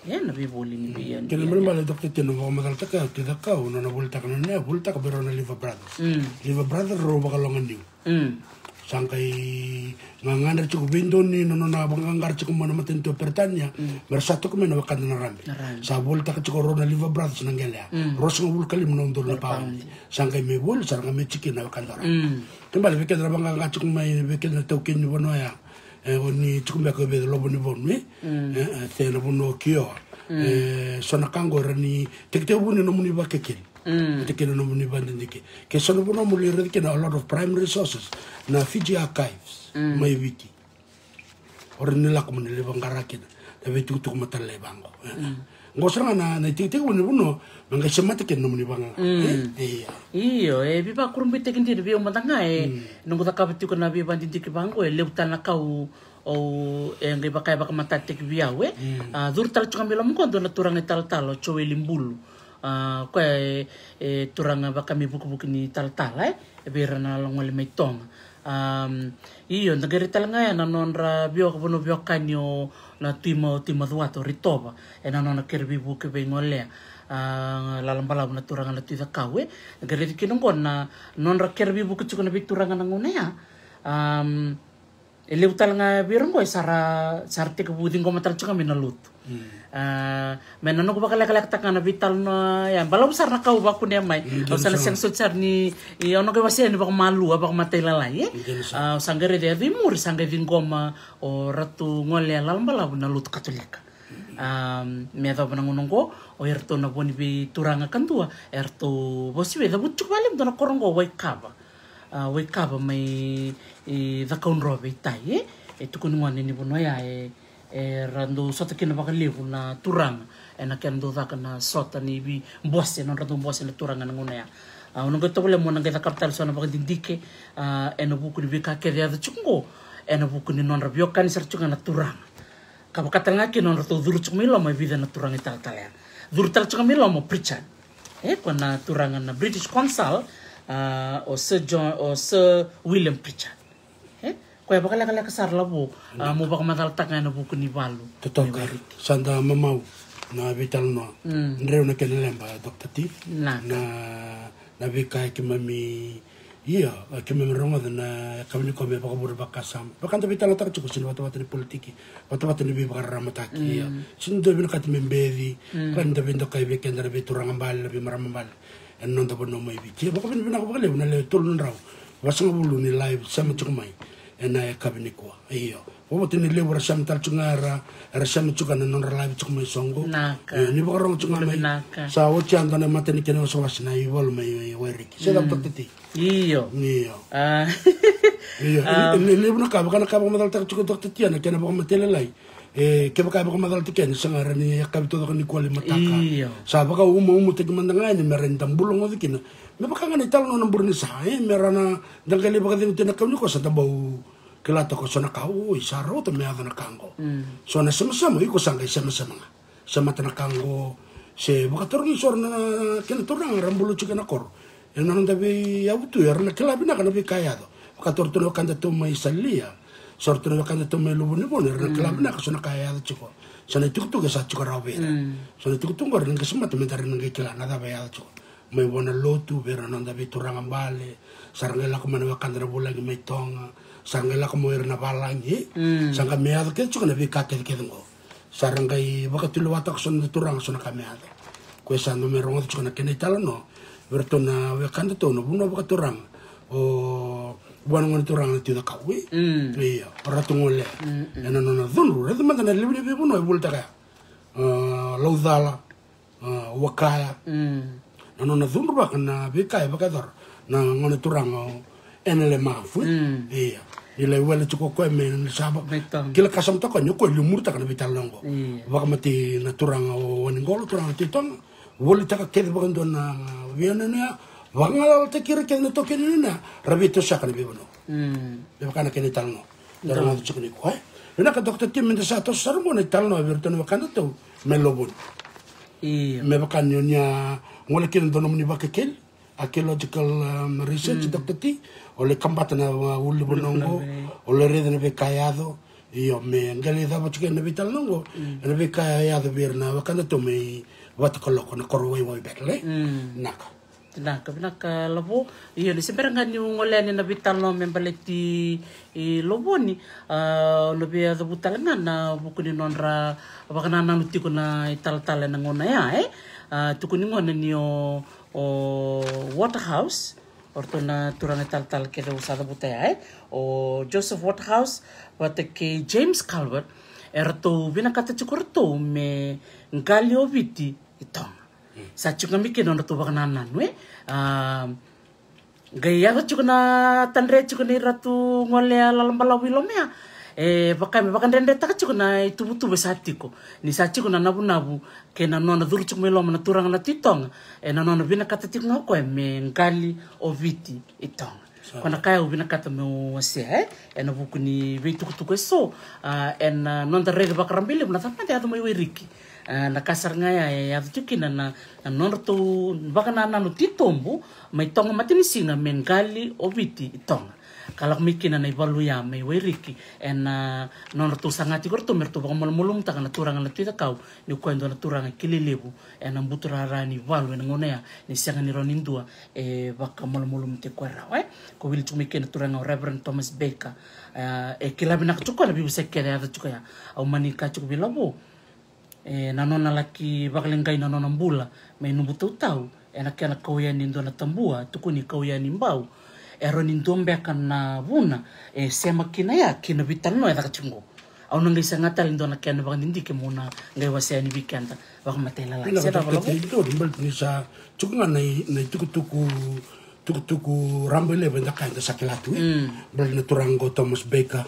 E, na veivoli ni vei, mm, kena, ia, balebale, Doctor Tino, vakamacalataka ya, Tui Cakau, nona volitaka na nona, volitaka vei rau na Lever Brothers. Mm. Lever Brothers, rau vakaloganiu. Mm. Sa qai gagadre tiko vei Doni na nona vaqaqara tiko mai na matanitu o Peritania, mm, me ra sa toka mai na wekada na Rabi. Na Rabi. Sa volitaka tiko rau na Lever Brothers na qele ya. Mm. Ruasagavulu ka lima na udolu na pauni. Pauni. Sa qai mai voli, sa ra qai mai tiko na wekada o Rabi. Mm. Ke bale vei keda na vaqaqa tiko mai, vei keda na taukei ni vanua ya. E, o ni tiko beka vei Lovonivonu, e? Mm. E, e, se na vanua o Kioa. Mm. E, so na ka qo era ni tekitekivu ni nomuni vakekeli. Mm. Tekitekivu ni nomuni vakadidike. Ke so na vanua mo lai raica kina a lot of prime resources, na Fiji Archives, mm, mai Viti. O ira ni lako mo ni lai vaqara kina na veitukutuku matailalai vaqo. Mm. Qo sara ga na, na itekitekivu ni vanua me qai semata kina nomuni vaqaqa. Mm. E, e, ia. Io, e veivakurabuitaki dina vei au mada ga, e, mm, noqu cakava tiko na veivakadidike vaqo, e levu tale na ka au, au, e qai vaka e vakamatatataki vei au, e. Mm. A, curu tale tiko ga mai loma qo dua na turaga italatala, o Joeli Bulu. A, koya e, e turaga vaka me vukivuki ni talatala, e, vei ira na gole mai Toga. Am, io, da qai rai tale ga ya na nodra veiwaka, vanua veiwekani o na Tui Ma-, o Tui Macuata, o Ritova, ena nona kere veivuke veigolea. A, Lalabalavu na turaga na Tui Cakau, e. Da qai raica kina qo na nodra kere veivuke tiko na veituraga na gauna ya. Am, E levu tale ga vei ira qo e sa ra, sa ra tekivu ciqoma tale tiko ga mai na lotu. Mm. A, me na noqu vakalekalekataka ga na veitalanoa ya, balavu sara na ka au vakunea mai. Mm, au sa na sega soti sara ni, i, au na qai wasea ni vakamalua, vakamatailalai, e? Mm, dina sara. A, au sa qai raica e yaco i muri, sa qai ciqoma o Ratu Golea Lalabalavu na lotu Katolika. Mm. A, me yacova na gauna qo, o iratou na vo ni veituraga kadua, eratou vosa vei, cavuti tiko vakalevu dua na koro qo, Waikava. A, Waikava mai, e, Cakaudrove i tai, e, e tukuni gone ni vanua ya, e, era dau sota kina vakalevu na turaga ena kena dau caka na sota ni veibose, nodra dau bose na turaga ena gauna ya. A, au na qai tovolea meu na qai cakava tale so na vakadidike, a, ena vuku ni veika kece e yaco tiko qo, ena vuku ni nodra veiwekani sara tiko ga na turaga. Ka vaka tale ga kina nodratou curu tiko mai loma e vica na turaga italatala ya. Curu tale tiko mai loma o Pritchard. E, ko na turaga na British Consul, a, o Sir John, o Sir William Pritchard. E, koya vakalekaleka sara Lavo, a, mo vakamacalataka ena vuku ni valu. Totoka. Sa da mamau na veitalanoa. Mm. Dreu na kena leba, Doctor T. Naka. Na, na veika e keimami Io, e keimami rogoca na yakavi nikua me vakavure vakasama. Vaka da veitalanoataka tiko, sega ni vatavata ni politiki, vatavata ni veivakararamataki, io. Mm. Sega ni dua e vinakata me beci, mm, ka ni da veidokai vei keda na veituraga bale, na veimarama bale. ena noda vanua mai Viti. E vakavinavinaka vakalevu na lewe tolu na drau vasagavulu ni live sema tiko mai ena yakavi nikua. Io, vovoti ni levu era sema tale tiko ga, era, era sema tiko na nodra live tiko mai soqo. Naka. Io, ni vakarogo tiko ga mai. Naka. Sa oti ya dua na mata ni kena wasewase na ivalu mai Wairiki. Se cava, Doctor T? Io. Io. Ah. Io. Ah. E, e, e levu na ka, vaka na ka vakamacalataka tiko Doctor T, na kena vakamatailalai. E, kevaka e vakamacalataki yani, sa ga ra ni yakavi taucoko nikua lai mataka. Io. Sa vakaumaumataki mada ga yani me ra ni da bula goci kina. Me vaka ga na italanoa na bure ni sa, e, me ra na da qai lai vakacegu tu ena yakavi nikua, sa da bau kila toka so na ka, oi, sa rauta me yaco na ka qo. Mm. So na semasema, iko sa qai semasema ga. Semata na ka qo, se vakatarogi so ra na kena turaga ra bula tiko ena koro. Ena noda veiyavu tu, era na kila vinaka na veika e yaco. Vakatarogi tu na wekadatou mai Salia, so ra tu na wekadatou mai Lovonivoni, era na kila vinaka so na ka e yaco tiko. So na itukutuku e sa tiko rawa vei ira. Mm. So na itukutuku qori na qai semata me da ra na qai kila na cava e yaco tiko. Mai vua na lotu, vei ira na noda veituraga bale, sa ra qai lako mai na wekada na vulagi mai Toga, sa ra qai lako mai ira na valagi, e? Mm. Sa qai me yaco kece tiko na veika kecekece qo. Sa ra qai vakatulewataka so na turaga so na ka me yaco. Koya sa dau mai rogoca tiko na kena italanoa vei iratou na wekadatou na vanua vakaturaga, o vua na gone turaga na Tui Cakau, e? Mm. Ia, o Ratu Gole. Mm, mm. Ena nona cudru, raica mada na levu ni veivanua e volitaka ya. A, Laucala, a, Wakaya. Mm. Na nona cudruvaka na veika e vakayacora na gone turaga o Enele Mafu, e? Mm. Ia. Ni lai wele tiko o koya me na sava. Kila ka sa mataka ni o koya liu muritaka na veitalanoa qo. Ia. Vakamatei na turaga o Waniqolo, turaga na Tui Toga. Volitaka kece vakadua na veiyanuyanu ya. Vagalalataki ira kece na taukei ni yanuyanu ya. Ra veitosoyaka na veivanua. Mm. Me vaka na kena italanoa. Donu. Da rogoca tiko nikua, e? Vinaka Doctor T, me da sa toso sara qo na italanoa vei iratou na wekadatou mai Lovoni. Io. Me vaka ni o ni a gole kina dua nomuni vakekeli, archaeological, um, research, mm, Doctor T, o lai kabata na, uh, ulunivanua qo, o lai raica na veika e yaco, io, me qai lai cava tiko ena veitalanoa qo, mm, ena veika e yaco vei ira na wekadatou mai Vatukaloko, na koro Waiwai Battle, e? Mm. Naka. Vinaka, vinaka Lavo. Io, ni se bera ga niu gole yani na veitalanoa me baleti Lovoni, a, au na via cavuta tale ga na vuku ni nodra vakanananu tiko na italatala ena gauna ya, e? A, tukuni gona ni o, o Waterhouse, o ratou na turaga italatala kece au sa cavuta ya, e? O Joseph Waterhouse vata kei James Calvert, eratou vinakata tiko ratou me qali o Viti i Toga. Sa tiko ga mai kina nodratou vakanananu, e? A, qai yaco tiko na tadre tiko nei Ratu Gole a lala balavu i loma ya. E vaka me vakadredretaka tiko na ituvatuva sa tiko. Ni sa tiko na navunavu kei na nona curu tiko mai loma na turaga na Tui Toga. E na nona vinakata tiko ga o koya me qali o Viti i Toga. Ko na ka au vinakata meu wasea, e? Ena vuku ni veitukutuku eso, a, ena noda raica vakarabailevu na cava mada e yaco mai Wairiki. A, na ka sara ga ya e yaco tiko kina na, na nodratou vakanananu titobu mai Toga Matanisiga me qali o Viti i Toga. Ka lako mai kina na ivalu ya mai Wairiki, ena nodratou saga tiko ratou me ratou vakamalumalumutaka na turaga na Tui Cakau, ni o koya e dua na turaga kilai levu ena buturara ni valu ena gauna ya, ni sega ni rawa ni dua e vakamalumalumutaki koya rawa, e? Ko wili tiko mai kina na turaga o Reverend Thomas Baker. E, e kila vinaka tiko koya na veivosaki kece e yaco tiko ya. Au mani kaya tiko vei Lavo, e, na nona laki vakaleqai na nona bula mai Nubutautau, ena kena kau yani e dua na tabua, tukuni kau yani Bau. E rawa ni dua beka na vuna e sema kina ya ki na veitalanoa e caka tiko qo. Au na qai saga tale e dua na kena vakadidike meu na qai wasea yani vei keda vakamatailalai. Se cava Lavo? Io, ni baleta ni sa tiko ga na i, na itukutuku, tukutuku rabailevu eda kaya eda sa kila tu, e? Mm. Baleta na turaga qo Thomas Baker,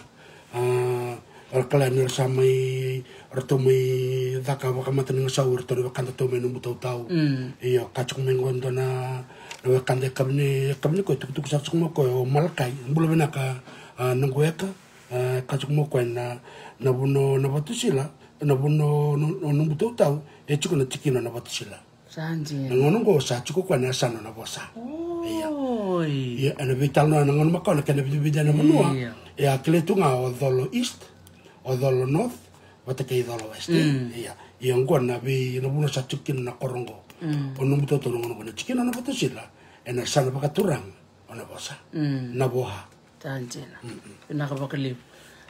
a, era kila ni ra sa mai, ratou mai caka vakamatanigasau, ratou na wekadatou mai Nubutautau. Mm. Io, ka tiko mai qo dua na, na wekada e kavini, e kavini koya, tukutuku sara tiko mai koya o Malakai. Bula vinaka, a, Naqueka. A, ka tiko mai o koya na, na vanua o Navatusila, na vanua o Nu-, o Nubutautau, e tiko na tikina o Navatusila. Sa dina. Na gauna oqo sa tiko o koya na yasana o Navosa. Oi. Ia. Ia, ena veitalanoa na gauna makawa na kena vidividia na vanua. Ia. E a kilai tu ga o Colo East, o Colo North, vata kei Colo West. Mm. Ia. Ia oqo na vei, na vanua sa tiko kina na koro oqo. Mm. O Nubutautau na gauna oqo na tikina o Navatusila, ena yasana vakaturaga o Navosa. Mm. Navoha. Sa dina. Mm-mm. Vinaka vakalevu.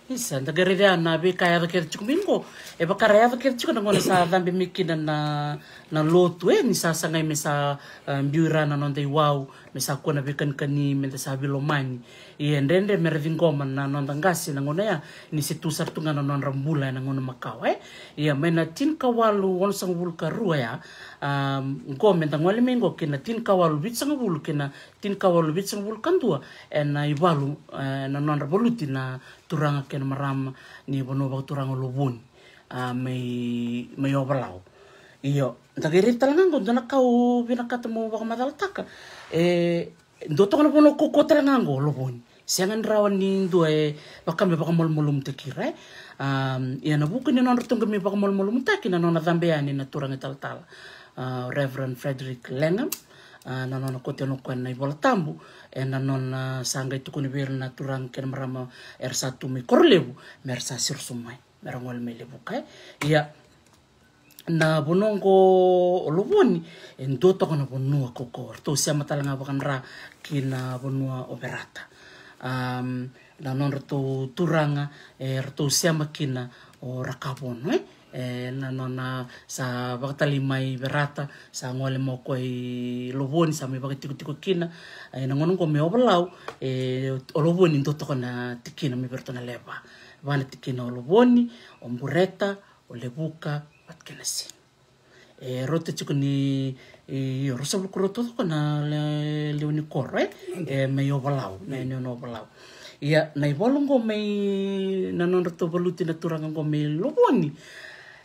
Isa, da qai raica na veika e yaco kece tiko mai qo. E vaka ra yaco kece tiko na gauna sa cabe mai kina na, na lotu, e, ni sa sagai me sa, e, biu ira na noda iwau, me sa kua na veikanikani, me da sa veilomani. Ia e dredre me ra ciqoma na noda qase na gauna ya, ni se tu sara tu ga na nodra bula ena gauna makawa, e. Ia mai na tinikawalu onosagavulu ka rua ya, a, qo me da gole mai qo ki na tinikawalu vitusagavulu ki na tinikawalu vitusagavulu ka dua, ena ivalu, e, na nodra valuti na turaga kei na marama ni vanua vakaturaga o Lovoni, a, mai, mai Ovalau. Io, da qai raica tale ga qo dua na ka au vinakata meu vakamacalataka. E, dua toka na vanua kaukaua tale ga qo o Lovoni. Sega ni rawa ni dua e vaka me vakamalumalumutaki ira, e. A, ia na vuku ni nodratou qai mai vakamalumalumutaki na nona cabe yani na turaga italatala, a, Reverend Frederick Langham, a, na nona kauta yani o koya na iVolatabu, e, na nona sa qai tukuni vei ira na turaga kei na marama era sa tu mai Korolevu, me ra sa siro sobu mai, me ra gole mai Levuka, e. Ia, na vanua qo o Lovoni, e dua toka na vanua kaukaua. Ratou sema tale ga vakadra ki na vanua o Verata. Am, na nodratou turaga, e, ratou sema kina o Rakavono, e. E, na nona sa vakatalai mai Verata, sa gole mai o koya i Lovoni, sa mai vakatikotiko kina. E, na gauna qo mai Ovalau, e, o Lovoni dua toka na tikina mai vei iratou na lewe va. Va na tikina o Lovoni, o Bureta, o Levuka, vata kei na Sini. E rauta tiko ni, e, io, ruasagavulu ka rua toka na le-, lewe ni koro, e? E, mai Ovalau, na, na, na Ovalau. Ia, na ivalu qo mai, na nodratou valuti na turaga qo mai Lovoni.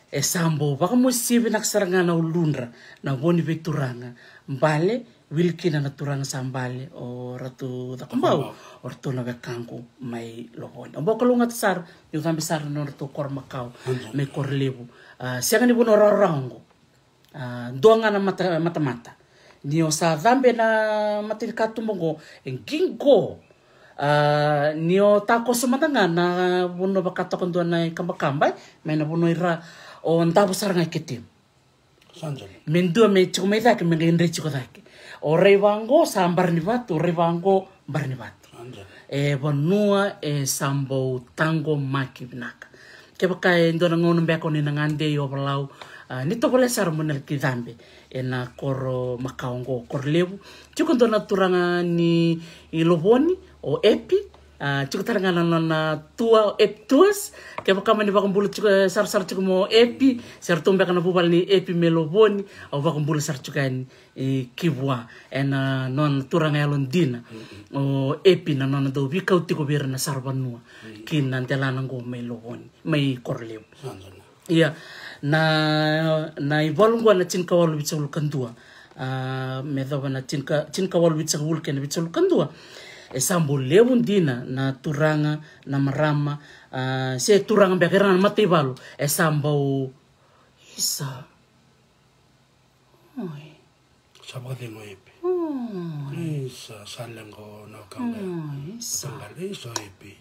E sa bau vakamosi vinaka sara ga na uludra, na vo ni veituraga. Bale, wili kina na turaga sa bale, o Ratu Cakobau, Cakobau. O ratou na wekaqu mai Lovoni. Au bau kalougata sara, niu cabe sara na nodratou koro makawa, Amen. Mai Korolevu. A, sega ni vanua rawarawa qo. A, dua ga na mata, matamata. Ni o sa cabe na matanikatuba qo, e qiqo. A, ni o takoso mada ga na vanua vaka toka dua na ikabakaba, e, mai na vanua i ra, o davo sara ga i kete. Sa dina. Me dua me tiko mai cake, me qai dre tiko cake. O rai vaqo sa bara ni vatu, o rai vaqo bara ni vatu. Sa dina. E vanua e sa bau taqomaki vinaka. Kevaka e dua na gauna beka o ni na gade i Ovalau, a, ni tovolea sara mo ni laki cabe ena koro makawa qo, Korolevu. Tiko dua na turaga ni Lovoni, o Epi, a, tiko tale ga na nona tour, Epi Tours. Kevaka mo ni vakabula tiko, e, sarasara tiko mai o Epi, se ratou beka na vuvale ni Epi mai Lovoni, au vakabula sara tiko yani, e, ki vua, ena nona turaga yalodina. Mm-mm. O Epi na nona dau veikau tiko vei ira na saravanua. Mm. Ki na delana qo mai Lovoni, mai Korolevu. Sa dina. Ia, na, na ivalu qo na tinikawalu vitusagavulu ka dua. A, me yacova na tinika, tinikawalu vitusagavulu kei na vitusagavulu ka dua. E sa bau levu dina na turaga, na marama, a, se turaga beka, ira na mataivalu. E sa bau, isa. Oi. Sa vakacegu o Epi. Oi. Isa, sa leqa o Naukabe. Oi, isa. Isa o Epi.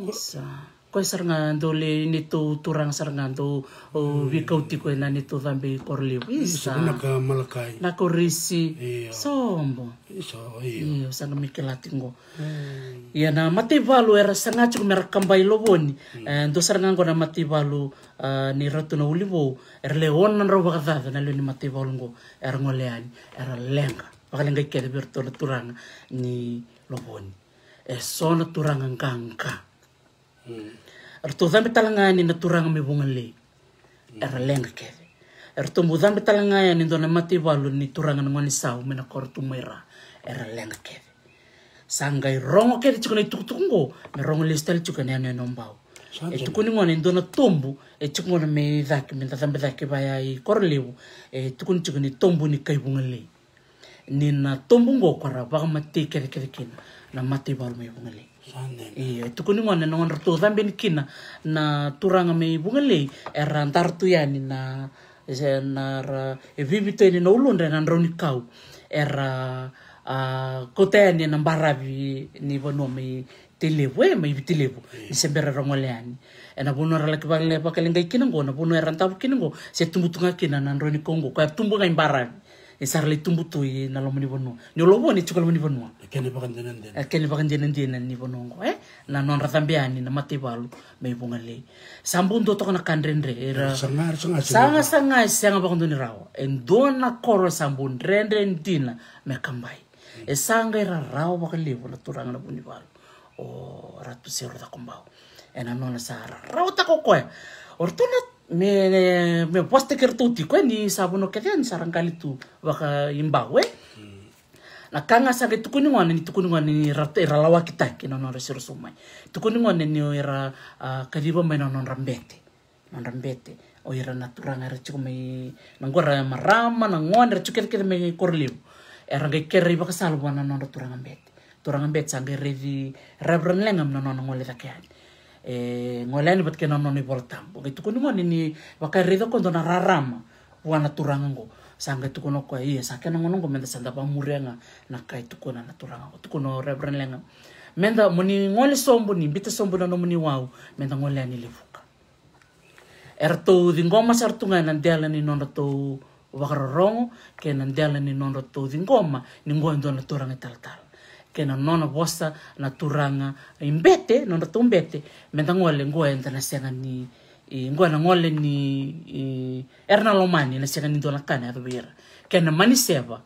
Isa. Koya sara ga dau le neitou turaga sara ga dau, o, mm, veikau tiko ena neitou cabe i Korolevu. Isa. Isa, vinaka Malakai. Naka o Risi. Io. Sobo. Isa, io. Io, sa na mai kila tiko qo. Mm. Ia na mataivalu era saga tiko mera kaba i Lovoni. Mm. E, dua sara ga qo na mataivalu, a, ni Ratu Naulivou. Era le ono na drau vakacaca na lewe ni mataivalu qo. Era gole yani. Era leqa. Vakaleqai kece vei iratou na turaga ni Lovoni. E so na turaga qaqa. Mm. Eratou cabe tale ga yani na turaga mai Vugalei. Mm. Era leqa kece. Eratou bau cabe tale ga yani e dua na mataivalu ni turaga na gone sau mai na koro tu mai ra. Era leqa kece. Sa qai rogo kece tiko na itukutuku qo, me rogo lesu tale tiko ena yanuyanu o Bau. Sa dina. E tukuni gona e dua na tobu, e tiko gona mai cake, me da cabe cake vaya i Korolevu, e tukuni tiko ni tobu ni kai Vugalei. Ni na tobu qo ko ra vakamatei kecekece kina na mataivalu mai Vugalei. Sa dina. Io, e tukuni gona ena nodratou cabe yani kina na turaga mai Vugalei, era dara tu yani na, e, na ra, e vivitu yani na uludra ena drau ni kau. Era, a, kauta yani ena baravi ni vanua mai Tailevu, e, mai Viti Levu. Io. Ni se bera era gole yani. Ena vanua era laki vale, vakaleqai kina qo, na vanua era davo kina qo, se tubu tu ga kina na drau ni kau qo, koya tubu ga i baravi. E sa ra lai tubu tu ena loma ni vanua. Ni o Lovoni e tiko loma ni vanua. E kena ivakadinadina. E kena ivakadinadina ni vanua oqo, e? Na nodra cabe yani na mataivalu mai Vugalei. Sa bau dua toka na ka dredre. Era saga, saga, saga, saga, e sega vakadua ni rawa. E dua na koro sa bau dredre dina me kabai. E sa qai rarawa vakalevu na turaga na Vunivalu, o Ratu Seru Cakobau. Ena nona sa rarawataka o koya. O ratou na me, me vosataki iratou tiko, e, ni sa vanua kece yani sa ra qali tu vakaibau, e. Na ka ga sa qai tukuni gona ni, tukuni gona ni ra, era lawakitaki na nodra siro sobu mai. Tukuni gona ni era, a, kaciva mai na nodra bete. Nodra bete. O ira na turaga era tiko mai, na qo era marama, na gone era tiko kecekece mai Korolevu. Era qai kere ivakasala vua na nodra turaga bete. Turaga bete sa qai raici Reverend Legam na nona gole cake yani. E gole yani vata kei na nona iVola Tabu. Qai tukuni gona ni vaka e raica o koya dua na rarama vua na turaga qo. Sa qai tukuna o koya, ia, sa kena gauna qo meda sa da vakamuria ga na ka e tukuna na turaga qo. Tukuna o Reverend Legam, meda, mo ni gole sobu, ni biuta sobu na nomuni wau, meda gole yani Levuka. Eratou ciqoma sara tu ga ena dela ni nodratou vakarorogo kei na dela ni nodratou ciqoma ni qo e dua na turaga italatala. Kei na nona vosa na turaga i bete, nodratou bete, meda gole qo eda na sega ni, i, qo ena gole ni, i, era na lomani, ena sega ni dua na ka ena yaco vei ira. Kei na maniseva,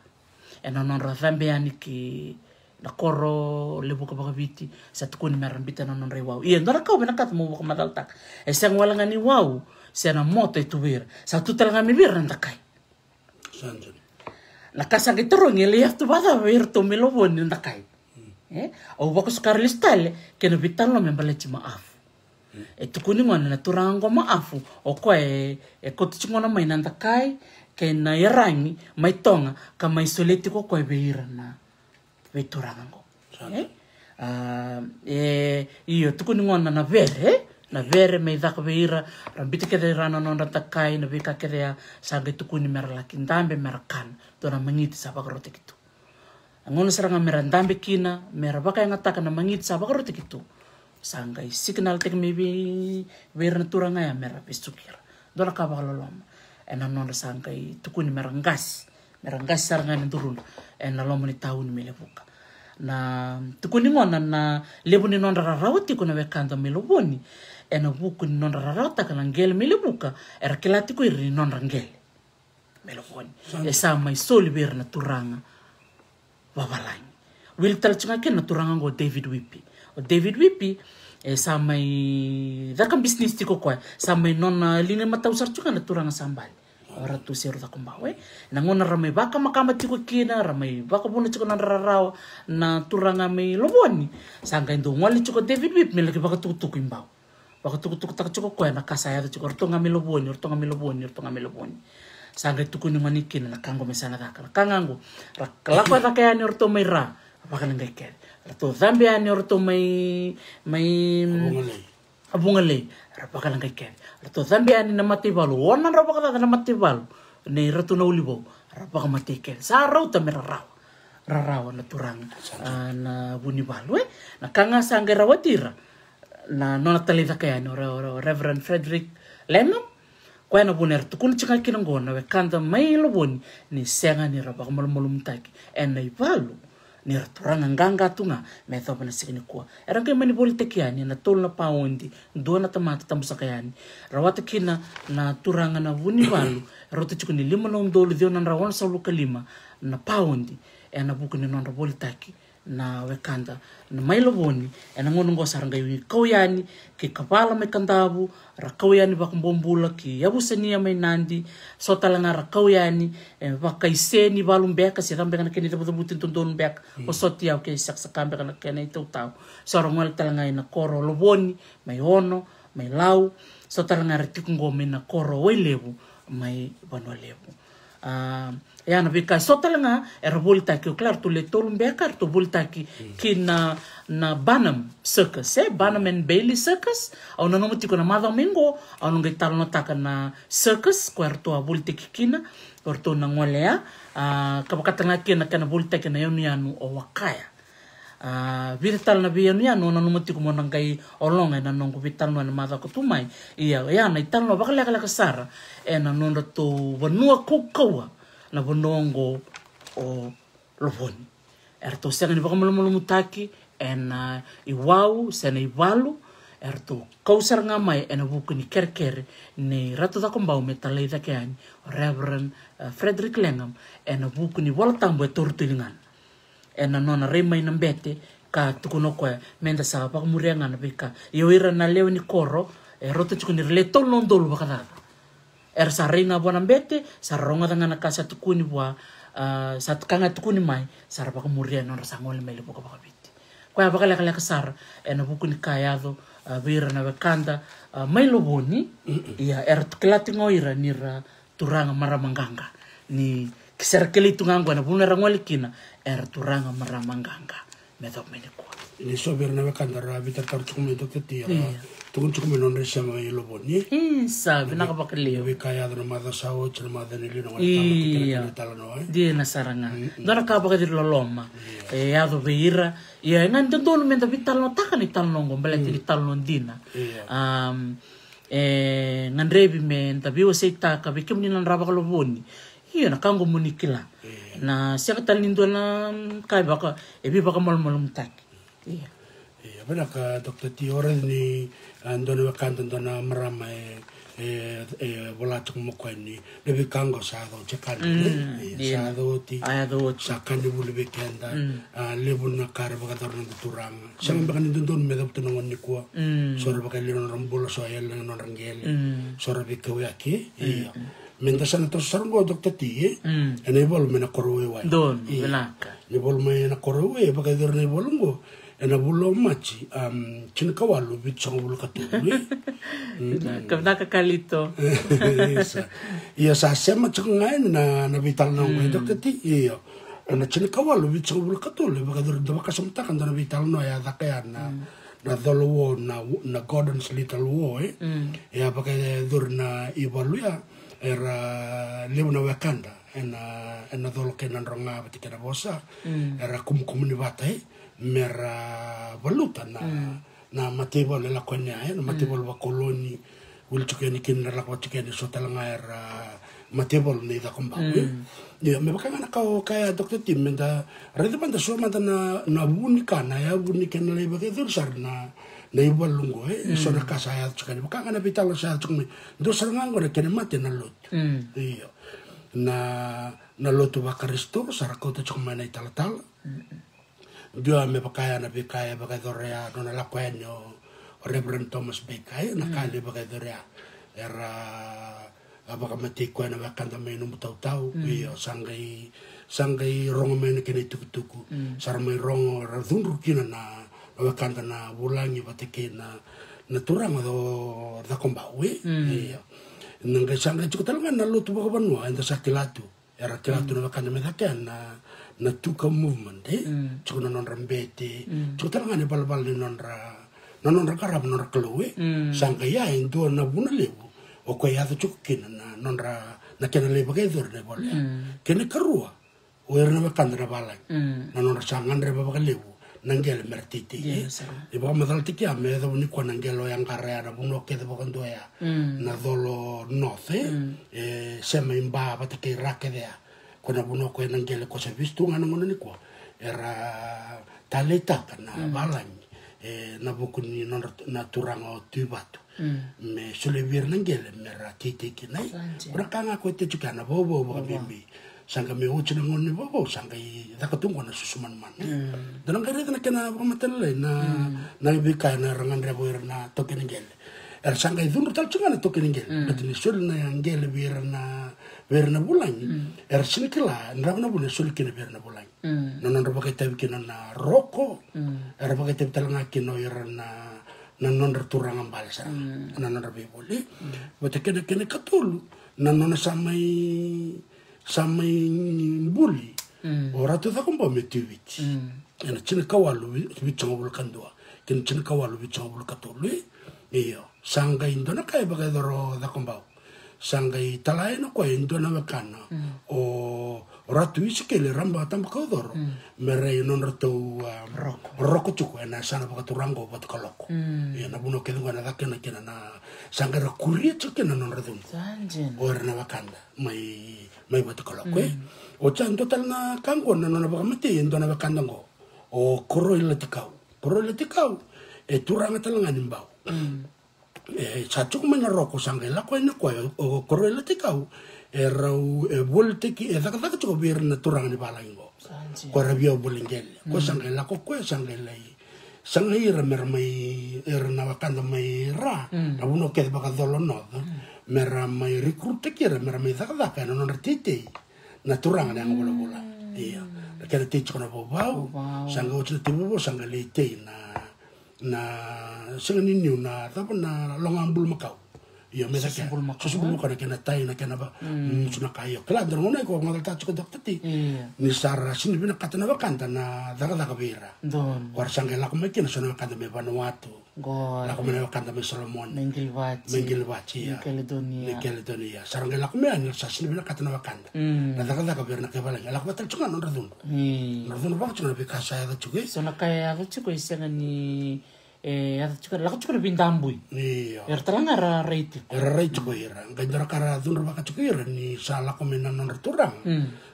ena nodra cabe yani ki na koro Levuka vakaviti, sa tukuni mera biuta na nodra iwau. Ia, dua na ka au vinakata meu vakamacalataka. E sega wale ga ni wau se na moto e tu vei ira. Sa tu tale ga mai vei ira na dakai. Sa dina. Na ka sa qai tarogi, e lai yaco tu vakacava vei iratou mai Lovoni na dakai. E? Au vakasuka lesu tale kei na veitalanoa me baleti Maafu. E tukuni gona na turaga qo Maafu, o koya e, e kauta tiko gona mai na dakai kei na iyaragi mai Toga, ka mai solia tiko o koya vei ira na veituraga qo. Sa dina. E? A, e, io, tukuni gona na vere, e? Na vere mai caka vei ira, ra biuta kece i ra na nodra dakai, na veika kece ya, sa qai tukuni mera laki dabe, mera kana. Dua na magiti sa vakarautaki tu. A gauna sara ga mera dabe kina, mera vakayagataka na magiti sa vakarautaki tu, sa qai sikinalataki mai vei, vei ira na turaga ya mera vesuki ira. Dua na ka vakaloloma. Ena nodra sa qai tukuni mera qasi, mera qasi sara ga ena duruna ena loma ni tauni mai Levuka. Na tukuni gona na levu ni nodra rarawa tiko na wekada mai Lovoni, ena vuku ni nodra rarawataka na qele mai Levuka, era kila tiko ira ni nodra qele mai Lovoni. Sa dina. E sa mai soli vei ira na turaga vavalagi. Wili tale tiko ga kina na turaga qo o David Whippi. O David Whippi, e sa mai caka bisinisi tiko o koya. Sa mai nona liga imatau sara tiko ga na turaga sa bale, o Ratu Seru Cakobau, e. Na gauna ra mai vakamakama tiko kina, ra mai vakavuna tiko na nodra rarawa na turaga mai Lovoni, sa qai dau gole tiko o David Whippi me laki vakatukutuku i bau. Vakatukutukutaka tiko o koya na ka sa yaco tiko, o ratou ga mai Lovoni, o ratou ga mai Lovoni, o ratou ga mai Lovoni. Sa qai tukuni gona kina na ka qo me sa na caka. Na ka ga qo, ra lako cake yani o ratou mai Ra, ra vakaleqai kece. Ratou cabe yani o ratou mai, mai Vugalei. Vugalei, ra vakaleqai kece. Ratou cabe yani na mataivalu, ono drau vakacaca na mataivalu nei Ratu Naulivou, ra vakamatei kece. Sa rauta me rarawa, rarawa na turaga, a, na Vunivalu, e. Na ka ga sa qai rawati ira, na nona taleicaka yani o Re-, o Re-, o Reverend Frederick Langham. Koya na vuna era tukuna tiko ga kina qo na wekada mai Lovoni ni sega ni ra vakamalumalumutaki ena ivalu ni ra turaga qaqa tu ga me yacova na siga nikua. Era qai mani volitaki yani ena tolu na paodi, dua na tamata tabusaka yani. Rawata kina na turaga na Vunivalu, rauta tiko ni lima na udolu ciwa na drau onosagavulu ka lima na paodi ena vuku ni nodra volitaki na wekada na mai Lovoni. Ena gauna qo sa ra qai kau yani ki Kavala mai Kadavu, ra kau yani vakabobula ki Yavusania mai Nadi. So tale ga ra kau yani, e, vakaiseni valu beka, se cava beka na kena icavucavuti dodonu beka. Mm. Vosoti au ke isakasaka beka na kena itautau. So ra gole tale ga ina koro Lovoni mai Ono, mai Lau. So tale ga ra tiko qo mai na koro Wailevu mai Vanua Levu. A, ia na veika eso tale ga era volitaki, o kila ratou le tolu beka eratou volitaki, mm, ki na, na Barnum Circus, e, Barnum and Bailey Circus. Au nanuma tiko na macawa mai qo au na qai talanoataka na circus ko eratou a volitaki kina, ko eratou na gole ya. A, ka vakatale ga kina na kena volitaki na yanuyanu o Wakaya. A, vica tale na veiyanuyanu au nanuma tiko mo na qai ologa ena noqu veitalanoa ena macawa ka tu mai. Ia, ia na italanoa vakalekaleka sara ena nodratou vanua kaukauwa na vanua oqo o Lovoni. Eratou sega ni vakamalumalumutaki ena iwau se na ivalu, eratou kau sara ga mai ena vuku ni kerekere nei Ratu Cakobau me talai cake yani o Reverend, eh, Frederick Langham, ena vuku ni Vola Tabu e tauri tu e ligana. Ena nona rai mai na bete ka tukuna o koya meda sa vakamuria ga na veika. Ia o ira na lewe ni koro e rauta tiko ni ra le tolu na udolu vakacaca. Era sa rai ga vua na bete, sa ra rogoca ga na ka sa tukuni vua, ah, sa ka ga e tukuni mai, sa ra vakamuria na nodra sa gole mai Levuka vakaviti. Koya vakalekaleka sara ena vuku ni ka e yaco, ah, vei ira na wekada, ah, mai Lovoni. Ia era tu kila tiko ga o ira ni ra turaga marama qaqa. Ni ki sera kilai tu ga oqo ena vanua era gole kina, era turaga marama qaqa me yacova mai nikua. Ni so vei ira na wekada ra veitaratara tiko mai, Doctor T, era tukuna tiko mai na nodra isema i Lovoni. Isa, vinaka vakalevu. Veika e yaco na macawa sa oti, na macawa ni liu, na gone tama, kei na kena italanoa, e? Dina sara ga. Dua na ka vakaciri loloma e yaco vei ira. Ia e ga ni dodonu meda veitalanoataka na italanoa oqo baleta ni talanoa dina. Ia. Am, e gadrevi meda veiwaseitaka vei kemuni na dra vakalovoni. Io, na ka oqo mo ni kila. Na sega tale ni dua na, mm, ka e vaka, e veivakamalumalumutaki. Ia. Ia, vinaka, Doctor T, o raica ni, ah, dua na wekada, dua na marama e, e, e vola tiko mo koya ni na veika oqo sa yaco tiko yani, e, sa yaco oti. A yaco oti. Sa ka ni vuli vei keda. Ah, levu na ka era vakayacora na noda turaga. Sega beka ni dodonu me cavuta na gauna nikua. So era vakayalia na nodra bula, so e yali na nodra qele. So era veikauyaki. Ia. Meda sa na toso sara oqo, Doctor T, e? Ena ivalu mai na koro waiwai. Donu, vinaka. Na ivalu mai na koro waiwai, e vakayacori na ivalu oqo ena vula o Maji, am, tinikawalu vitusagavulu ka tolu, e? Vinaka, vinaka Kalito. Isa. Ia sa sema tiko ga yani na, na veitalanoa oqo, e, Doctor T, io. Ena tinikawalu vitusagavulu ka tolu, e vakayacori, da vakasamataka dua na veitalanoa e a caka ya na, na colo war, na, na Gordon's Little War, e? E a vakayacori na ivalu ya, era levu na wekada ena, ena colo kei Nadroga vata kei Navosa, era kumukumuni vata, e, mera valuta na, na mataivalu e lako yani ya, e, na mataivalu vakoloni, vuli tiko yani kina, na lako vata tiko yani, so tale ga era mataivalu nei Cakobau, e. Ia, me vaka ga na ka o kaya, Doctor T, meda raica mada so mada na, na vu ni ka, na yavu ni kena lai vakayacori sara na, na ivalu oqo, e. So na ka sa yaco tiko yani, vaka ga na veitalanoa sa yaco tiko mai. Dua sara ga oqo na kena mate na lotu. Io. Na, na lotu vaKarisito sa ra kauta tiko mai na italatala. Dua me vaka ya na veika e vakayacora ya, nona lako yani o, o Reverend Thomas Baker, e, na ka e lai vakayacora ya. Era a vakamatei koya na wekada mai Nomu Tautau. Io, sa qai, sa qai rogo mai na kena itukutuku. Sa ra mai rogo, ra cudru kina na, na wekada na vulagi vata kei na, na turaga o Cakobau, e? Io. Na qai sa qai tiko tale ga na lotu vakavanua, eda sa kila tu. Era kila tu na wekada me cake na, na Tuka movement, e? Tiko na nodra bete, tiko tale ga na ivalavala ni nodra, na nodra qarava na nodra Kalou, e? Sa qai ya e dua na vuna levu o koya e yaco tiko kina na nodra, na kena lai vakayacori na ivola ya. Kena ikarua, o ira na wekada na valagi, na nodra sa gadreva vakalevu na qele me ra teitei. Io, sara. E vakamacalataki ya me yacova nikua na qele o Yaqara ya, na vanua kece vakadua ya. Na colo North, e? E sema i Ba vata kei Ra kece ya. Ko na vanua ko ya na qele ko sa vesu tu ga na gauna nikua. Era taleitaka na valagi, e, na vuku ni nodra, na turaga o Tui Vatu. Me solia vei ira na qele me ra teitei kina, e. Ko na ka ga ko e tei tiko ya na vauvau vakabibi. Sa qai me oti na gauna ni vauvau, sa qai caka tu qo na susu manumanu. Da na qai raica na kena vakamatailalai na, na veika era gadreva o ira na taukei ni qele. Era sa qai cudru tale tiko ga na taukei ni qele. Baleta ni soli na qele vei ira na, vei ira na vulagi. Era sega ni kila na rawa na vuna e soli kina vei ira na vulagi. Na nodra vakaitavi kina na roko. Era vakaitavi tale ga kina o ira na, na nodra turaga bale sara. Na nodra veivoli. Vata kei na kena ikatolu, na nona sa mai sa mai buli o Ratu Cakobau me Tui Viti. Ena tinikawalu vi-, vitusagavulu ka dua kei na tinikawalu vitusagavulu ka tolu, e? Io. Sa qai dua na ka e vakayacora o Cakobau. Sa qai talai na koya e dua na wekana o, o Ratu Isikeli, Raba Tabakaucoro, me rai nodratou, a, roko, roko tiko ena yasana vakaturaga o Vatukaloko. Ia na vanua kece qo ena caka kina, kina na sa qai ra kuria tiko kina na nodra cudru. O ira na wekada mai, mai Vatukaloko, e. Oti ya, dua tale na ka qo na nona vakamatei e dua na wekada qo, o Koroilatikau. Koroilatikau e turaga tale ga ni Bau. E sa tiko mai na roko, sa qai lako yani o koya, o Koroilatikau, e rau, e volitaki, e cakacaka tiko vei ira na turaga ni valagi qo. Ko ra via voli qele. Ko sa qai lako, ko sa qai lai sagai ira me ra mai, ira na wekada mai Ra, na vanua kece vakacolo North, me ra mai recruit-taki ira me ra mai cakacaka ena nodra teitei na turaga na yago vulavula. Ia na kena tei tiko na vauvau, sa qai oti na tei vauvau, sa qai lai tei na, na sega ni niu, na cava, na loga bulumakau. Io, me cake. Soso bulumakau, na kena tai, na kena va. Musu na ka, io. Kila, dua na gauna iko vakamatata tiko, Doctor T, ni sa ra sini vinakata na wekada na cakacaka vei ira. Ko ra sa qai lako mai kina so na wekada mai Vanuatu. Lako mai na wekada mai Solomoni. Mai Qilivati. Mai Qilivati, ia. Mai Keledonia. Mai Keledonia. Sa ra qai lako mai yani, sa sini vinakata na wekada na cakacaka vei ira na kai valagi. Lako vata tale tiko ga na nodra cudru. Nodra cudru vaka tiko na veika sa yaco tiko, e. So na ka e yaco tiko e sega ni e yaco tiko, lako tiko na veidabui. Io. Era tale ga ra rai tiko. Era rai tiko ira. Qai dua na ka ra cudruvaka tiko ira ni sa lako mai na nodra turaga.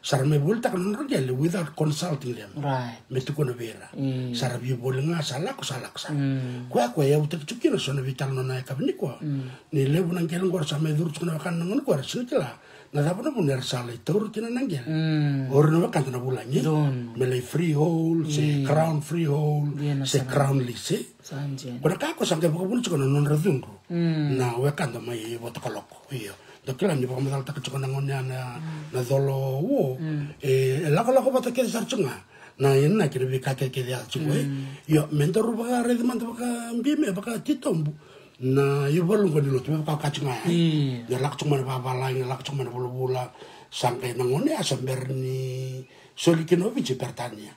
Sa ra mai volitaka na nodra qele without consulting them. Me tukuna vei ira. Sa ra via voli ga, sa lako, sa lako, sa. Koya, koya e yautaki tiko kina so na veitalanoa na yakavi nikua. Ni levu na qele qo ra sa mai curu tiko na wekada na gauna qo, era sega ni kila na cava na vuna era sa lai taura kina na qele. O ira na wekada na vulagi. Me lai freehold, se crown freehold, se crown lease. Ko na ka ko sa qai vakavuna tiko na nodra cudru na wekada mai Vatukaloko. Io. Dou kila ni vakamacalataka tiko na gauna ya na, na colo uo. E, e lakolako vata kece sara tiko ga na inaki, na veika kece kece yaco tiko, e. Io, me daru vakaraici mada vakabibi, me vakatitobu na ivalu qo ni lotu, me vaka au kaya tiko ga ya. Ni lako tiko mai na vavalagi, lako tiko mai na vulavula, sa qai na gauna ya sa bera ni soli kina o Viti e Peritania.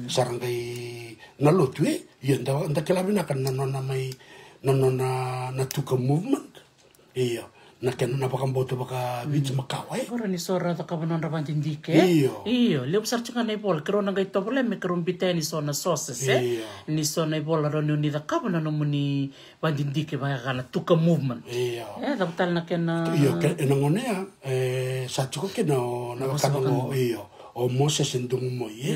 Sa ra qai na lotu, e. Io, da, da kila vinaka na nona mai, na nona, na Tuka movement. Io, na kena na vakabauta vakaviti makawa, e. Ora ni so ra cakava nodra vakadidike. Io. Io, levu sara tiko ga na ivola, keirau na qai tovolea me keirau biuta yani so na sources, e. Ni so na ivola rau ni cakava na nomuni vakadidike vaka na Tuka movement. Io. E, cava tale na kena. Io, ke, ena gauna ya, e, sa tiko kina o na wekada qo, io, o Moses Dugumoi, e.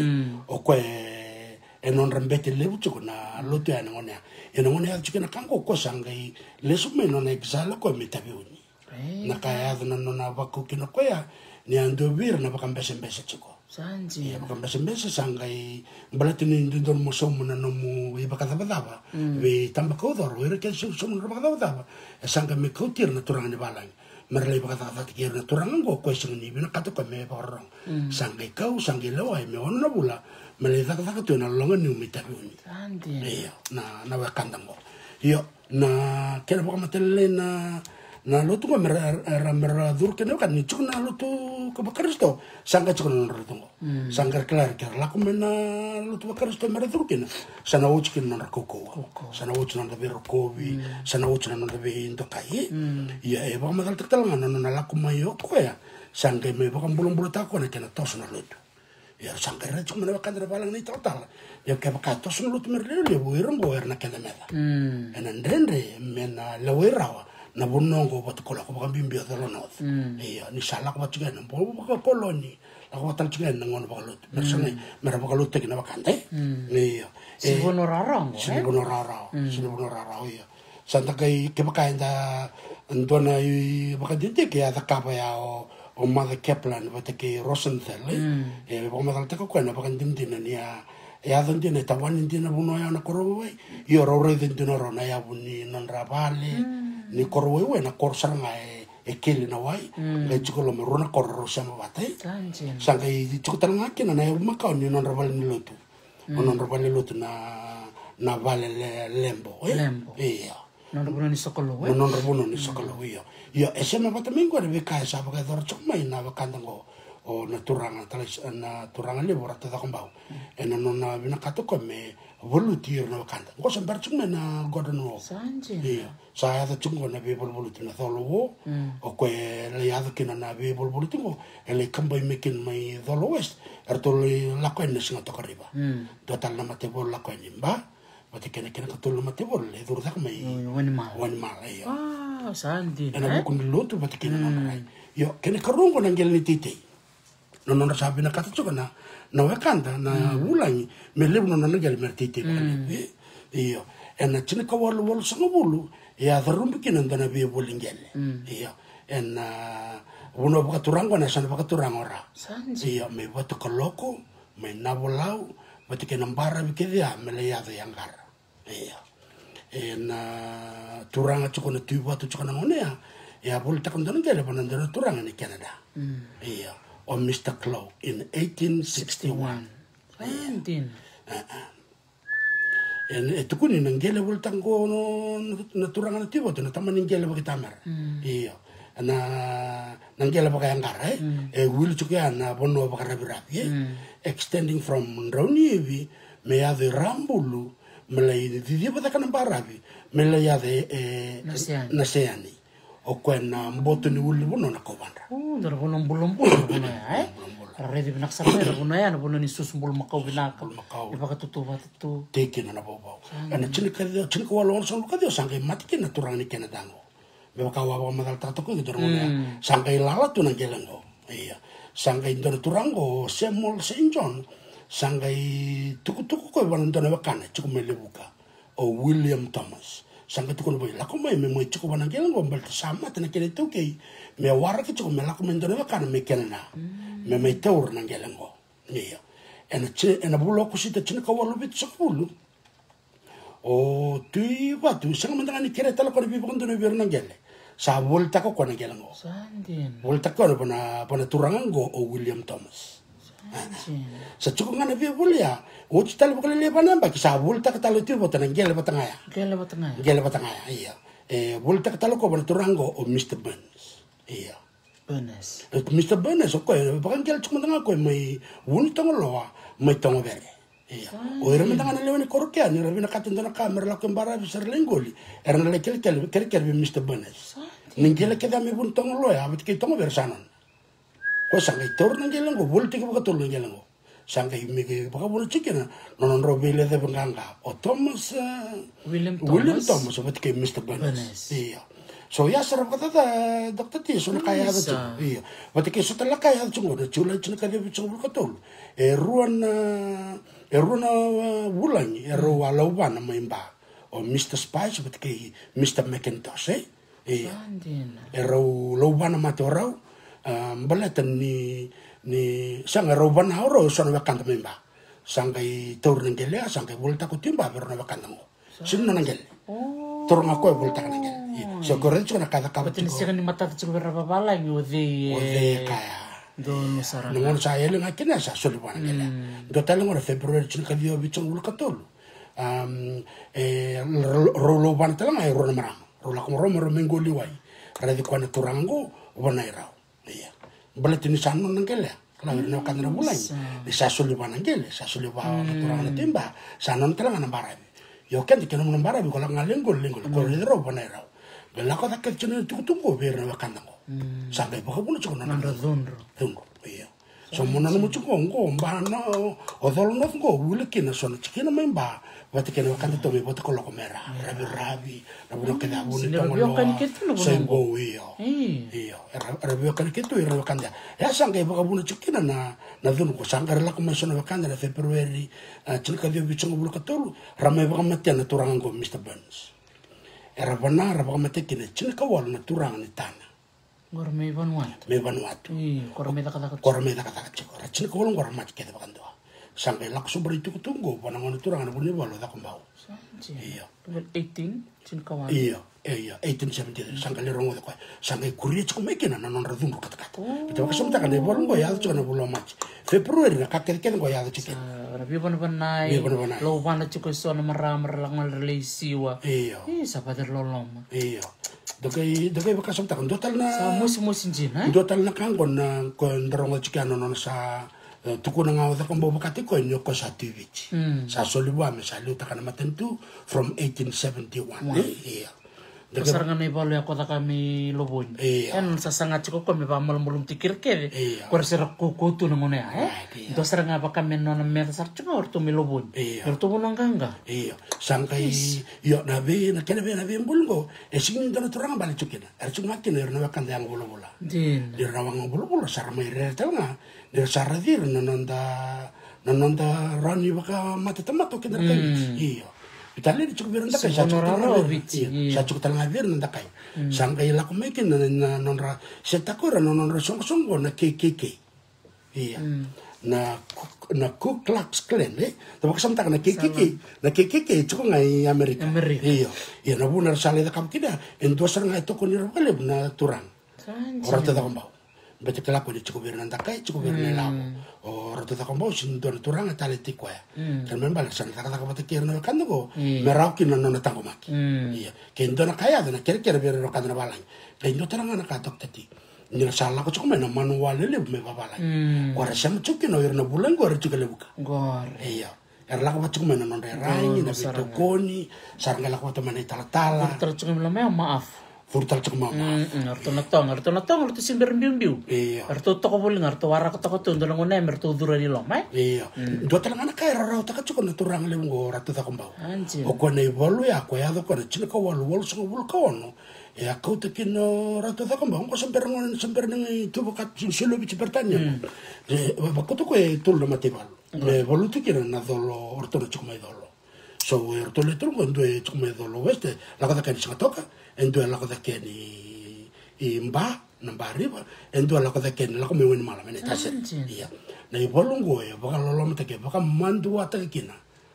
O koya e e nodra bete levu tiko na lotu ya ena gauna ya. Ena gauna ya tiko na ka qo, ko sa qai lesu mai nona exile ko me Taveuni. Na ka e yaco na nona vakau kina koya, ni a dua vei ira na vakabesebese tiko. Ia vakabesebese sa qai baleta ni dodonu mo sauma na nomu ivakacavacava vei Tabakaucoro, ira kece sa sauma na vakacavacava. E sa qai me kauti ira na turaga ni valagi me ra lai vakacakacakataki ira na turaga qo, ko e sega ni vinakata ko me vakarorogo. Sa qai kau, sa qai lewai me ono na vula me lai cakacaka tu ena loga niu mai Taveuni. Io, na, na wekada qo. Io, na kena vakamatailalai na, na lotu qo me ra, ra, me ra curu kina wekada ni tiko na lotu ka vaKarisito. Sa qai tiko na nodra lotu qo. Sa qai ra kila ira ke ra lako mai na lotu vaKarisito me ra curu kina, sa na oti kina na nodra kaukauwa. Sa na oti na nodra veirokovi, sa na oti na nodra veidokai. Ia e vakamacalataka tale ga na nona lako mai o koya, sa qai mai vakabulabulataka koya na kena toso na lotu. Ia sa qai rai tiko mai na wekada na valagi na italatala. Ia kevaka e toso na lotu me ra lewe levu, o ira qo era na kena meca. Ena dredre me na lewai rawa na vanua qo vata ko lako vakabibi o Colo North. Ia ni sa lako vata tiko ena bogi vakakoloni, lako vata tale tiko ena gauna vakalotu. Me ra sagai me ra vakalotutaki na wekada, e. Io. Sega ni vanua rawarawa qo, sega ni vanua rawarawa. Sega ni vanua rawarawa, io. Sa da qai, kevaka eda, dua na ivakadidike a cakava ya o, o Mother Kaplan vata kei Rosenthal, e. E vakamacalataka o koya na vakadinadina ni a, e yaco dina, e tawani dina na vanua ya na koro waiwai. Io, rau raica dina o rau na yavu ni nodra vale ni koro waiwai, na koro sara ga e e keli na wai, qai tiko loma, rua na koro rau sema vata, e. Sa qai tiko tale ga kina na yavu makawa ni nodra valenilotu. O nodra valenilotu na, na vale le, lebo, e. Io. Nodra vanua ni sokalou, e. Na nodra vanua ni sokalou, io. Io, e sema vata mai qo na veika e sa vakayacora tiko mai na wekada qo. O na turaga, tala, na turaga levu o Ratu Cakobau, ena nona vinakata o koya me valuti ira na wekada. Qo sa bera tiko mai na Gordon Wall. Sa dina. Io. Sa yaco tiko qo na veivaluvaluti na Colo War. O koya e lai yaco kina na veivaluvaluti qo, e lai kabai mai kina mai Colo West, eratou lai lako yani na Sigatoka River. Dua tale na mataivalu lako yani Ba, vata kei na kena ikatolu na mataivalu e curu cake mai Wainimala. Wainimala, io. Ena vuku ni lotu vata kei na nodra rai. Io, kena ikarua qo na qele ni teitei. Na nodra sa vinakata tiko na, na wekada, na vulagi, me levu na nona qele me ra teitei vakalevu. Io, ena tinikawalu walusagavulu e a carubi kina dua na veivoli qele. Io, ena vanua vakaturaga qo na yasana vakaturaga o Ra. Io, mai Vatukaloko, mai Navolau, vata kei na baravi kece ya me lai yaco i Aqara. Io. Ena turaga tiko na Tui Vatu tiko na gauna ya, e a volitaka dua na qele vua na dua na turaga ni Canada. Io. O Mister Clow in eighteen sixty-one. Io. E tukuni na qele volitaka qo na turaga na Tui Vatu, na tamani qele vakaitamera. Io. Na, na qele vakaiaqara, e wili tiko ya na vanua vakaraviravi, e extending from Drauniivi me yaco i Rabulu, me lai ciciva cake na baravi, me lai yaco e, e Nasea yani. O koya na boto ni ulunivanua na Kauvadra. Dua na vanua bulabula na vanua ya, e? Ra raici vinaka sara mai na vanua ya, na vanua ni susu bulumakau vinaka. Ni vakatutu vakatutu. Tei kina na vauvau. Ena tinikaciwa, tinikawalu walusagavulu kaciwa sa qai mate kina na turaga ni Canada qo. Me vaka au a vakamacalataka toka qo, dua na gauna ya sa qai lala tu na qele qo. Io. Sa qai dua na turaga qo, Samuel Saint John, sa qai tukutuku koya vua na dua na wekana tiko mai Levuka, o William Thomas. Sa qai tukuna vua, lako mai me mai tiko vua na qele qo baleta sa mate na kena itaukei, me waraki tiko me lako mai dua na wekana mai Canada, me mai taura na qele qo. Io. Ena ti-, ena vula o Okosita tinikawalu vitusagavulu, o Tui Vatu sega mada ga ni kerea tale o koya na veivakadonui vei ira na qele. Sa volitaka o koya na qele qo. Volitaka o koya vua na, vua na turaga qo o William Thomas. Sa tiko ga na veivoli ya, oti tale vakalailai va na yabaki sa volitaka tale o Tui Vatu na qele vata ga ya. Qele vata ga ya. Qele vata ga ya, io. E volitaka tale o koya vua na turaga qo o Mister Burns. Io. Burns. E, Mister Burns, o koya e vakaqele tiko mada ga o koya mai Vunitogoloa, mai Togovere. Io. O ira mada ga na lewe ni koro kea, ni ra vinakata e dua na ka me ra lako i baravi se ra lai qoli, era na lai kerekere, kerekere vei Mister Burns. Ni qele kece mai Vunitogoloa, a vata kei Togovere sa nona. Koya sa qai taura na qele qo, volitaki vakatolu na qele qo. Sa qai mai vakavuna tiko kina na nodrau veilecavi qaqa o Thomas, e, William Thomas vata kei Mister Burns. Io. So ya sara vakacaca, Doctor T, so na ka e yaco tiko. Io. Vata kei so tale na ka e yaco tiko qo na Julai tinikaciwa vitusagavulu katolu. E rua na, e rua na, e, vulagi e rau a lauvana mai Ba. O Mister Spice vata kei Mister McIntosh, e? Io. E rau lauvana mate o rau, a, baleta ni, ni sa qai rau vana o rau e so na wekada mai Ba. Sa qai taura na qele ya, sa qai volitaka o Tui Ba vei rau na wekada qo. Sega ni nona qele. Turaga o koya e volitaka na qele. Io. So ko raica tiko na ka e cakava tiko. Sega ni matata tiko vei ira vavalagi o cei e kaya. Donu sara. Na gauna sa yali ga kina sa soli vua na qele. Dua tale gona February tinikaciwa vitusagavulu katolu. Am, e, rau, rau lauvana tale ga e rua na marama. Rau lako marama, rau mai qoli wai. Raici koya na turaga qo, vanai rau. Ia. Baleta ni sa nona na qele. Kila vei ira na wekada na vulagi. Ni sa soli vua na qele, sa soli vua na turaga na Tui Ba. Sa nona tale ga na baravi. Io, keda kei na nomu na baravi, ko lako ga lai qoli, lai qoli. Ko raici rau, vanai rau. Qai lako cake kece na itukutuku qo vei ira na wekada qo. Sa qai vakavuna tiko na nodra cudru. Cudru, io. So mo nanuma tiko qo, Ba na, o Colo North qo, wili kina so na tikina mai Ba, vata kei na wekada tu mai Vatukaloko me Ra, Raviravi, na vanua kece, Vunitogoloa, Soibou, io. Io, era, era veiwekani kece tu ira na wekada. E a sa qai vakavuna tiko kina na, na cudru qo, sa qai ra lako mai so na wekada na February, a, tinikaciwa vitusagavulu katolu, ra mai vakamatea na turaga qo, Mister Burns. Era vana, ra vakamatea kina tinikawalu na turaga ni Tana. Qo ra mai Vanuatu. Mai Vanuatu. Io, ko ra mai cakacaka tiko. Ko ra mai cakacaka tiko. Ra tinikawalu qo ra mate kece vakadua. Sa qai lako sobu na itukutuku qo vua na gone turaga na vunivalu o Cakobau. Sa dina. Io. Eighteen, tinikawalu. Io, e, io, eighteen seventy-three. Sa qai lai rogoca o koya. Sa qai kuria tiko mai kina na nodra cudru katakata. Baleta vakasamataka na ivalu qo e yaco tiko na vula o Maji. February na ka kecekece qo e yaco tiko kina. Sa na veivanavanai. Veivanavanai. Lauvana tiko e so na marama, ra lako ga ra lai siwa. Io. Io, sa vakacereloloma. Io. Dokai dokai vakasamataka dua tale na sa mosimosi dina, e? Dua tale na ka qo na ko da rogoca tiko ya na nona sa, e, tukuna ga o Cakobau vakataki koya ni o koya sa tu i Viti. Sa soli vua me sa liutaka na matanitu from eighteen seventy-one, e? Ia. Ko sara ga na ivalu ya ko caka mai Lovoni. Ia. E na sasaga tiko ko me vakamalumalumutaki ira kece. Ia. Ko ra sera kaukaua tu na gauna ya, e? Ia. Dua sara ga vaka me nona meca sara tiko ga o ratou mai Lovoni. Ia. O ratou vanua qaqa. Ia. Sa qai, io, na vei, na kena vei, na veibuli qo. E sega ni dua na turaga bale tiko kina. Era tiko ga kina ira na wekada yago vulavula. Dina. Ira na waqa vulavula sa ra mai rere tale ga. Ni ra sa raci ira na noda, na noda rawa ni vakamatatamata o keda na kai Viti. Io. Vita lei ni tiko vei ira na dakai, sa tiko tale ga vei ira. Io, sa tiko tale ga vei ira na dakai. Sa qai lako mai kina na, na nodra, se tako ira na nodra soqosoqo na K K K. Io. Na Ku, na Ku Klux Klan, e? Da vakasamataka na K K K, na K K K e tiko ga i Amerika. Io. Io, na vuna era sa lai cakava kina, e dua sara ga e tokoni ira vakalevu na turaga. O Ratu Cakobau. Beta kila ko ni tiko vei ira na dakai, tiko vei ira na ilavo. O Ratu Cakobau, sega ni dua na turaga e taleitaki koya. Kena ibalebale sa na cakacaka vata kei ira na wekada qo me rawa kina na nona taqomaki. Ia. Ke dua na ka e yaco na kerekere vei ira na wekada na valagi. Ke dua tale ga na ka, Doctor T, ni ra sa lako tiko mai na manuwa lelevu mai vavalagi. Ko ra sema tiko kina o ira na vulagi qo era tiko e Levuka. Ia. Era lako vata tiko mai na nodra iyaragi, na veitokoni, sa ra qai lako vata mai na italatala. Vuru tale tiko mai loma ya o Maafu. Vuru tale tiko mai o Maafu. O ratou na Toga, o ratou na Toga, o ratou se bera biubiu. Io. O ratou toka voli ga, o ratou waraka toka tu, dua na gauna ya me ratou curu yani i loma, e? Io. Dua tale ga na ka era rautaka tiko na turaga levu qo o Ratu Cakobau. O koya na ivalu ya, ko yaco koya na tinikawalu walusagavulu ka ono. E a kauta kina o Ratu Cakobau, qo se bera gauna, se bera ni tu vaka, se soli o Viti Peritania. E vakauta koya e tolu na mataivalu. Me valuti kina na colo, o ratou na tiko mai colo. So e ratou le tolu qo, e dua e tiko mai colo west, e lako cake yani Sigatoka, e dua e lako cake yani i Ba, na Ba River, e dua e lako cake yani, lako mai Wainimala, mai na itasere. Ia. Na ivalu qo e vakalolomataki, e vakamaduataki kina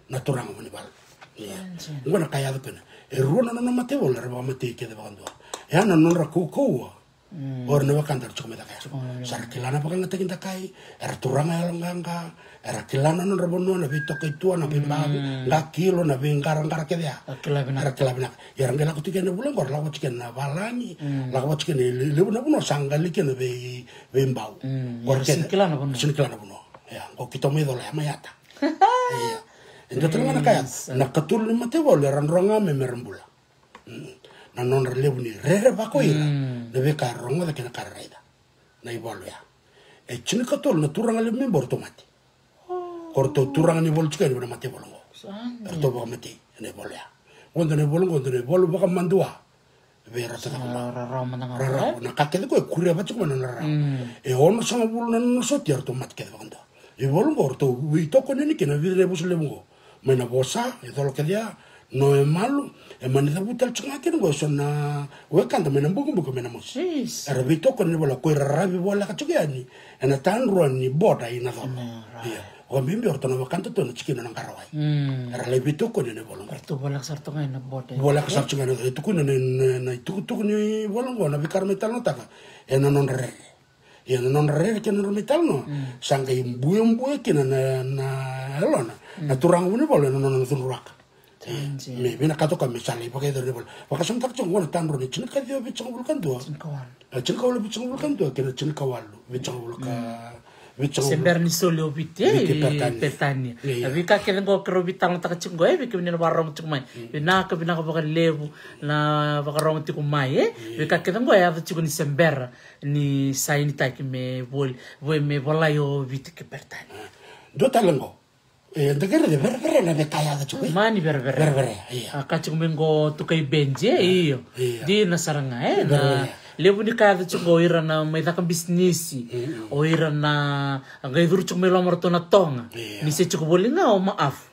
na turaga Vunivalu. Ia. Qo na ka e yaco kina. E rua na nona mataivalu era vakamatei kece vakadua. E a na nodra kaukaua. O ira na wekada era tiko mai cake ya. Sa ra kila na vakayagataki dakai, era turaga yaloqaqa, era kila na nodra vanua, na veitoka i tua, na veiba, qakilo, na veiqaraqara kece ya. Era kila vinaka. Ia era qai lako tiko ena vula qo, era lako tiko ena valagi, lako tiko ena levu na vanua sa qali kina vei, veibau. Qo era kece. Sega ni kila na vanua. Ia, qo keitou mai colo ya mai Yata. Ia. E dua tale ga na ka ya. Na katolu ni mataivalu era dro ga me mera bula. Na nodra levu ni rerevaka o ira na veika era rogoca kei na ka era raica. Na ivalu ya e tinikatolu na turaga levu mai Ba o ratou mate. Ko ratou turaga ni valu tiko yani vei na mataivalu qo. Eratou vakamatei ena ivalu ya. Qo dua na ivalu, qo dua na ivalu vakamadua vei Ratu Cakobau. Rarawa mada ga. Rarawa. Na ka kece qo e kuria vata tiko mai na nona rarawa. E onosagavulu na nona soti eratou mate kece vakadua. Ivalu qo ratou veitokoni yani kina vica na yavusa levu qo. Mai na Vosa, e colo kece ya, no e malu, e mani cavuti tale tiko ga kina qo eso na wekada mai na Bukebuke, mai na Mosi. Era veitokoni ni vola ko ira ravi voleka tiko yani ena tadrua ni boda i Nacolo. Ia. O bibi o ratou na wekada tu na tikina na Qarawai. Era lai veitokoni ena ivalu qo. Ratou voleka sara tu ga ena boda. Voleka sara tiko ga ena, e tukuna na, na, na itukutuku ni ivalu qo, na veika era mai talanoataka ena nodra rere. Ia na nodra rere kei na nodra mai talanoa, sa qai buebue kina na, na yalona na turaga Vunivalu ena nona cudruaka. Ia, me vinakata o koya me sa lai vakayacori na ivalu. Vakasamataka tiko qo na tadrua ni tinikaciwa vitusagavulu ka dua. Tinikawalu. E, tinikawalu vitusagavulu ka dua kei na tinikawalu vitusagavulu ka, vitusagavulu. Se bera ni soli o Viti, e, Viti Peritania. Ia, ia. E, veika kece qo keirau veitalanoataka tiko qo, e, vei kemuni na vakarorogo tiko mai. Vinaka, vinaka vakalevu na vakarorogo tiko mai, e. Veika kece qo e yaco tiko ni se bera ni sainitaki me voli, vo-, me volai o Viti kei Peritania. Dua tale qo. E, da qai raica, vereverea na veika yaco tiko, e? Mani vereverea. Vereverea, ia. A ka tiko mai qo Tukai Bedi, e, io. Io. Dina sara ga, e, na vereverea. Levu ni ka yaco tiko qo, o ira na mai caka bisinisi, o ira na qai curu tiko mai loma o ratou na Toga. Io. Ni se tiko voli ga o Maafu.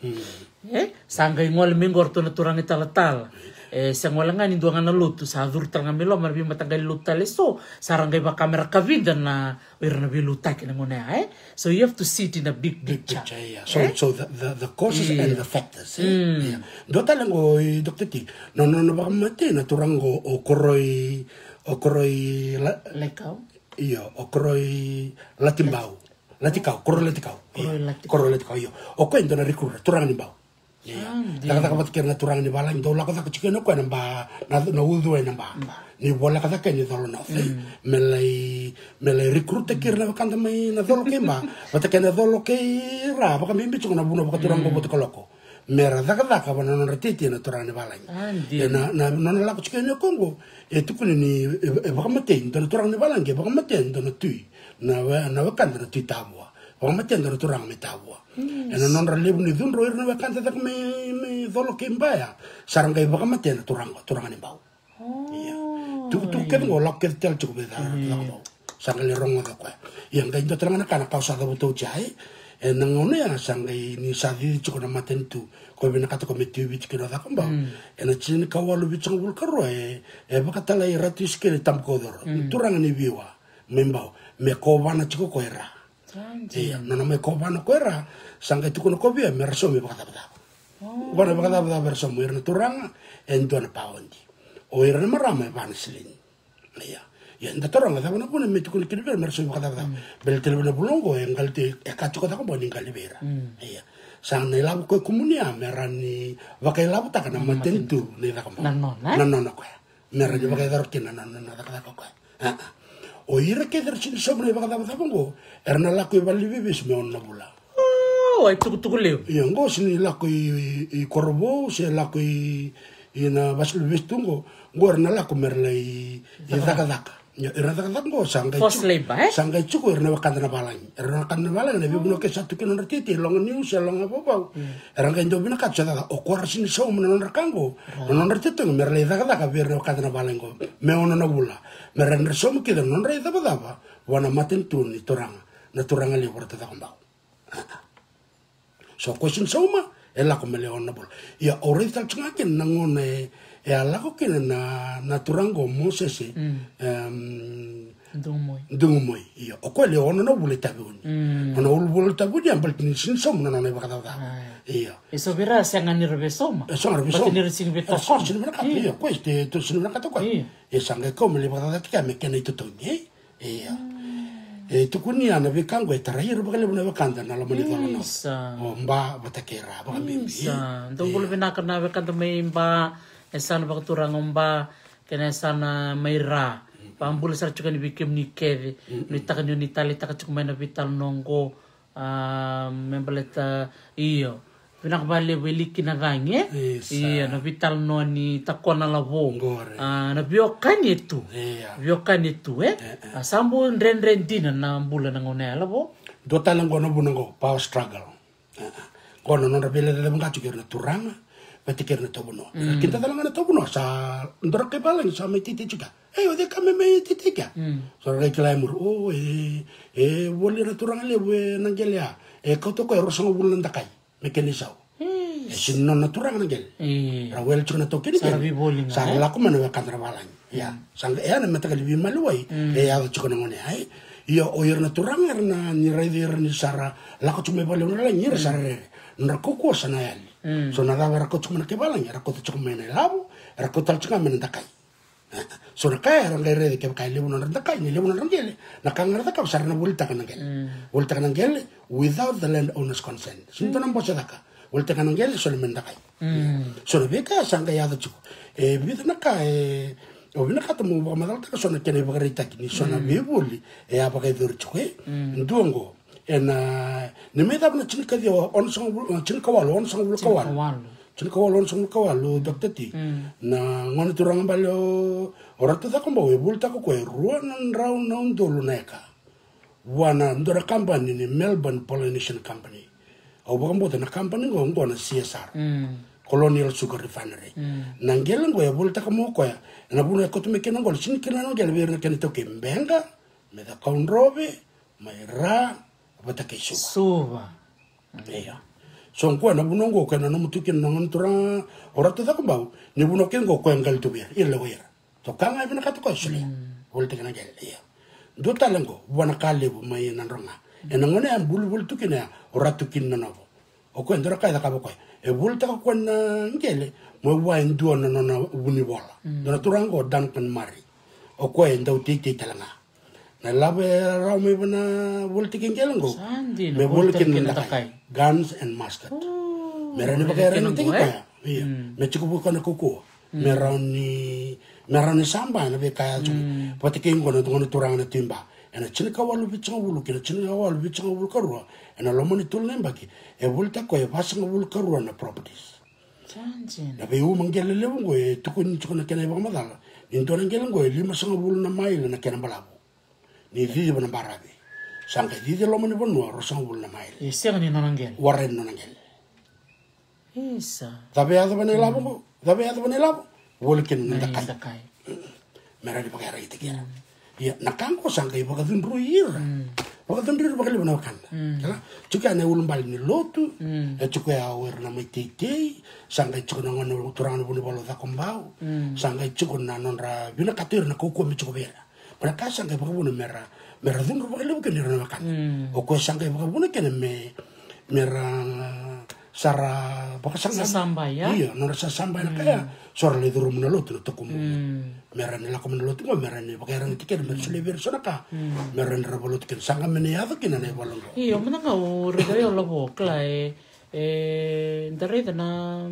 E, sa qai gole mai qo o ratou na turaga italatala. E, se gole ga ni dua ga na lotu, sa curu tale ga mai loma na veimataqali lotu tale eso, sa ra qai vaka me ra kavida na, o ira na veiliutaki na gauna ya, e? So you have to see it in a big picture. Big picture, yeah. So, e? So the, the, the causes and the factors, e? Yeah. Dua tale qo i Doctor T, na, na, na nona vakamatei na turaga qo o Koroi, o Koroi La-, Laikau. Io, o Koroi Latibau. Latikau, Koroi Latikau. Koroi Latikau. Koroi Latikau, io. O koya e dua na recruiter, turaga ni Bau. Ia. Cakacaka vata kei ira na turaga ni valagi, dau lako caka tiko yani o koya na ba, na, na ucu ena ba. Ni voleka caka yani colo na oce. Me lai, me lai recruit-taki ira na wekada mai na colo kei ba. Vata kei na colo kei ra, vakabibi tiko na vuna vakaturaga qo Vatukaloko. Me ra cakacaka vua na nodra tete na turaga ni valagi. Ia na, na, nona lako tiko yani o koya qo, e tukuni ni, e, e vakamatei, dua na turaga ni valagi, e vakamatei, dua na tui. Na we, na wekada na tui Tavua. Vakamatei dua na turaga mai Tavua. Ena nodra levu ni cudru o ira na wekada caka mai, mai colo kei ba ya. Sa ra qai vakamatea na turaga, turaga ni Bau. Ia. Tukutuku kece qo lako kece tale tiko vei caka, caka Bau. Sa qai lai rogoca koya. Ia qai dua tale ga na ka na ka au sa cavuta oti ai. Ena gauna ya sa qai ni sa cici tiko na matanitu. Ko vinakata ko me tui Viti kina o caka Bau. Ena tini ka walu vitusagavulu ka rua e, e vakatalai Ratu Isikeli Tabukocorua. Turaga ni Viwa. Mai Bau. Me kovana tiko ko ira. Ia, nona mai kovana ko era, sa qai tukuna ko vei ira me ra saumi vakacavacava. Vana vakacavacava era saumi, o ira na turaga, e dua na paodi. O ira na marama e va na silini. Ia. Ia, da taroga cava na vuna me tukuna kina vei ira me ra saumi vakacavacava. Baleta levu na vula oqo, e qali tiko, e ka tiko caka Bau ni qali vei ira. Ia. Sa na ilavo ko e kumuni ya, me ra ni vakailavotaka na matanitu ni caka Bau. Na nona, e? Na nona koya. Me ra ni vakayacora kina na, na, na cakacaka o koya. A, a. O ira kece era sini sauma na ivakacavacava oqo, era na lako i vale ni veivesu me ono na vula. O, e tukutuku levu. Ia, oqo sini lako i, i, i Korovou, se lako i, i na vasi veivesu tu oqo, oqo era na lako me ra lai, i cakacaka. Ia, era na cakacaka oqo, sa qai Forced labour, e? Sa qai tiko era na wekada na valagi. Era na wekada na valagi, na veivanua ke sa tu kina nodra tete, loga niu se loga vauvau. Era qai dau vinakata sa caka, o koya ra sini sauma na nodra ka oqo. Na nodra tetogi, me ra lai cakacaka vei ira na wekada na valagi oqo. Me ono na vula. Me ra dra sauma kina na nodra icavacava. Vua na matanitu ni turaga. Na turaga levu ra ta caka Bau. So, ko sini sauma, e lako me le ono na vula. Ia, au raica tale tiko ga kina na gauna e, e a lako kina na, na turaga o Mosese, em, Dugumoi. Dugumoi, ia. O koya le ono na vula e tavi oni. Ona uluvula e tavi oni, a baleta ni sini sauma na nona ivakacavacava. Ia. E so vei ira sega ni ra veisauma. E sega ni ra veisauma. Baleta ni ra sini veitokona. Sini vinakata, ia. Koya, te, te sini vinakata koya. Ia. E sa qai kau me le vakacacataki me kena itotogi, e? Ia. E tukuni ya na veika oqo e tarai ira vakalevu na wekada na loma ni colo na. Isa. O Ba vata kei ra vakabibi. Isa. Dou bula vinaka na wekada mai Ba, e sa na vakaturaga o Ba, kei na yasana mai Ra. Vakabula sara tiko yani vei kemuni kece. Nuitaka ni oni taleitaka tiko mai na veitalanoa oqo. A, me baleta, io. Vinaka vakalevu e Liki na cagi, e? Isa. Io, na veitalanoa ni Takona Lavo. Qori. A, na veiwekani e tu. Ia. Veiwekani e tu, e? E, e. A, sa bau dredre dina na bula na gauna ya, Lavo. Dua tale qo na vuna qo, power struggle. E, e. Qo na nodra veilecaleca vaqo tiko ira na turaga, vata kei ira na tauvanua. Kida tale ga na tauvanua, sa dua na kai valagi, sa mai teitei tiko. E, o cei ka me mai teitei kea? So ra qai kila e muri, o, e, e, voli na turaga levu, e, na qele ya. E, kauta o koya e ruasagavulu na dakai. Me kena isau. E, sini nona na turaga na qele. Ra wele tiko na taukei ni qele. Sa ra lako mai na wekada na valagi. Ia. Sa qai, e, ya na mataqali veimaliwai. E, yaco tiko na gone, ai. Ia, o ira na turaga, era na, ni raici ira ni sa ra lako tiko mai vale, o na lagi, ira sa ra rere. Nodra kaukauwa sa na yali. So na cava era kauta tiko mai na kai valagi, era kauta tiko mai na ilavo, era kauta tale tiko ga mai na dakai. So na ka ya era qai raica kevaka e levu nodra dakai, ni levu nodra qele. Na ka ga era cakava sa ra na volitaka na qele. Volitaka na qele without the land owner's consent. Sini dua na bose caka. Volitaka na qele, soli mai na dakai. So na veika ya sa qai yaco tiko. E vica na ka e, au vinakata meu vakamacalataka so na kena ivakaraitaki ni so na veivoli e a vakayacori tiko, e. Dua oqo. Ena, ni mai cava na tinikaciwa, onosagavulu, tinikawalu, onosagavulu ka walu. Tinikawalu. Tinikawalu, onosagavulu ka walu, Doctor T. Na gone turaga bale o, o Ratu Cakobau, e volitaka o koya e rua na drau na udolu na eka. Vua na dua na kabani ni Melbourne Pollination Company. Au vakabauta na kabani qo, qo na C S R. Colonial Sugar Refinery. Na qele qo e volitaka mai o koya. Ena vanua e kauta mai kina qo, na sini kina na qele vei ira na kena itaukei Beqa, me Cakaudrove, mai Ra, vata kei Suva. Suva. Ia. So qo na vanua qo, koya na nomu tu kina na gone turaga o Ratu Cakobau, ni vanua kina qo koya qali tu vei ira, ira lewe ira. So ka ga e vinakata koya solia. Volitaki na qele, ia. Dua tale qo, vua na Ka Levu mai Nadroga. Ena gauna ya e buli voli tu kina ya o Ratu Kini Nanovo. O koya e dua na ka e cakava o koya. E volitaka o koya na qele, mai vua e dua na nona vunivola. Dua na turaga qo o Duncan Murray. O koya e dau teitei tale ga. Na ilavo e rawa mai vua na volitaki qele qo. Sa dina, me volitaki na dakai. Guns and musket. Me rawa ni vakaiyaragitaki koya. Ia. Me tiko vua koya na kaukauwa. Me rawa ni, me rawa ni saba ena veika ya tiko. Vata kei qo na dua na turaga na Tui Ba. Ena tinikawalu vitusagavulu kei na tinikawalu vitusagavulu karua. Ena loma ni tolu na yabaki. E volitaki koya e vasagavulu karua na properties. Na veiuma qele levu qo e tukuni tiko na kena ivakamacala. Ni dua na qele qo e limasagavulu na maile na kena balavu. Ni cici vana baravi. Sa qai cici loma ni vanua ruasagavulu na maile. E sega ni nona qele. Warai ni nona qele. Isa. Cava e yaco vana ilavo qo? Cava e yaco vana ilavo? Voli kina na dakai. Me rawa ni vakaiyaragitaki ira. Ia, na ka qo sa qai vakacudrui ira. Vakacudrui ira vakalevu na wekada. Kila? Tiko ya na iulubale ni lotu. E tiko ya o ira na mai teitei. Sa qai tiko na gone turaga na vunivalu o Cakobau. Sa qai tiko na nodra vinakata ira na kaukauwa me tiko vei ira. Baleta sa qai vakavuna mera, mera cudru vakalevu kina ira na wekana. O koya sa qai vakavuna kina me, mera sa ra vakasaqa. Sasabai, ia? Io, nodra sasabai na ka ya. So ra lai curuma na lotu na tukumu. Mera ni lako mai na lotu qo, mera ni vakaiyaragitaki kina, mera solia vei ira so na ka. Mera ni ra valotu kina. Sa qai me ni yaco kina na ivalu qo. Io, mada ga au raica, io, lavo, kila e, e, da raica na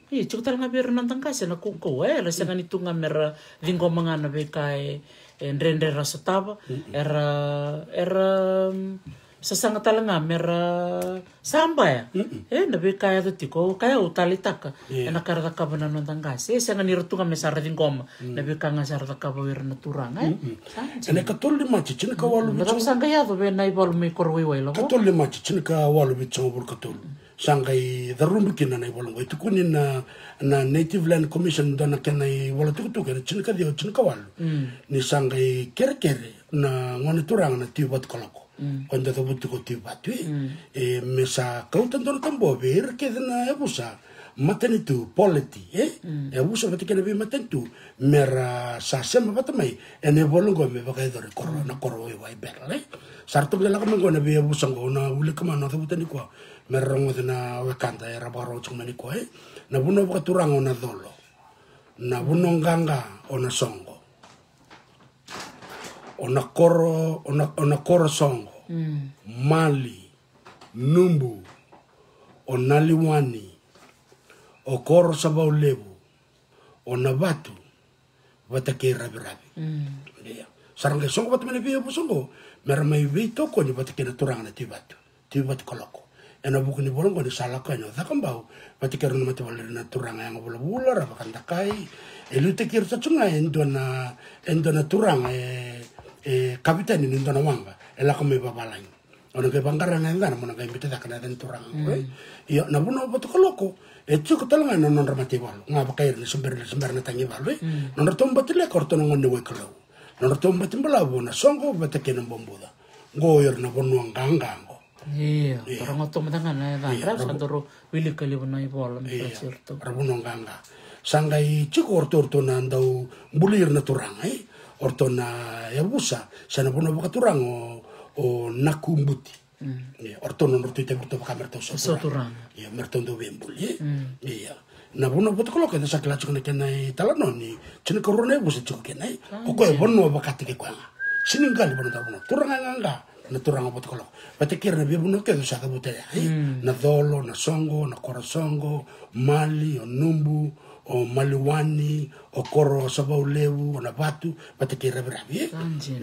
Ia, tiko tale ga vei ira na noda qase na kaukauwa, e, era sega ni tu ga mera ciqoma ga na veika e, e dredre ra sotava, era, era, mm, sasaga tale ga mera sabaya. E, na veika e yaco tiko, au kaya au taleitaka. Ena ka era cakava na noda qase, e sega ni ra tu ga me sa ra ciqoma na veika ga sa ra cakava o ira na turaga, e. Sa dina. Ena ikatolu ni Maji, tinikawalu, na cava sa qai yaco vei na ivalu mai Korowaiwai, lavo? Ikatolu ni Maji, tinikawalu vitusagavulu katolu. Sa qai carubi kina na ivola qo. E tukuni na, na Native Land Commission, dua na kena ivola tukutuku, ena tinikaciwa tinikawalu. Ni sa qai kerekere na gone turaga na Tui Vatukaloko. Ko da cavuti tiko Tui Vatu, e. E, me sa kauta dua na tabua vei ira kece na yavusa, matanitu, polity, e. Yavusa vata kei na veimatanitu, mera sa sema vata mai ena ivola qo me vakayacori koro, na Korowaiwai battle, e. Sa ratou qai lako mai qo na veiyavusa qo, na wilika mai na cavuta nikua. Mera rogoca na wekada era vakarogo tiko mai nikua, e. Na vanua vakaturaga o Nacolo. Na vanua qaqa o Nasoqo. O Nakoro, o Na, o Nakorosoqo. Mali, Nubu, o Naliwani, o Korosavaulevu, o Navatu, vata kei Raviravi. Ia. Sa ra qai soqo vata mai na veiyavusa qo, mera mai veitokoni vata kei na turaga na Tui Vatu, Tui Vatukaloko. Ena vuku ni vola qo ni sa lako yani o Cakobau vata kei rau na mataivalu, ira na turaga yaga vulavula, ra vakadakai. E liutaki ira tale tu ga e dua na, e dua na turaga e, e kavetani ni dua na waqa e lako mai vavalagi. O na qai vaqara na yacana, mo na qai biuta cake na yaca ni turaga qo, e. Ia, na vanua o Vatukaloko e tiko tale ga na nodra mataivalu, ga vaka ira na Sebera, Sebera na Tagivalu, e. Nodratou bati leka o ratou na gone ni Waikalou. Nodratou bati balavu o Nasoqo vata kei Nabobuca. Qo ira na vanua qaqa qo. Ia, ia. Ra rogoca mada ga na yacadra, sa dau wilika levu na ivola me ra siro tu. Ra vanua qaqa. Sa qai tiko o ratou, ratou na dau buli ira na turaga, e. O ratou na yavusa, sa na vanua vakaturaga o, o Nakubuti. Ia, o ratou na nodratou itavi, ratou vaka me ratou sauturaga. Ia, me ratou dau veibuli, e. Ia. Na vanua Vatukaloko, eda sa kila tiko na kena italanoa ni tinikarua na yavusa tiko kina, e. O koya e vanua vakataki koya ga. Siniqali vanua, vanua turaga qaqa. Na turaga Vatukaloko. Vata kei ira na veivanua kece sa cavuta ya, e? Nacolo, Nasoqo, Nakorosoqo, Mali, o Nubu, o Maliwani, o Korosavaulevu, o Navatu, vata kei Raviravi, e?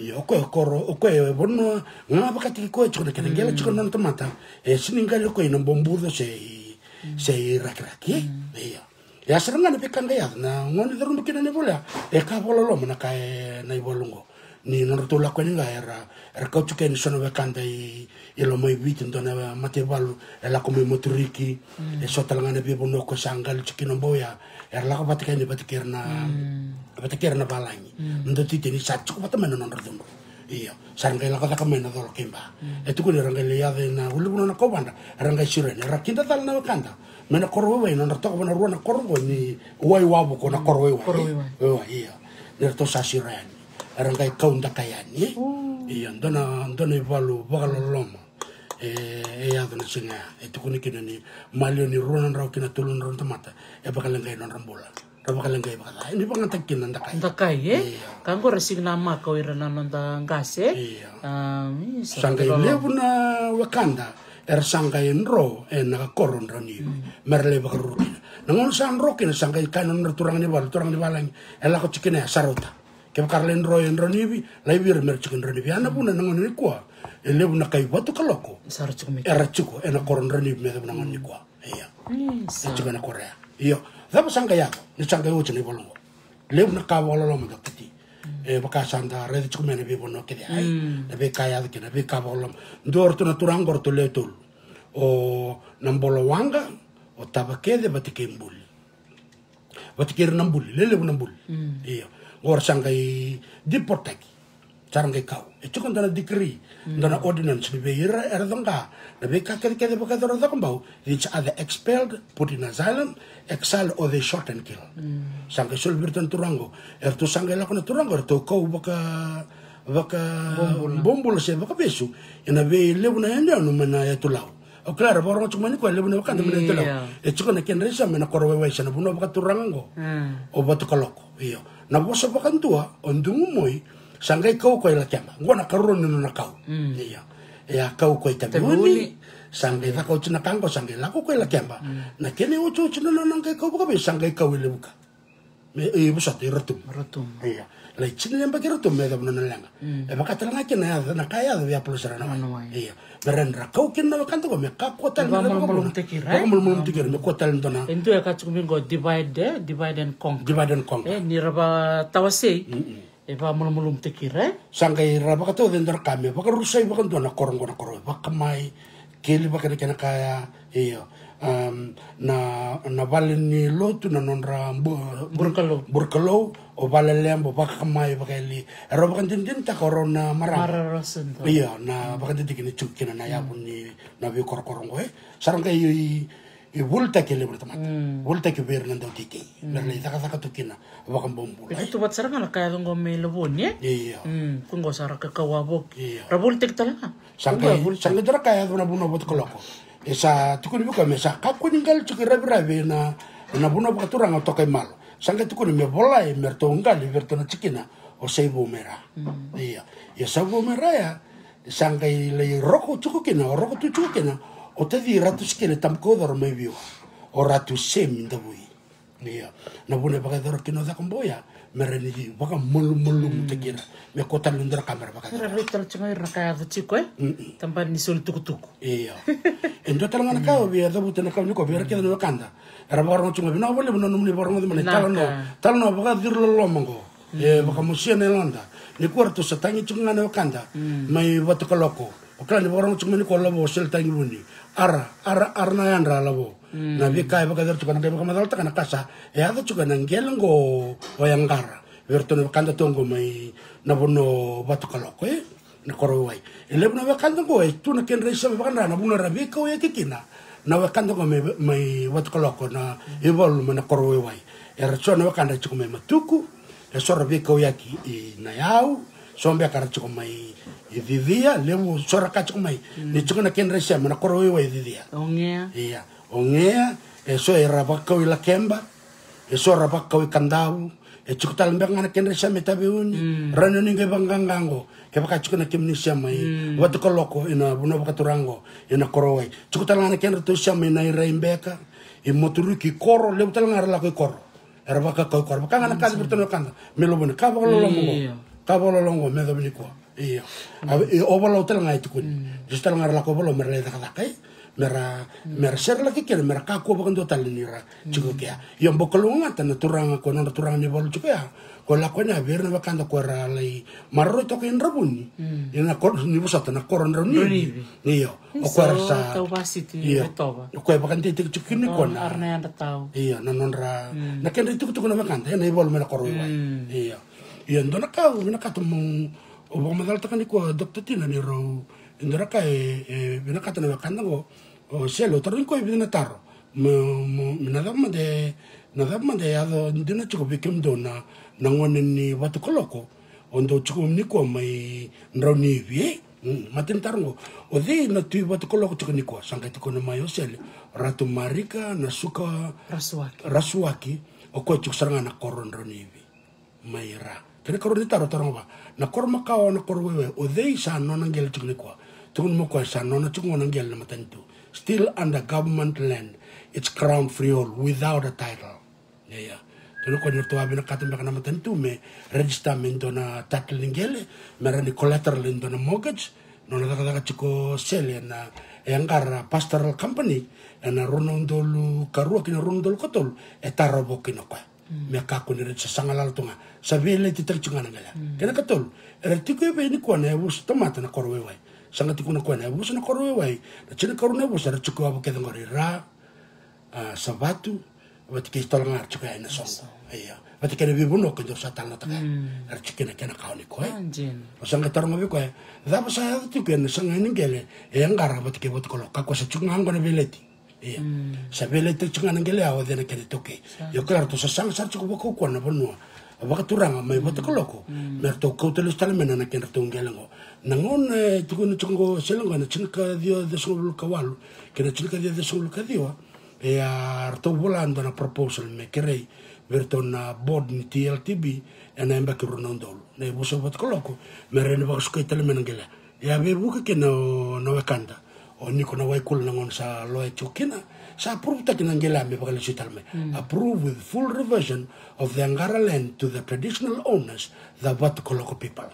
Ia, o koya, o Koro, o koya e vanua ga vakataki koya tiko na kena qele tiko na nona tamata. E siniqali o koya i Nabobuca se i, se i Rakiraki, e? Ia. E a sara ga na veika qai yaco, na gauna e carubi kina na ivola ya, e ka vakaloloma na ka e na ivalu qo. Ni nodratou lako yani ga era, era kauta tiko yani so na wekada i, i Lomaiviti, dua na mataivalu e lako mai Moturiki. E so tale ga na veivanua ko sa qali tiko kina bau ya, era lako vata kei yani vata kei ira na, vata kei ira na valagi. Na dau titini sa tiko vata mai na nodra cudru. Io, sa ra qai lako cake mai Nacolo kei Ba. E tukuni era qai lai yaco ina ulunivanua na kauvadra, era qai siro yani, era kidacala na wekada mai na Korowaiwai, nodra toka vua na rua na koro qo ni Waiwavu ko na Korowaiwai. Korowaiwai. Waiwai, io. Ni ratou sa siro yani, era qai kau dakai yani, e? Io, dua na, dua na ivalu vakaloloma. E, e yaco na siga ya, e tukuni kina ni maliwa ni rua na drau ki na tolu na drau na tamata e vakaleqai nodra bula. Ra vakaleqai vakaca, e, ni vakayagataki kina na dakai. Dakai, e? Io. Ka qo ra sega ni namaka o ira na noda qase, e? Io. A, isa, sa qai levu na wekada Era sa qai dro ena koro Draunivi me ra lai vakaruru kina. Na gauna sa dro kina sa qai kaya na nodra turaga ni valu, turaga ni valagi, e lako tiko kina ya, sa rauta. Kevaka ra lai dro e Draunivi, laivi ira me ra tiko e Draunivi. Ya na vuna na gauna nikua e levu na kai Vatukaloko era tiko ena koro Draunivi me yacova na gauna nikua. Ia. E tiko ena koro ya. Io. Cava sa qai yaco ni sa qai oti na ivola oqo? Levu na ka vakaloloma, Doctor T. E vaka sa da raica tiko mai na veivanua kece, ai, na veika e yaco kina, na veika vakaloloma. Dua o ratou na turaga oqo, ratou lewe tolu. O Nabolowaqa, o Tavakece vata kei Buli. Vata kei ira na Buli, lelevu na Buli. Io. Oqo ra sa qai deportaki. Sa ra qai kau. E tiko dua na decree, dua na ordinance ni vei ira era coqa na veika kecekece vakayacora na cakobau. They are either expelled, put in asylum, exiled, or they shot and killed. Sa qai soli vei iratou na turaga oqo. Eratou sa qai lako na turaga oqo, eratou kau vaka, vaka bobula se vakavesu ena veilevu na yanuyanu mai na yatu Lau. O kila, era vakarorogo tiko mai nikua e levu na wekada mai na yatu Lau. E tiko na kedra isau mai na koro waiwai se na vanua vakaturaga oqo. O Vatukaloko. Io. Na vosa vakadua o Dugu Moi, sa qai kau koya i Lakeba. Oqo na karua ni nona kau. Io. E a kau koya i Taveuni. Sa qai caka oti na ka oqo, sa qai lako koya i Lakeba. Na kena iotioti na nona qai kau vakavesu, sa qai kau i Levuka. Me, e vosota, i Rotuma. Rotuma. Ia. Lai tini na yabaki i Rotuma me yacova na nona leqa. E vaka tale ga kina na yaca, na ka e yaco vei Apolo Serauna Wai. Ia. Me ra na kau kina na wekada oqo me kakua tale ni ra vakavuna. Vakamalumalumutaki ira, e? Vakamalumalumutaki ira, me kua tale ni dua na. E dua e ka tiko mai oqo, divide, e, divide and conquer. Divide and conquer. E, ni ra vakatawasei. E vakamalumalumutaki ira, e? Sa qai ra vakatauca e dua na ka me vakarusai vakadua na koro oqo, na koro, vakamai, keli vaka na kena kaya, io. Am, na, na vale ni lotu, na nodra bu-, bu-, burakalou. Burakalou, o Valeleba, o Vakamai, Vakaeli. Era vakadinadinataka o rau na marama. Mararasada. Io, na vakadidike ni tiko kina na yavu ni na veikorokoro oqo, e. Sa ra qai i, i, i volitaki e levu na tamata. Volitaki vei ira na dauteitei. Me ra lai cakacaka tu kina vakabobula, e. E tu vata sara ga na ka yaco oqo mai Lavoni, e? Io. Ko oqo sa ra kakau wavoki. Io. Ra volitaki tale ga. Sa qai, sa qai dua na ka e yaco na vanua o Vatukaloko. E sa tukuni vei koya me sa kakua ni qali tiko i raviravi na, na vanua vakaturaga o Tokaimalo. Sa qai tukuni me volai me ratou qali vei ratou na tikina o Saivou mai Ra. Ia, ia Saivou mai Ra ya, sa qai lai roko tiko kina, o roko tu tiko kina o taci Ratu Sikeli Tabukaucoro mai Viwa, o Ratu Semi Davui. Ia, na vuna e vakayacora kina o cakobau ya, me ra ni vakamalumalumutaki ira. Me kua tale ni dua na ka me ra vakayacora. Era raica tale tiko ga ira na ka yaco tiko, e? Tabana ni soli tukutuku. Ia. E dua tale ga na ka au via cavuta ena kau nikua vei ira kece na wekada. Era vakarogo tiko ga, vinaka vakalevu na nomuni vakarogoci mai na italanoa, talanoa vakaciriloloma oqo. E vakamosia na yaloda. Nikua ratou sa tagi tiko ga na wekada mai Vatukaloko. O kila ni vakarogo tiko mai nikua, Lavo, o Sele Tagivuni. Ara, ara, ara na yadra, Lavo. Na veika e vakayacora tiko, na qai vakamacalataka na ka sa e yaco tiko ena qele oqo o Yaqara vei iratou na wekada tu oqo mai na vanua o Vatukaloko, e, na koro waiwai. E levu na wekada oqo e tu na kedra isau vakadra na vanua era veikauyaki kina na wekada oqo mai, mai Vatukaloko, na ivalu mai na koro waiwai. Era so na wekada e tiko mai Matuku, e so ra veikauyaki i Nayau, so beka ra tiko mai i Cicia, levu so ra ka tiko mai. Ni tiko na kedra isau mai na koro waiwai i Cicia. Ogea. Ia. Ogea, e so era vakau i Lakeba, e so ra vakau i Kadavu, e tiko tale beka ga na kedra isau mai Taveuni, ra ni qai vaqaqa oqo, kevaka tiko na kemuni isau mai Vatukaloko, ina vanua vakaturaga oqo, ina koro wai. Tiko tale ga na kedratou isau mai Nairai beka, i Moturuki, i koro, levu tale ga ra lako i koro. Era vakakau i koro. Vaka ga na ka vei iratou na wekada mai Lavoni, ka vakaloloma oqo. Ka vakaloloma oqo me yacova nikua. Io. A, e, o Valau tale ga e tukuni. Lesu tale ga ra lako Valau me ra lai cakacaka, e. Me ra, me ra serelaki kina, me ra kakua vakadua tale ni ra tiko kea. Io, bau kalougata na turaga, ko nodra turaga ni valu tiko ya. Ko lako yani vei ira na wekada ko ra lai maroroi toka i Dravuni. Ina koro, ni vosota, na koro Draunivi. Io. O koya ra sa, io, o koya e vakadeitaki tiko kina nikua na, io, na nodra, na kedra itukutuku na wekada ena ivalu mai na koro waiwai. Io. Io, dua na ka au vinakata meu vakamacalataka nikua, Doctor Tina, ni rau, e dua na ka e, e vinakata na wekada oqo. O Sele, au tarogi koya e vica na taro. Me, me, me na cava mada, na cava mada e yaco dina tiko vei kemudou na, na gone ni Vatukaloko o dou tiko mai nikua mai Draunivi, e? Mm, matai ni taro oqo. O cei na tui Vatukaloko tiko nikua? Sa qai tukuna mai o Sele, o Ratu Marika Nasuka Rasuaki. Rasuaki, o koya tiko sara ga na koro Draunivi mai Ra. Kena ikarua ni taro, taroga vua, na koro makawa, na koro waiwai, o cei sa nona qele tiko nikua? Tukuna mai o koya sa nona tiko qo na qele na matanitu. Still under government land, it's crown freehold without a title. Ia, ia. Tukuna o koya ni ratou a vinakata beka na matanitu me register me dua na title ni qele, me rawa ni collateral e dua na mortgage, nona cakacaka tiko o Sele ena, e a qara pastoral company, ena rua na udolu ka rua ki na rua na udolu ka tolu, e tarova kina o koya. Me kakua ni raica, sa saga lala tu ga. Sa veiletitaki tiko ga na qele. Kena ikatolu, era tiko e vei nikua na yavusa tamata na koro waiwai? Sa qai tukuna o koya na yavusa na koro waiwai, na tinikarua na yavusa era tiko e Viti kece qori, Ra, a, Savatu, vata kei Sotolo ga era tiko yani na soqo. Io. Vata kei na veivanua keitou sa talanoataka. Era tiko kina kena kawa nikua. O sa qai taroga vei koya, cava sa yaco tiko ena saga ni qele e a qara vata kei Vatukaloko? Kakua sa tiko ga qo na veileti. Ia. Sa veileti tiko ga na qele ya o cei? Na kena iTaukei. Ia o koya ratou sa saga sara tiko vakaukauwa na vanua vakaturaga mai Vatukaloko me ratou kauta lesu tale mai na kedratou qele qo. Na gauna e tukuna tiko qo o Sele qo ena tinikaciwa ciwasagavulu ka walu kei na tinikaciwa ciwasagavulu ka ciwa, e a ratou vola dua na proposal me kerei vei ratou na board ni T L T B ena yabaki rua na udolu, na yavusa Vatukaloko, me rawa ni vakasukai tale mai na qele. Ia veivuke kina o, na wekada o Niko Nawaikula na gauna sa loya tiko kina, sa approve-taki na qele me vakalesui tale mai. Approve with full reversion of the Ngara land to the traditional owners, the Vatukaloko people.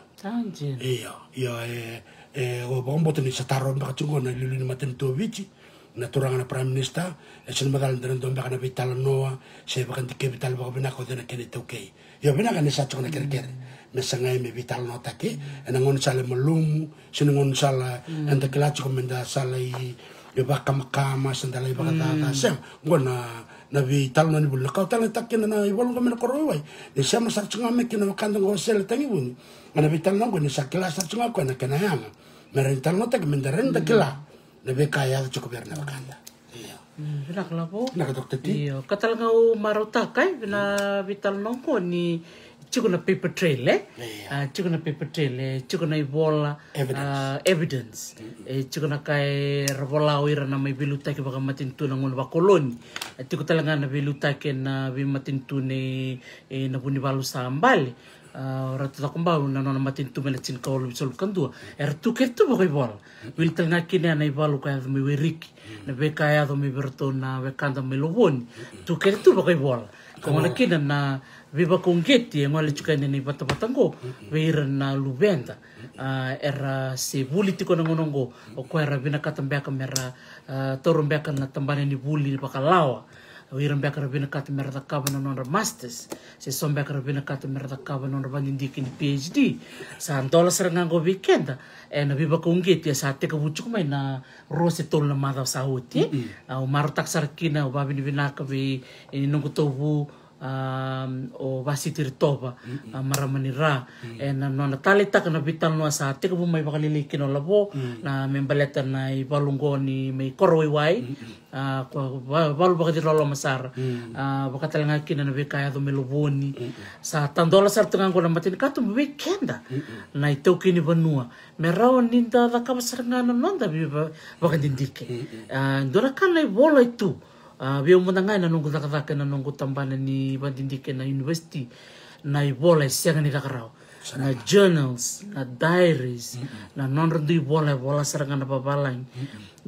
Io, io, e, e, o vakabauta ni sa tarova beka tiko qo na iliuliu ni matanitu o Viti, na turaga na Prime Minister, e sega ni macala ni da na dua beka na veitalanoa se vakadikevi tale vakavinaka o cei na kena iTaukei. Io, vinaka ni sa tiko na kerekere me sagai me veitalanoataki ena gaunisala e malumu, se na gaunisala eda kila tiko me da sa lai, e, vakamakama se da lai vakacaca. Sega, qo na, na veitalanoa ni vuli. Na ka au talanoataka kina na ivalu qo mai na koro waiwai, ni sema sara tiko ga mai kina na wekada qo o Sele Tagivuni ena veitalanoa qo, ni sa kila sara tiko ga o koya na kena yaga me rawa ni talanoataki, me da rawa ni da kila na veika e yaco tiko vei ira na wekada. Io. Mm, vinaka Lavo. Vinaka Doctor T. Io, ka tale ga au marautaka, e, vei na veitalanoa qo ni tiko na paper trail, e? Io. A, tiko na paper trail, e, tiko na ivola, evidence. A, evidence. E tiko na ka era vola o ira na mai veiliutaki vakamatanitu na gauna vakoloni. E tiko tale ga na veiliutaki ena veimatanitu nei, e, na Vunivalu sa bale. A, o Ratu Cakobau na nona matanitu mai na tinikawalu vitusagavulu ka dua. Era tu kece tu vakaivola. Wili tale ga kina na ivalu ka yaco mai Weriki, na veika e yaco mai vei iratou na wekada mai Lovoni. Tu kece tu vakaivola. Ka gole kina na veivakauqeti e gole tiko yani na ivatavata qo vei ira na luveda. A, era se vuli tiko na gauna qo, o koya era vinakata beka me ra, a, taura beka na tabana ni vuli vakalawa. O ira beka ra vinakata me ra cakava na nodra masters, se so beka ra vinakata me ra cakava na nodra vakadidike ni P H D. Sa dola sara ga qo vei keda ena veivakauqeti e sa tekivu tiko mai na rua se tolu na macawa sa oti. Au marautaka sara kina, au vakavinavinaka vei, e, noqu tauvu, a, o Vasiti Ritova, a, marama ni Ra, ena nona taleitaka na veitalanoa sa tekivu mai vakalailai kina o Lavo, na me baleta na ivalu qo ni mai koro waiwai. A, ko va-, valu vakaciroloma sara. A, vaka tale ga kina na veika e yaco mai Lovoni. Sa tadola sara tu ga qo na matanikatuba vei keda na itaukei ni vanua, me rawa ni da cakava sara ga na noda vei va-, vakadidike. A, dua na ka na ivola e tu. A, vei au mada ga ena noqu cakacaka ena noqu tabana ni vakadidike na university, na ivola e sega ni caka rawa. Na journals, na diaries, na nodra dui vola e vola sara ga na vavalagi.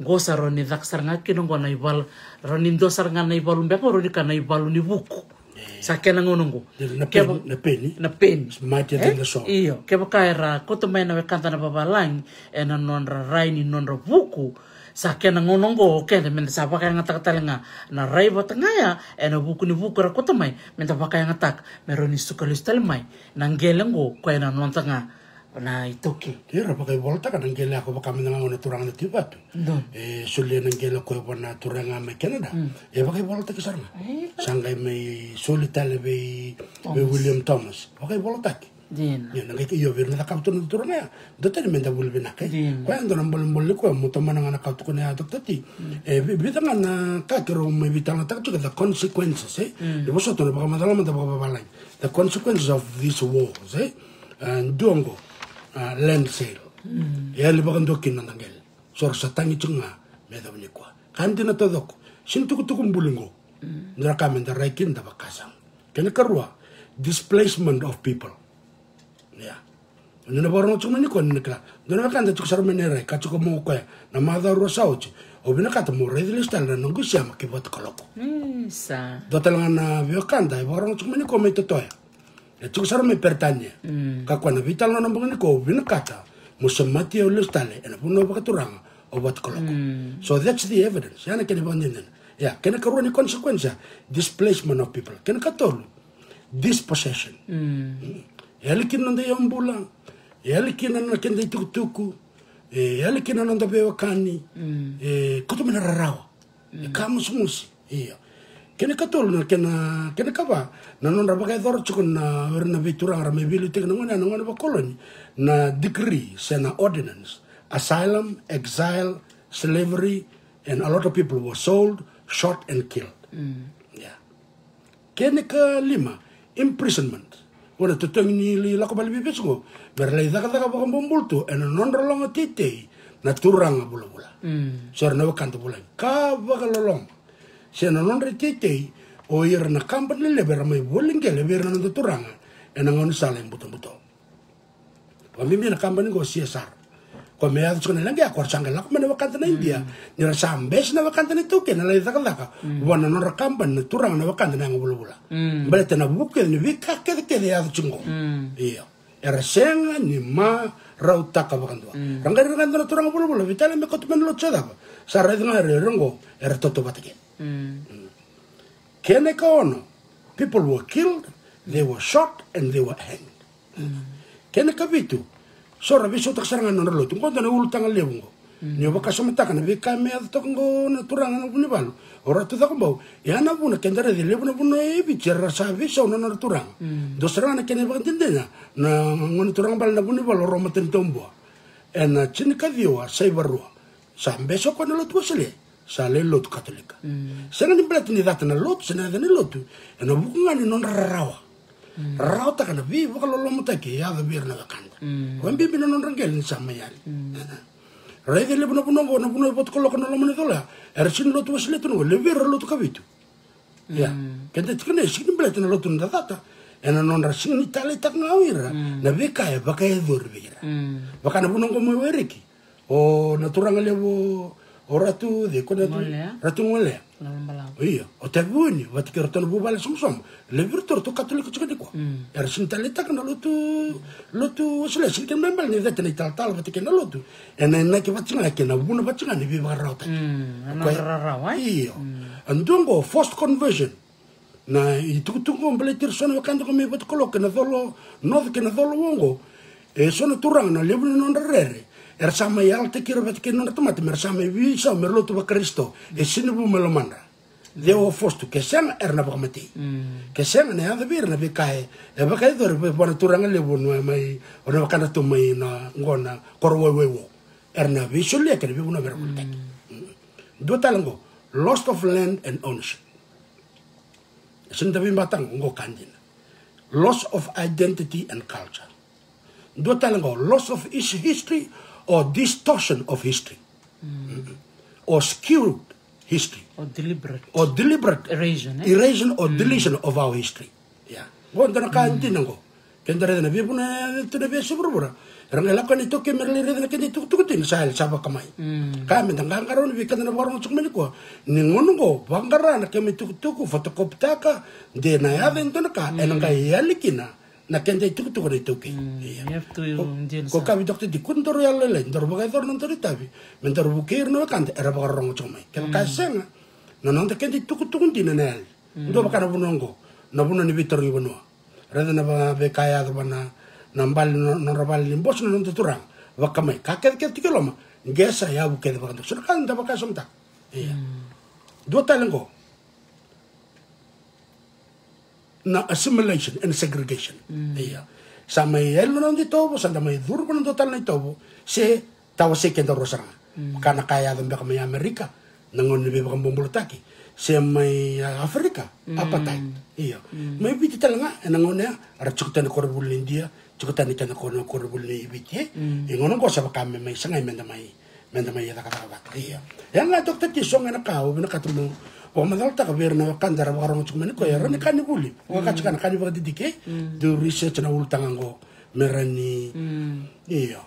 Qo sa rawa ni caka sara ga kina qo na ivalu, rawa ni dua sara ga na ivalu beka qo rawa ni kaya na ivalu ni vuku. Sa kena gauna qo. Na peni, na peni. Na peni. Io, kevaka era kauta mai na wekada na vavalagi ena nodra rai ni nodra vuku, sa kena gauna qo o keda meda sa vakayagataka tale ga na rai vata ga ya ena vuku ni vuku era kauta mai, meda vakayagataka me rawa ni suka lesu tale mai na qele qo, koya na noda ga na itaukei. Era vakaivolataka na qele ya, ko vaka mada ga na turaga na Tui Vatu. E solia na qele ko vua na turaga mai Canada. E vakaivolataki sara ga. Sa qai mai soli tale vei, vei William Thomas. Vakaivolataki. Io, na qai, io, vei ira na cakava tu na turaga ya. Dua tani meda vuli vinaka. Koya dua na bolebole koya mo tomana ga na ka tukuna ya Doctor T. E vi-, vica ga na ka keirau mai veitalanoataka tiko, the consequences, e. E vosota na vakamacala mada vakavavalagi. The consequences of these wars, e. A, dua qo, a, land sale. E yali vakadua kina na qele. So ra sa tagi tiko ga me yacova nikua. Ka dina taucoko, sega ni tukutuku buli qo. Dua na ka meda rai kina, da vakasama. Kena karua, displacement of people. Ia. Ni na vakarorogo tiko mai ni koya ni na kila. Dua na wekada tiko sara mai na rai, ka tiko mo koya na macawa rua sa oti. Au vinakata mo raici lesu tale na noqu isema ki vakakaloko. Isa. Dua tale ga na veiwekada e vakarorogo tiko mai ni koya mai Totoya. E tiko sara mai Peritania. Ka koya na veitalanoa na bogi ni koya, au vinakata mo semati au lesu tale ena vanua vakaturaga o vakakaloko. So that's the evidence. Ya na kena ivakadinadina. Ya, kena karua ni consequence ya, displacement of people. Kena katolu, dispossession. E yali kina na noda iyaubula, e yali kina na keda itukutuku, e yali kina na noda veiwekani, e koto mai na rarawa. E ka mosimosi. Io. Kena katolu na kena, kena kava, na nodra vakayacora tiko na, o ira na veituraga ra mai veiliutaki na gone, na gone vakoloni, na decree se na ordinance. Asylum, exile, slavery, and a lot of people were sold, shot and killed. Yeah. Kena kalima, imprisonment. Vua na totogi ni li-, lako vale veivesu qo, me ra lai cakacaka vakabobula tu ena nodra loga teitei na turaga vulavula. So era na wekada vulagi. Ka vakaloloma. Se na nodra teitei, o ira na kabani lelevu era mai voli qele vei ira na noda turaga ena gaunisala e butobuto. Vakabibi na kabani qo C S R. Ko me yaco tiko na leqa ya, ko ra sa qai lako mai na wekada na Idia. Ni ra sa bese na wekada na iTaukei na lai cakacaka vua na nodra kabani na turaga na wekada na yago vulavula. Baleta na vuku kece ni veika kecekece e yaco tiko qo. Io. Era sega ni marautaka vakadua. Ra qai rai ga e dua na turaga vulavula, veitalia me kauta mai na lotu se cava. Sa raica ga era, era qo, era tautauvata kece. Kena ikaono, people were killed, they were shot, and they were hanged. Kena ikavitu, so ra veisautaka sara ga na nodra lotu. Qo dua na ulutaga levu qo. Ni o vakasamataka na veika me yaco toka qo na turaga na Vunivalu, o Ratu Cakobau. Ya na vuna keda raica e levu na vanua e Viti era sa veisau na nodra turaga. Dua sara ga na kena ivakadinadina, na gone turaga bale na Vunivalu o Roma Tanitaubua. Ena tinikaciwa saiva rua. Sa bese o koya na lotu Wesele, sa lai lotu Katolika. Sega ni baleta ni cata na lotu se na yaca ni lotu, ena vuku ga ni nodra rarawa. Rarawataka na veivakalolomataki e yaco vei ira na wekada. Vakabibi na nodra qele ni sa mai yali. Raica e levu na vanua qo, na vanua e vakakaloko na loma ni colo ya, era sega ni lotu Wesele tu na qo, levu vei ira lotu Kavitu. Ia, keda tiko nei, sega ni baleta na lotu na cata, ena nodra sega ni taleitaka ga o ira na veika e vakayacori vei ira. Vaka na vanua qo mai Wairiki, o na turaga levu, o Ratu, cei ko na tu, Golea. Ratu Golea. Lalabalaba. Io, o Taveuni vata kei ratou na vuvale Somosomo, levu iratou ratou Katolika tiko nikua. Era sega ni taleitaka na lotu, lotu Wesele, sega ni kena ibalebale ni cata na italatala vata kei na lotu. Ena inaki vata ga kei na vuna vata ga ni veivakararawataki. Io. A dua qo, forced conversion. Na itukutuku qo baleti ira so na wekada qo mai vata kolo kei na colo, noco kei na colo oqo. E so na turaga na levu ni nodra rere, era sa mai yalataki ira vata kei na nodra tamata me ra sa mai veisau me ra lotu vaKarisito. E sega ni vu mai lomadra. They were forced to, ke sega era na vakamatei. Ke sega na yaco vei ira na veika e vakayacori vua na turaga levu na mai, o na wekada tu mai na qo na koro waiwai wo. Era na veisolia kei na veivanua me ra volitaki. Dua tale qo, loss of land and ownership. E sega ni da veibataka qo, ka dina. Loss of identity and culture. Dua tale qo, loss of his history or distortion of history. Or skewed history. Or deliberate. Or deliberate erasure, eh? Erasure or deletion of our history. Ia. Qo dua na ka dina qo. Keda raica na veivanua tu na veiyasai vuravura. Era qai lako na iTaukei me ra lai raica na keda itukutuku dina sa yali sa vakamai. Ka me da qaqarauni vei keda na vakarorogo tiko mai nikua. Ni gauna qo, vaqara na kemu itukutuku, photocopytaka, de na yaco e dua na ka, ena qai yali kina na keda itukutuku na iTaukei. Ia. Ko, ko kavi Doctor D, ko daru yalolailai, daru vakayacora na daru itavi me daru vukei ira na wekada era vakarorogo tiko mai. Kevaka e sega, na noda keda itukutuku dina na yali. Dua vaka na vanua oqo, na vanua ni veitarogi vanua. Raica na veika e yaco vua na, na bale, na nodra vale ni boso na noda turaga. Vakamai, ka kecekece tiko e loma, qesa, yavu kece vakadua. So na ka da vakasamataka. Ia. Dua tale oqo, na assimilation and segregation. Ia. Sa mai yali na noda itovo, sa da mai curu vua na dua tale na itovo, se tawasei keda rua sara ga. Ka na ka e yaco beka mai Amerika, na gauna ni veivakabobulataki. Se mai, a, Aferika, apartheid. Io. Mai Viti tale ga, ena gauna ya, era tiko tani koronivuli ni Idia, tiko tani kena koro, koronivuli ni Viti, e. E gauna qo sa vaka me mai sagai me da mai, me da mai cakacaka vata. Io. E ga toka tati so ga na ka, au vinakata meu vakamacalataka vei ira na wekada era vakarorogo tiko mai nikua, e rawa ni ka ni vuli. Vakataka na ka ni vakadidike, e. Do research na ulutaga qo. Merani. Io.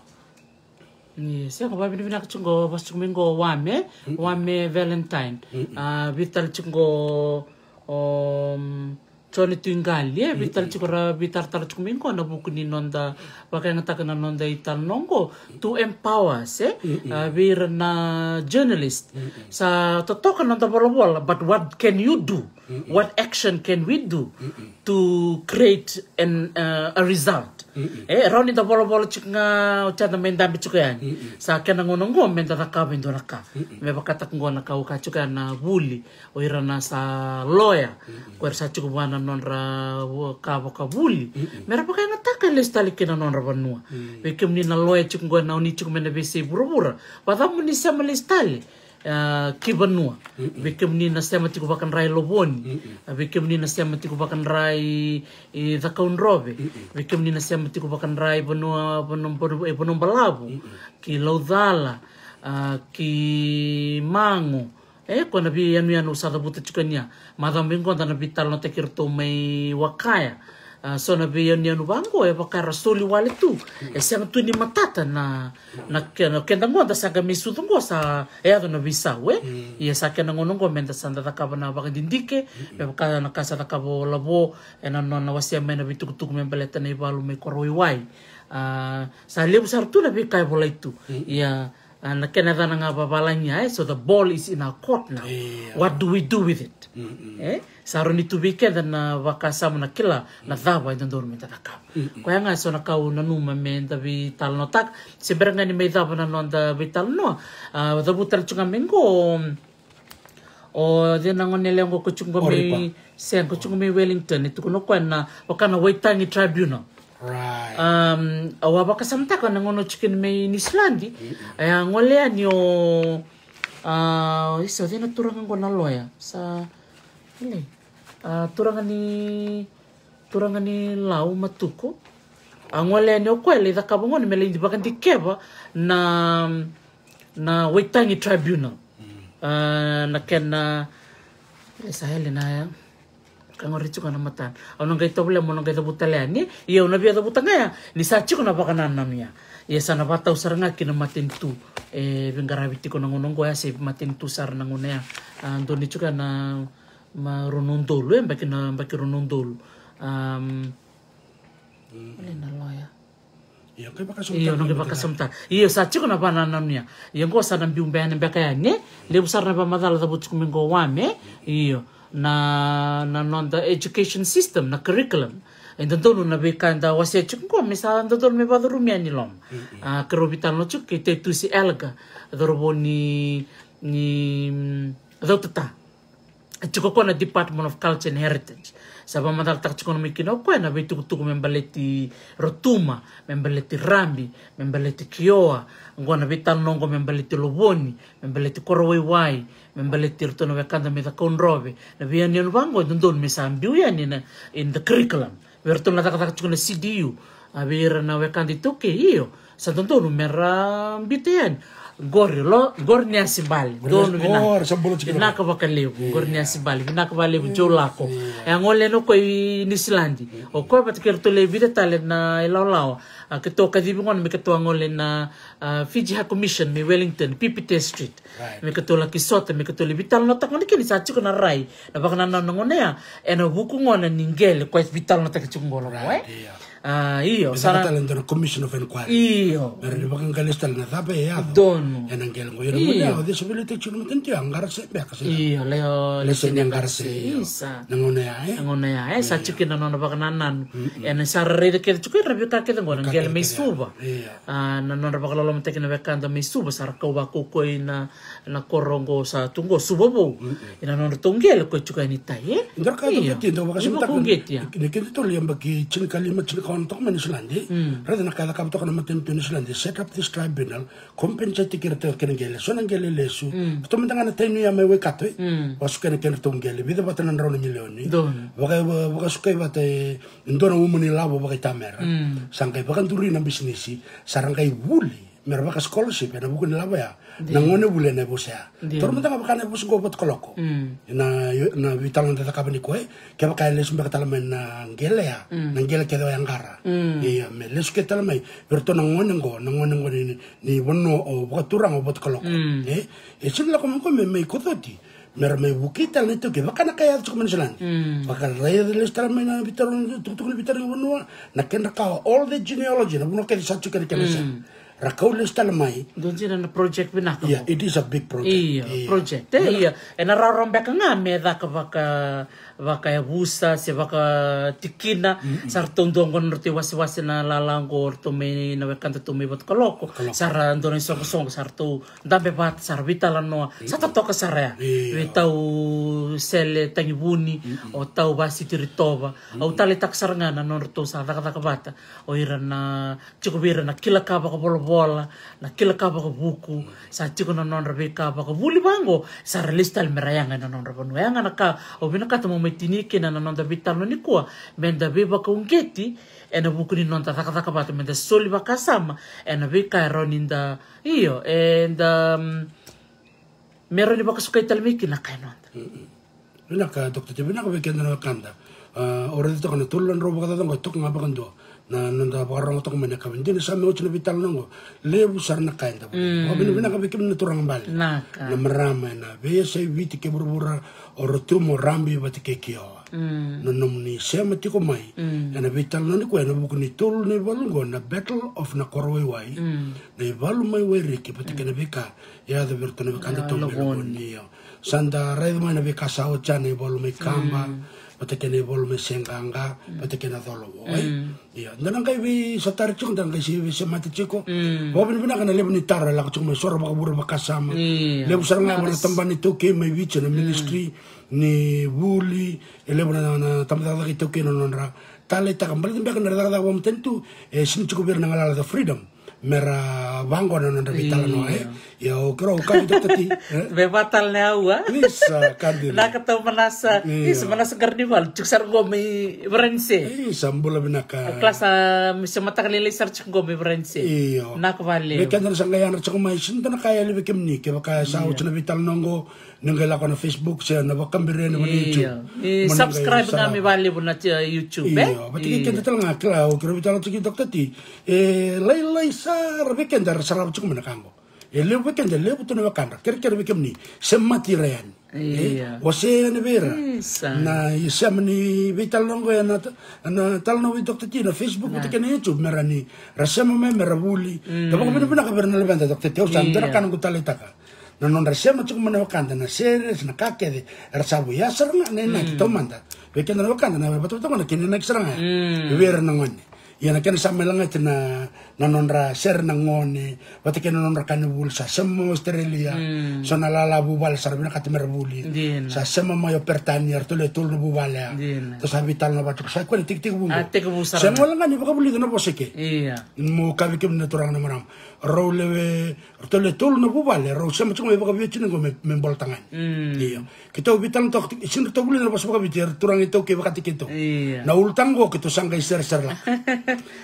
Ni sega, vavinavinaka tiko qo, vasu tiko mai qo Wame, Wame Valentine. A, vei tale tiko qo o, mm, Joni Tuiqali, e, vei tale tiko ra, vei tale tale tiko mai qo na vuku ni noda vakayagataka na noda italanoa qo, to empower us, e. A, vei ira na journalist. Sa totoka noda volavola, but what can you do? What action can we do to create an, uh, a result? E, rawa ni da volavola tiko ga, o tada mai dabe tiko yani. Sa kena gauna qo me da cakava e dua na ka. Me vakataka qo na ka au kaya tiko ya na vuli, o ira na sa loya, ko ira sa tiko vua na nodra vo-, ka vakavuli. Me ra vakayagataka e lesu tale ki na nodra vanua. Vei kemuni na loya tiko qo, na oni tiko mai na veiyasai vuravura, vakacava mo ni sema lesu tale, a, ki vanua. Vei kemuni na sema tiko vakadra i Lovoni. A, vei kemuni na sema tiko vakadra i, i Cakaudrove. Vei kemuni na sema tiko vakadra i vanua, vanua, vanua, e, Vanuabalavu. Ki Laucala, a, ki Mago. E, ko na veiyanuyanu au sa cavuta tiko yani. Macawa mai qo da na veitalanoataki iratou mai Wakaya. A, so na veiyanuyanu vaqo e vaka era soli wale tu. E sega tu ni matata na, na ke-, na keda qo da sa qai mai sucu qo sa e yaco na veisau, e. Ia sa kena gauna qo me da sa da cakava na vakadidike, me vaka na ka sa cakava o Lavo, ena nona wasea mai na veitukutuku me baleta na ivalu mai Korawaiwai. A, sa levu sara tu na veika e volai tu. Ia, a, na kena yacana ga vavalagi ya, e, so the ball is in our court now. What do we do with it? E? Sa rawa ni tu vei keda na vakasama, na kila na cava e dodonu me da cakava. Koya ga e so na ka au nanuma me da veitalanoataka. Se bera ga ni mai cava na noda veitalanoa, a, cavuta tale tiko ga mai qo, o cei na gone yalewa qo ko tiko qo mai, se qo tiko mai Wellington, e tukuna o koya na vaka na Waitangi Tribunal. Right. Um, au a vakasamataka na gauna au tiko kina mai Niusiladi. E a gole yani o, a, isa, o cei na turaga qo na loya? Sa, ele, a, turaga ni, turaga ni Lau Matuku. A gole yani o koya lai cakava gona me lai vakadikeva na, na Waitangi Tribunal. A, na kena, ele sa ele na ya. Ka qori tiko na matana. Au na qai tovolea mo na qai cavuta tale yani. Ia au na via cavuta ga ya ni sa tiko na vakanananu ya. Ia sa na vatau sara ga ki na matanitu e veiqaravi tiko na gauna qo ya, se matanitu sara na gauna ya. A, donu tiko ya na, ma, rua na udolu, e, baki na, baki rua na udolu. Um, ele na loya. Io, qai vakasamataka. Io, na qai vakasamataka. Io, sa tiko na vakanananu ya. Io, qo sa na biu beka yani, beka yani, e? Levu sara na vakamacala cavuta tiko mai qo Wame. Io, na, na noda education system, na curriculum. E dodonu na veika eda wasea tiko qo me sa dodonu me vakacurumi yani i loma. A, keirau veitalanoa tiko kei Taitusi Elgar, cauravou ni, ni, mm, Cautata. E tiko o koya na Department of Culture and Heritage. Sa vakamacalataka tiko mai kina o koya na veitukutuku me baleti Rotuma, me baleti Rabi, me baleti Kioa. Qo na veitalanoa qo me baleti Lovoni, me baleti Korawaiwai, me baleti iratou na wekada mai Cakaudrove. Na veiyanuyanu vaqo e dodonu me sa biu yani na, in the curriculum. Vei iratou na cakacaka tiko na C D U, a, vei ira na wekada iTaukei, io, sa dodonu me ra biuta yani. Qori lo, qori ni Asibale. Donu vinaka. Vinaka vakalevu. Qori ni Asibale. Vinaka vakalevu, Joe Lako. E a gole yani o koya i Niusiladi. O koya vata kei iratou le vica tale na ilawalawa. A, keitou kacivi gona me keitou a gole na, a, Fiji High Commission mai Wellington, Pipite Street. Right. Me keitou laki sota, me keitou lai veitalanoataka gona kina, sa tiko na rai, na vakanananu na gauna ya, ena vuku gona ni qele koya veitalanoataki tiko qo, e? Right, io. A, io, me sa na tale dua na commission of inquiry. Io. Me ra ni vakaqalesi tale na cava e yaco. Donu. Ena qele qo. Io, na gauna ya, o cei sa veiliutaki tiko na matanitu ya, a Qarase beka se. Io, le, o, le se ni a Qarase, io. Isa. Na gauna ya, e? Na gauna ya, e? Sa tiko kina na nona vakanananu. Ena sa ra raica kece tiko ira na veika kece qo, na qele mai Suva. Io. A, na nodra vakalolomataki na wekada mai Suva, sa ra kau vakaukauwa ina, na koro qo sa tu qo Suva Vou. Ina nodratou qele ko e tiko yani i tai, e? Dua ka, io, dau vakasamataka, ni keda tolu yabaki tinikalima, tinikaono toka mai Niusiladi. Raica na ka e cakava toka na matanitu Niusiladi, set up this tribunal, compensate kei iratou kei na qele, so na qele lesu. Ratou mada ga na Tainui ya mai Waikato, e? Vakasuka na kedratou qele, vica vata na drau na milioni. Vaka, vakasukai vata e dua na uma ni lavo vakaitamera. Sa qai vakaduri na bisinisi, sa ra qai vuli. me ra vaka scholarship ena vuku ni lavo ya. Na gone vuli ena yavusa ya. Taura mada ga vaka na yavusa qo Vatukaloko. Na, na veitalanoa da cakava nikua, e. Kevaka e lesu beka tale mai na qele ya, na qele kece o Yaqara. Ia, me lesu kece tale mai vei iratou na gone qo, na gone qo ni, ni vanua o vakaturaga o Vatukaloko. E, e sega ni lako mai qo me, me ikocoti. Me ra mai vukei tale na iTaukei, vaka na ka e yaco tiko mai Niusiladi. Vaka ra lesu tale mai na veitaro, tukutuku ni veitaro ni vanua, na kedra ka, all the genealogy, na vanua kece sa tiko kina kena sa. Ra kau lesu tale mai. Dua dina na project vinaka. Yeah, it is a big project. Ia, project. E, ia. Ena rawarawa beka ga me caka vaka, vaka yavusa, se vaka tikina. Sa ratou dua qo na ratou iwasewase na lala qo, ratou mai na wekada ratou mai Vatukaloko. Sa ra dua na isoqosoqo, sa ratou dabe vata, sa ra veitalanoa, sa totoka sara ya. Vei tau Sele Tagivuni, o tau Vasiti Ritova. Au taleitaka sara ga na nodratou sa cakacaka vata. O ira na, tiko vei ira na kila ka vakavolavola, na kila ka vakavuku, sa tiko na nodra veika vakavuli vaqo, sa ra lesu tale me ra yaga ena nodra vanua. Yaga na ka, au vinakata mo mai tini kina na noda veitalanoa nikua, me da veivakauqeti, ena vuku ni noda cakacaka vata, me da soli vakasama, ena veika e rawa ni da, io, e da, mm, me rawa ni vakasukai tale mai kina na ka e noda. Vinaka, Doctor T, vinaka vei keda na wekada. A, o raica toka na tolu na drau vakacaca qo, toka ga vakadua. Na, noda vakarorogo toka mai na ka vei dina sa mai oti na veitalanoa qo. Levu sara na ka eda vakavinaka vei kemuni na turaga bale. Na marama ena veiyasai Viti kei vuravura, o Rotuma, o Rabi vata kei Kioa. Na nomuni sema tiko mai ena veitalanoa nikua ena vuku ni tolu na ivalu qo, na Battle of na Koro Waiwai, na ivalu mai Wairiki vata kei na veika e yaco vei iratou na wekada tau mai Lagoni. Io. Sa da raica mai na veika sa oti, na ivalu mai Kaba vata kei na ivalu mai Seqaqa vata kei na Colovo, e? Io. Da na qai veisotari tiko, da na qai se veisemati tiko. Vakavinavinaka na levu ni taro e lako tiko mai, so ra vakavure vakasama. Levu sara ga na tabana iTaukei mai Viti, na ministry ni vuli, e levu na, na tabacakacaka iTaukei na nodra taleitaka, baleta beka na cakacaka vakamatanitu e sega ni tiko vei ira na galala, the freedom me ra vaqo na nodra veitalanoa, e? Ia, o keirau, o kaya vei Doctor T, e? Me vaka tale na aua. Isa, ka dina. Naka tau Manasa. Io. Isa, Manasa Qaranivalu, tiko sara qo mai Varanise. Isa, bula vinaka. Au kila sa, me se mataka lailai sara tiko qo mai Varanise. Io. Naka vale. Vei keda na sa qai yadra tiko mai, sega ni dua na ka e yali vei kemuni, kevaka sa oti na veitalanoa qo, ni qai lako na Facebook se na vakabireni vata na YouTube. Io. Mo ni qai subscribe ga me valevu na, e, YouTube, e? Io, vata kei keda tale ga, kila, o keirau veitalanoa tiko kei Doctor T. E lailai sara vei keda era sarava tiko mai na ka qo. E levu vei keda, e levu tu na wekadra. Kerekere vei kemuni, semati ira yani. Io. E, wasea yani vei ira. Isa. Na isema ni veitalanoa qo, e na, na talanoa vei Doctor T na Facebook vata kei na YouTube, me ra ni, ra sema mai, me ra vuli. Da vakavinavinaka vei ira na luveda, Doctor T, au sa dua na ka noqu taleitaka. Na nodra sema tiko mai na wekada, na series, na ka kece, era sa vuya sara ga na inaki taumada. Vei keda na wekada na vatavata qo na kena inaki sara ga ya. Vei ira na gone. Ia na kena sa mai lagati na, na nodra sere na gone, vata kei na nodra ka ni vuli, sa sema mai Australia. So na lala vuvale sa ra vinakata me ra vuli. Dina. Sa sema mai o Peritania, ratou lewe tolu na vuvale ya. Dina. Ratou sa veitalanoa vata tiko, sa koya na tekitekivu qo. A, tekivu sara ga. Sega wale ga ni vakavulica na vosa eke. Ia. Mo kaya vei kemuni na turaga, na marama. Rau lewe Ratou lewe tolu na vuvale, rau sema tiko mai vakaviti ni qo me, me bolatagane. Io. Keitou veitalanoa toka, e sega ni ratou vulica na vosa vakaviti, era turaga iTaukei vakataki keitou. Io. Na ulutaga qo keitou sa qai seresere lako.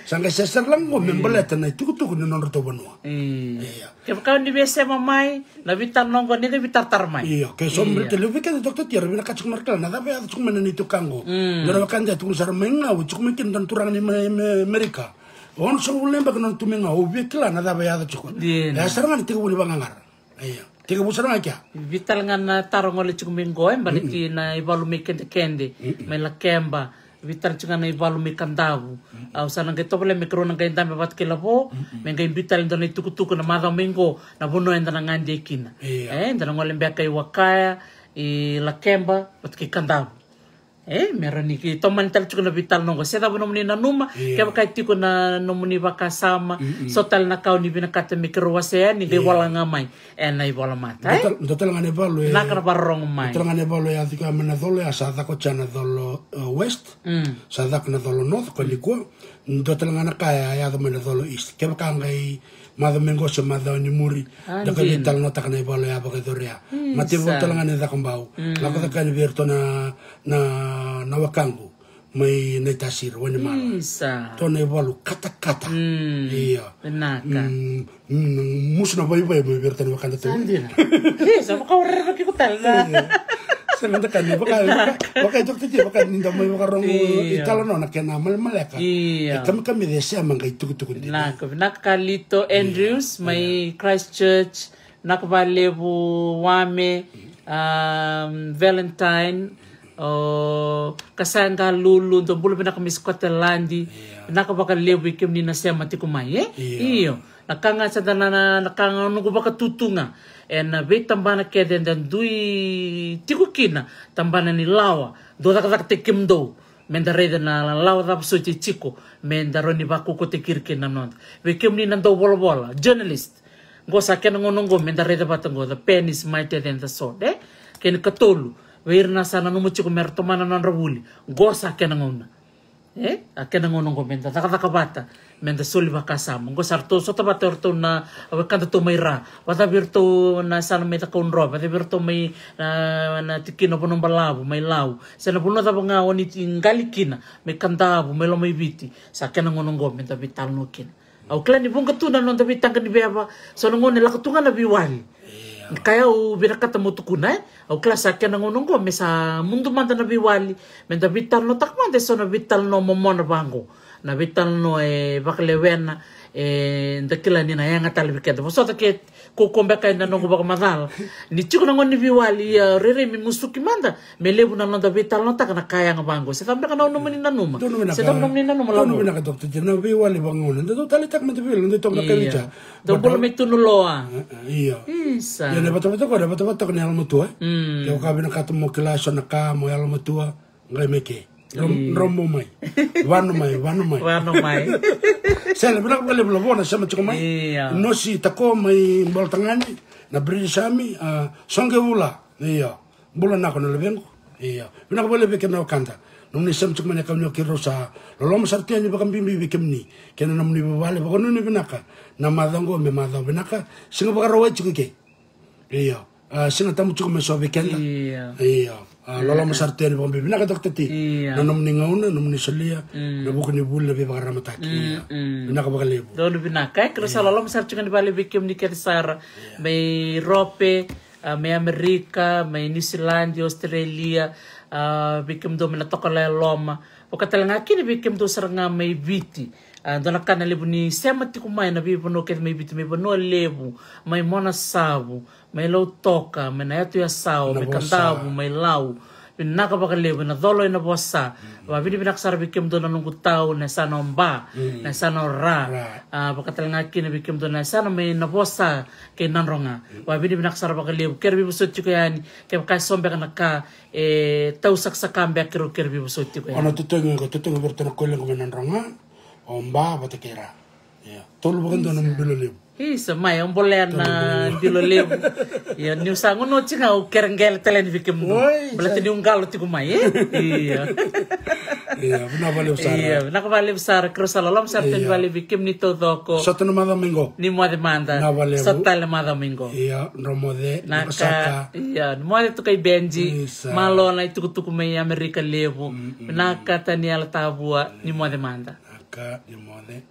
Sa qai seresere lako qo me baleta na itukutuku ni nodratou vanua. Io. Io. Kevaka ni via sema mai, na veitalanoa qo ni qai veitaratara mai. Io, ke so me ratou levu vei keda, Doctor T, era vinakata tiko me ra kila na cava e yaco tiko mai na neitou ka qo. Dua na wekada e tukuna sara mai ga, au tiko mai kina, dua na turaga ni mai, mai Amerika. Onosagavulu na yabaki nona tu mai ga, au via kila na cava e yaco tiko. Dina. E sara ga na tekivu ni vaqaqara. Io. Tekivu sara ga kea. Vei tale ga na taro gole tiko mai qo, e baleti na ivalu mai Kedekede, mai Lakeba, vei tale tiko ga na ivalu mai Kadavu. Au sa na qai tovolea me keirau na qai dabe vata kei Lavo, me qai biu tale dua na itukutuku na macawa mai qo, na vanua eda na gade kina. Io. E, eda na gole beka i Wakaya, i Lakeba, vata kei Kadavu. E, me rawa ni ki tomani tale tiko na veitalanoa qo. Se cava nomuni nanuma, kevaka e tiko na nomuni vakasama, so tale na ka o ni vinakata me keirau wasea, ni qai vola ga mai ena ivolamata, e? Dua tale, dua tale ga na ivalu, e, naka na vakarorogo mai. Dua tale ga na ivalu, e, a cika mai na colo, e, a sa caka oti na colo, e, West, sa caka na colo North, ko nikua. Dua tale ga na ka e a yaco mai na colo East. Kevaka qai macawa mai qo se macawa ni muri, da qai veitalanoataka na ivalu e a vakayacori ya. Mate vou tale ga na Cakobau. Lako cake yani vei iratou na, na, na wekaqu. mai Naitasiri, Wainimala. Isa. Dua na ivalu katakata. Mm. Io. Vinaka. Mm, mm, musu na vaivai mai vei iratou na wekada tu. Sa dina. Ke, sa vakaorerevaki iko tale na. Io. Sa na daka ni vaka, vaka, vaka e tokotaki, vaka ni da mai vakarogo. Io. Italanoa na kena malemaleka. Io. E kamikamica e sema qai tukutuku dina. Vinaka, vinaka Kalito Andrews, io, mai Christchurch. Vinaka vakalevu Wame, um, Valentine, o Kasaqa Lulu, dou bula vinaka mai Scotland. Io. Vinaka vakalevu i kemuni na sema tiko mai, e? Io. Io. Na ka ga sa da na, na, na ka ga noqu vakatutu ga. E na veitabana kece da dui tiko kina, tabana ni lawa. Dou cakacakataki kemudou. Me da raica na lawa cava soti e tiko. Me da rawa ni vakaukauataki ira kina na noda. Vei kemuni na dau volavola, journalist. Qo sa kena gauna qo me da raica vata qo, the pen is mightier than the sword, e? Kena ikatolu, vei ira na sa nanuma tiko me ra tomana na nodra vuli. Qo sa kena gauna. E? A kena gauna qo me da cakacaka vata, me da soli vakasama. Qo sa ratou sota vata o ratou na, a wekadatou mai ra. Vata vei ratou na yasana mai Cakaudrove, vata vei ratou mai na, na tikina Vanuabalavu, mai Lau. Se na vanua cava ga o ni qali kina, mai Kadavu, mai Lomaiviti. Sa kena gauna qo me da veitalanoa kina. Au kila ni vuqa tu na noda veitaqa ni veva, so na gauna e lako tu ga na veiwali. Io. Kaya au vinakata mo tukuna, e? Au kila sa kena gauna qo me sa mudu mada na veiwali, me da veitalanoataka mada e so na veitalanoa momona vaqo. Na veitalanoa e vakalewena, e da kila ni na yaga tale vei keda. Vosota ke kaukaua beka ena noqu vakamacala. Ni tiko na gauna ni veiwali, ia rairai me musuki mada. Me levu na noda veitalanoataka na ka yaga vaqo. Se cava beka na nomuni nanuma. Donu vinaka. Se cava nomuni nanuma, donu vinaka, Doctor Jim. Na veiwali vagauna. Da dau taleitaka mada vei ira, da dau toka na kai. Io. Vita. Dau bula mai tu na loa. E, e, io. Isa. Ia na vatavata ko, na vatavata ko na yalomatua. Mm. Ia ka vinakata mo kila so na ka mo yalomatua. Qai me ke. Dro-, io. Dromo mai. Vano mai, vano mai. Vano mai. Sele, vinaka vakalevu Lavo na sema tiko mai. Io. Nosi Tako mai Bolatagane. Na British Army, a, Soqe Vula. Io. Bula nako na luvequ. Io. Vinaka vakalevu vei kemuni na wekada. Nomuni sema tiko mai na kau ni o keirau sa loloma sara tu yani vakabibi vei kemuni. Kei na nomuni vuvale, vakanuinui vinaka. Na macawa qo me macawa vinaka. Siga Vakarauwai tiko i ke. Io. A, Siga Tabu tiko me so vei keda. Io. Io. A, loloma sara tu yani vakabibi. Vinaka Doctor T. Io. Na nomuni gauna, nomuni solia. Mm. Na vuku ni vuli, na veivakararamataki. Mm, io. Mm. Vinaka vakalevu. Donu vinaka. E, keirau sa loloma sara tiko yani vale vei kemuni kece sara. Io. Mai Rope, a, mai Amerika, mai New Zealand, Australia, a, vei kemudou mai na Tokalau e Loma. Vaka tale ga kina vei kemudou sara ga mai Viti. A, dua na ka na levu ni sema tiko mai na veivanua kece mai Viti, mai Vanua Levu, mai Monasavu, mai Lautoka, mai na Yatu Yasawa, mai Kadavu, mai Lau. Vinaka vakalevu, na colo ena vosa. Vavinavinaka sara vei kemudou na noqu tau, na yasana o Ba, na yasana o Ra. Ra. A, vaka tale ga kina vei kemudou na yasana mai Navosa kei Nadroga. Vavinavinaka sara vakalevu. Kere veivosoti tiko yani, kevaka e so beka na ka, e tau sakasaka beka keirau kere veivosoti tiko yani. O na totogi qo, totogi vei iratou na koilequ mai Nadroga, o Ba vata kei Ra. Ia, tolu vakadua na bilo levu. Isa, mai, au bolea na bilo levu. Ia, niu sa gunu oti ga au kere qele tale yani vei kemudou. Oi, baleta niu qalo tiko mai, e? Ia. Ia, vinaka vakalevu sara. Ia, vinaka vakalevu sara, keirau sa loloma sara tu yani vale vei kemuni taucoko. Sota na macawa mai qo. Ni moce mada. Vinaka vakalevu. Sota tale na macawa mai qo. Ia, drau moce, vinaka saka. Ia, ni moce tu kai Benji. Isa. Malo na itukutuku mai Amerika Levu. Mm, mm. Vinaka Taniela Tavua, ni moce mada. Vinaka, ni moce.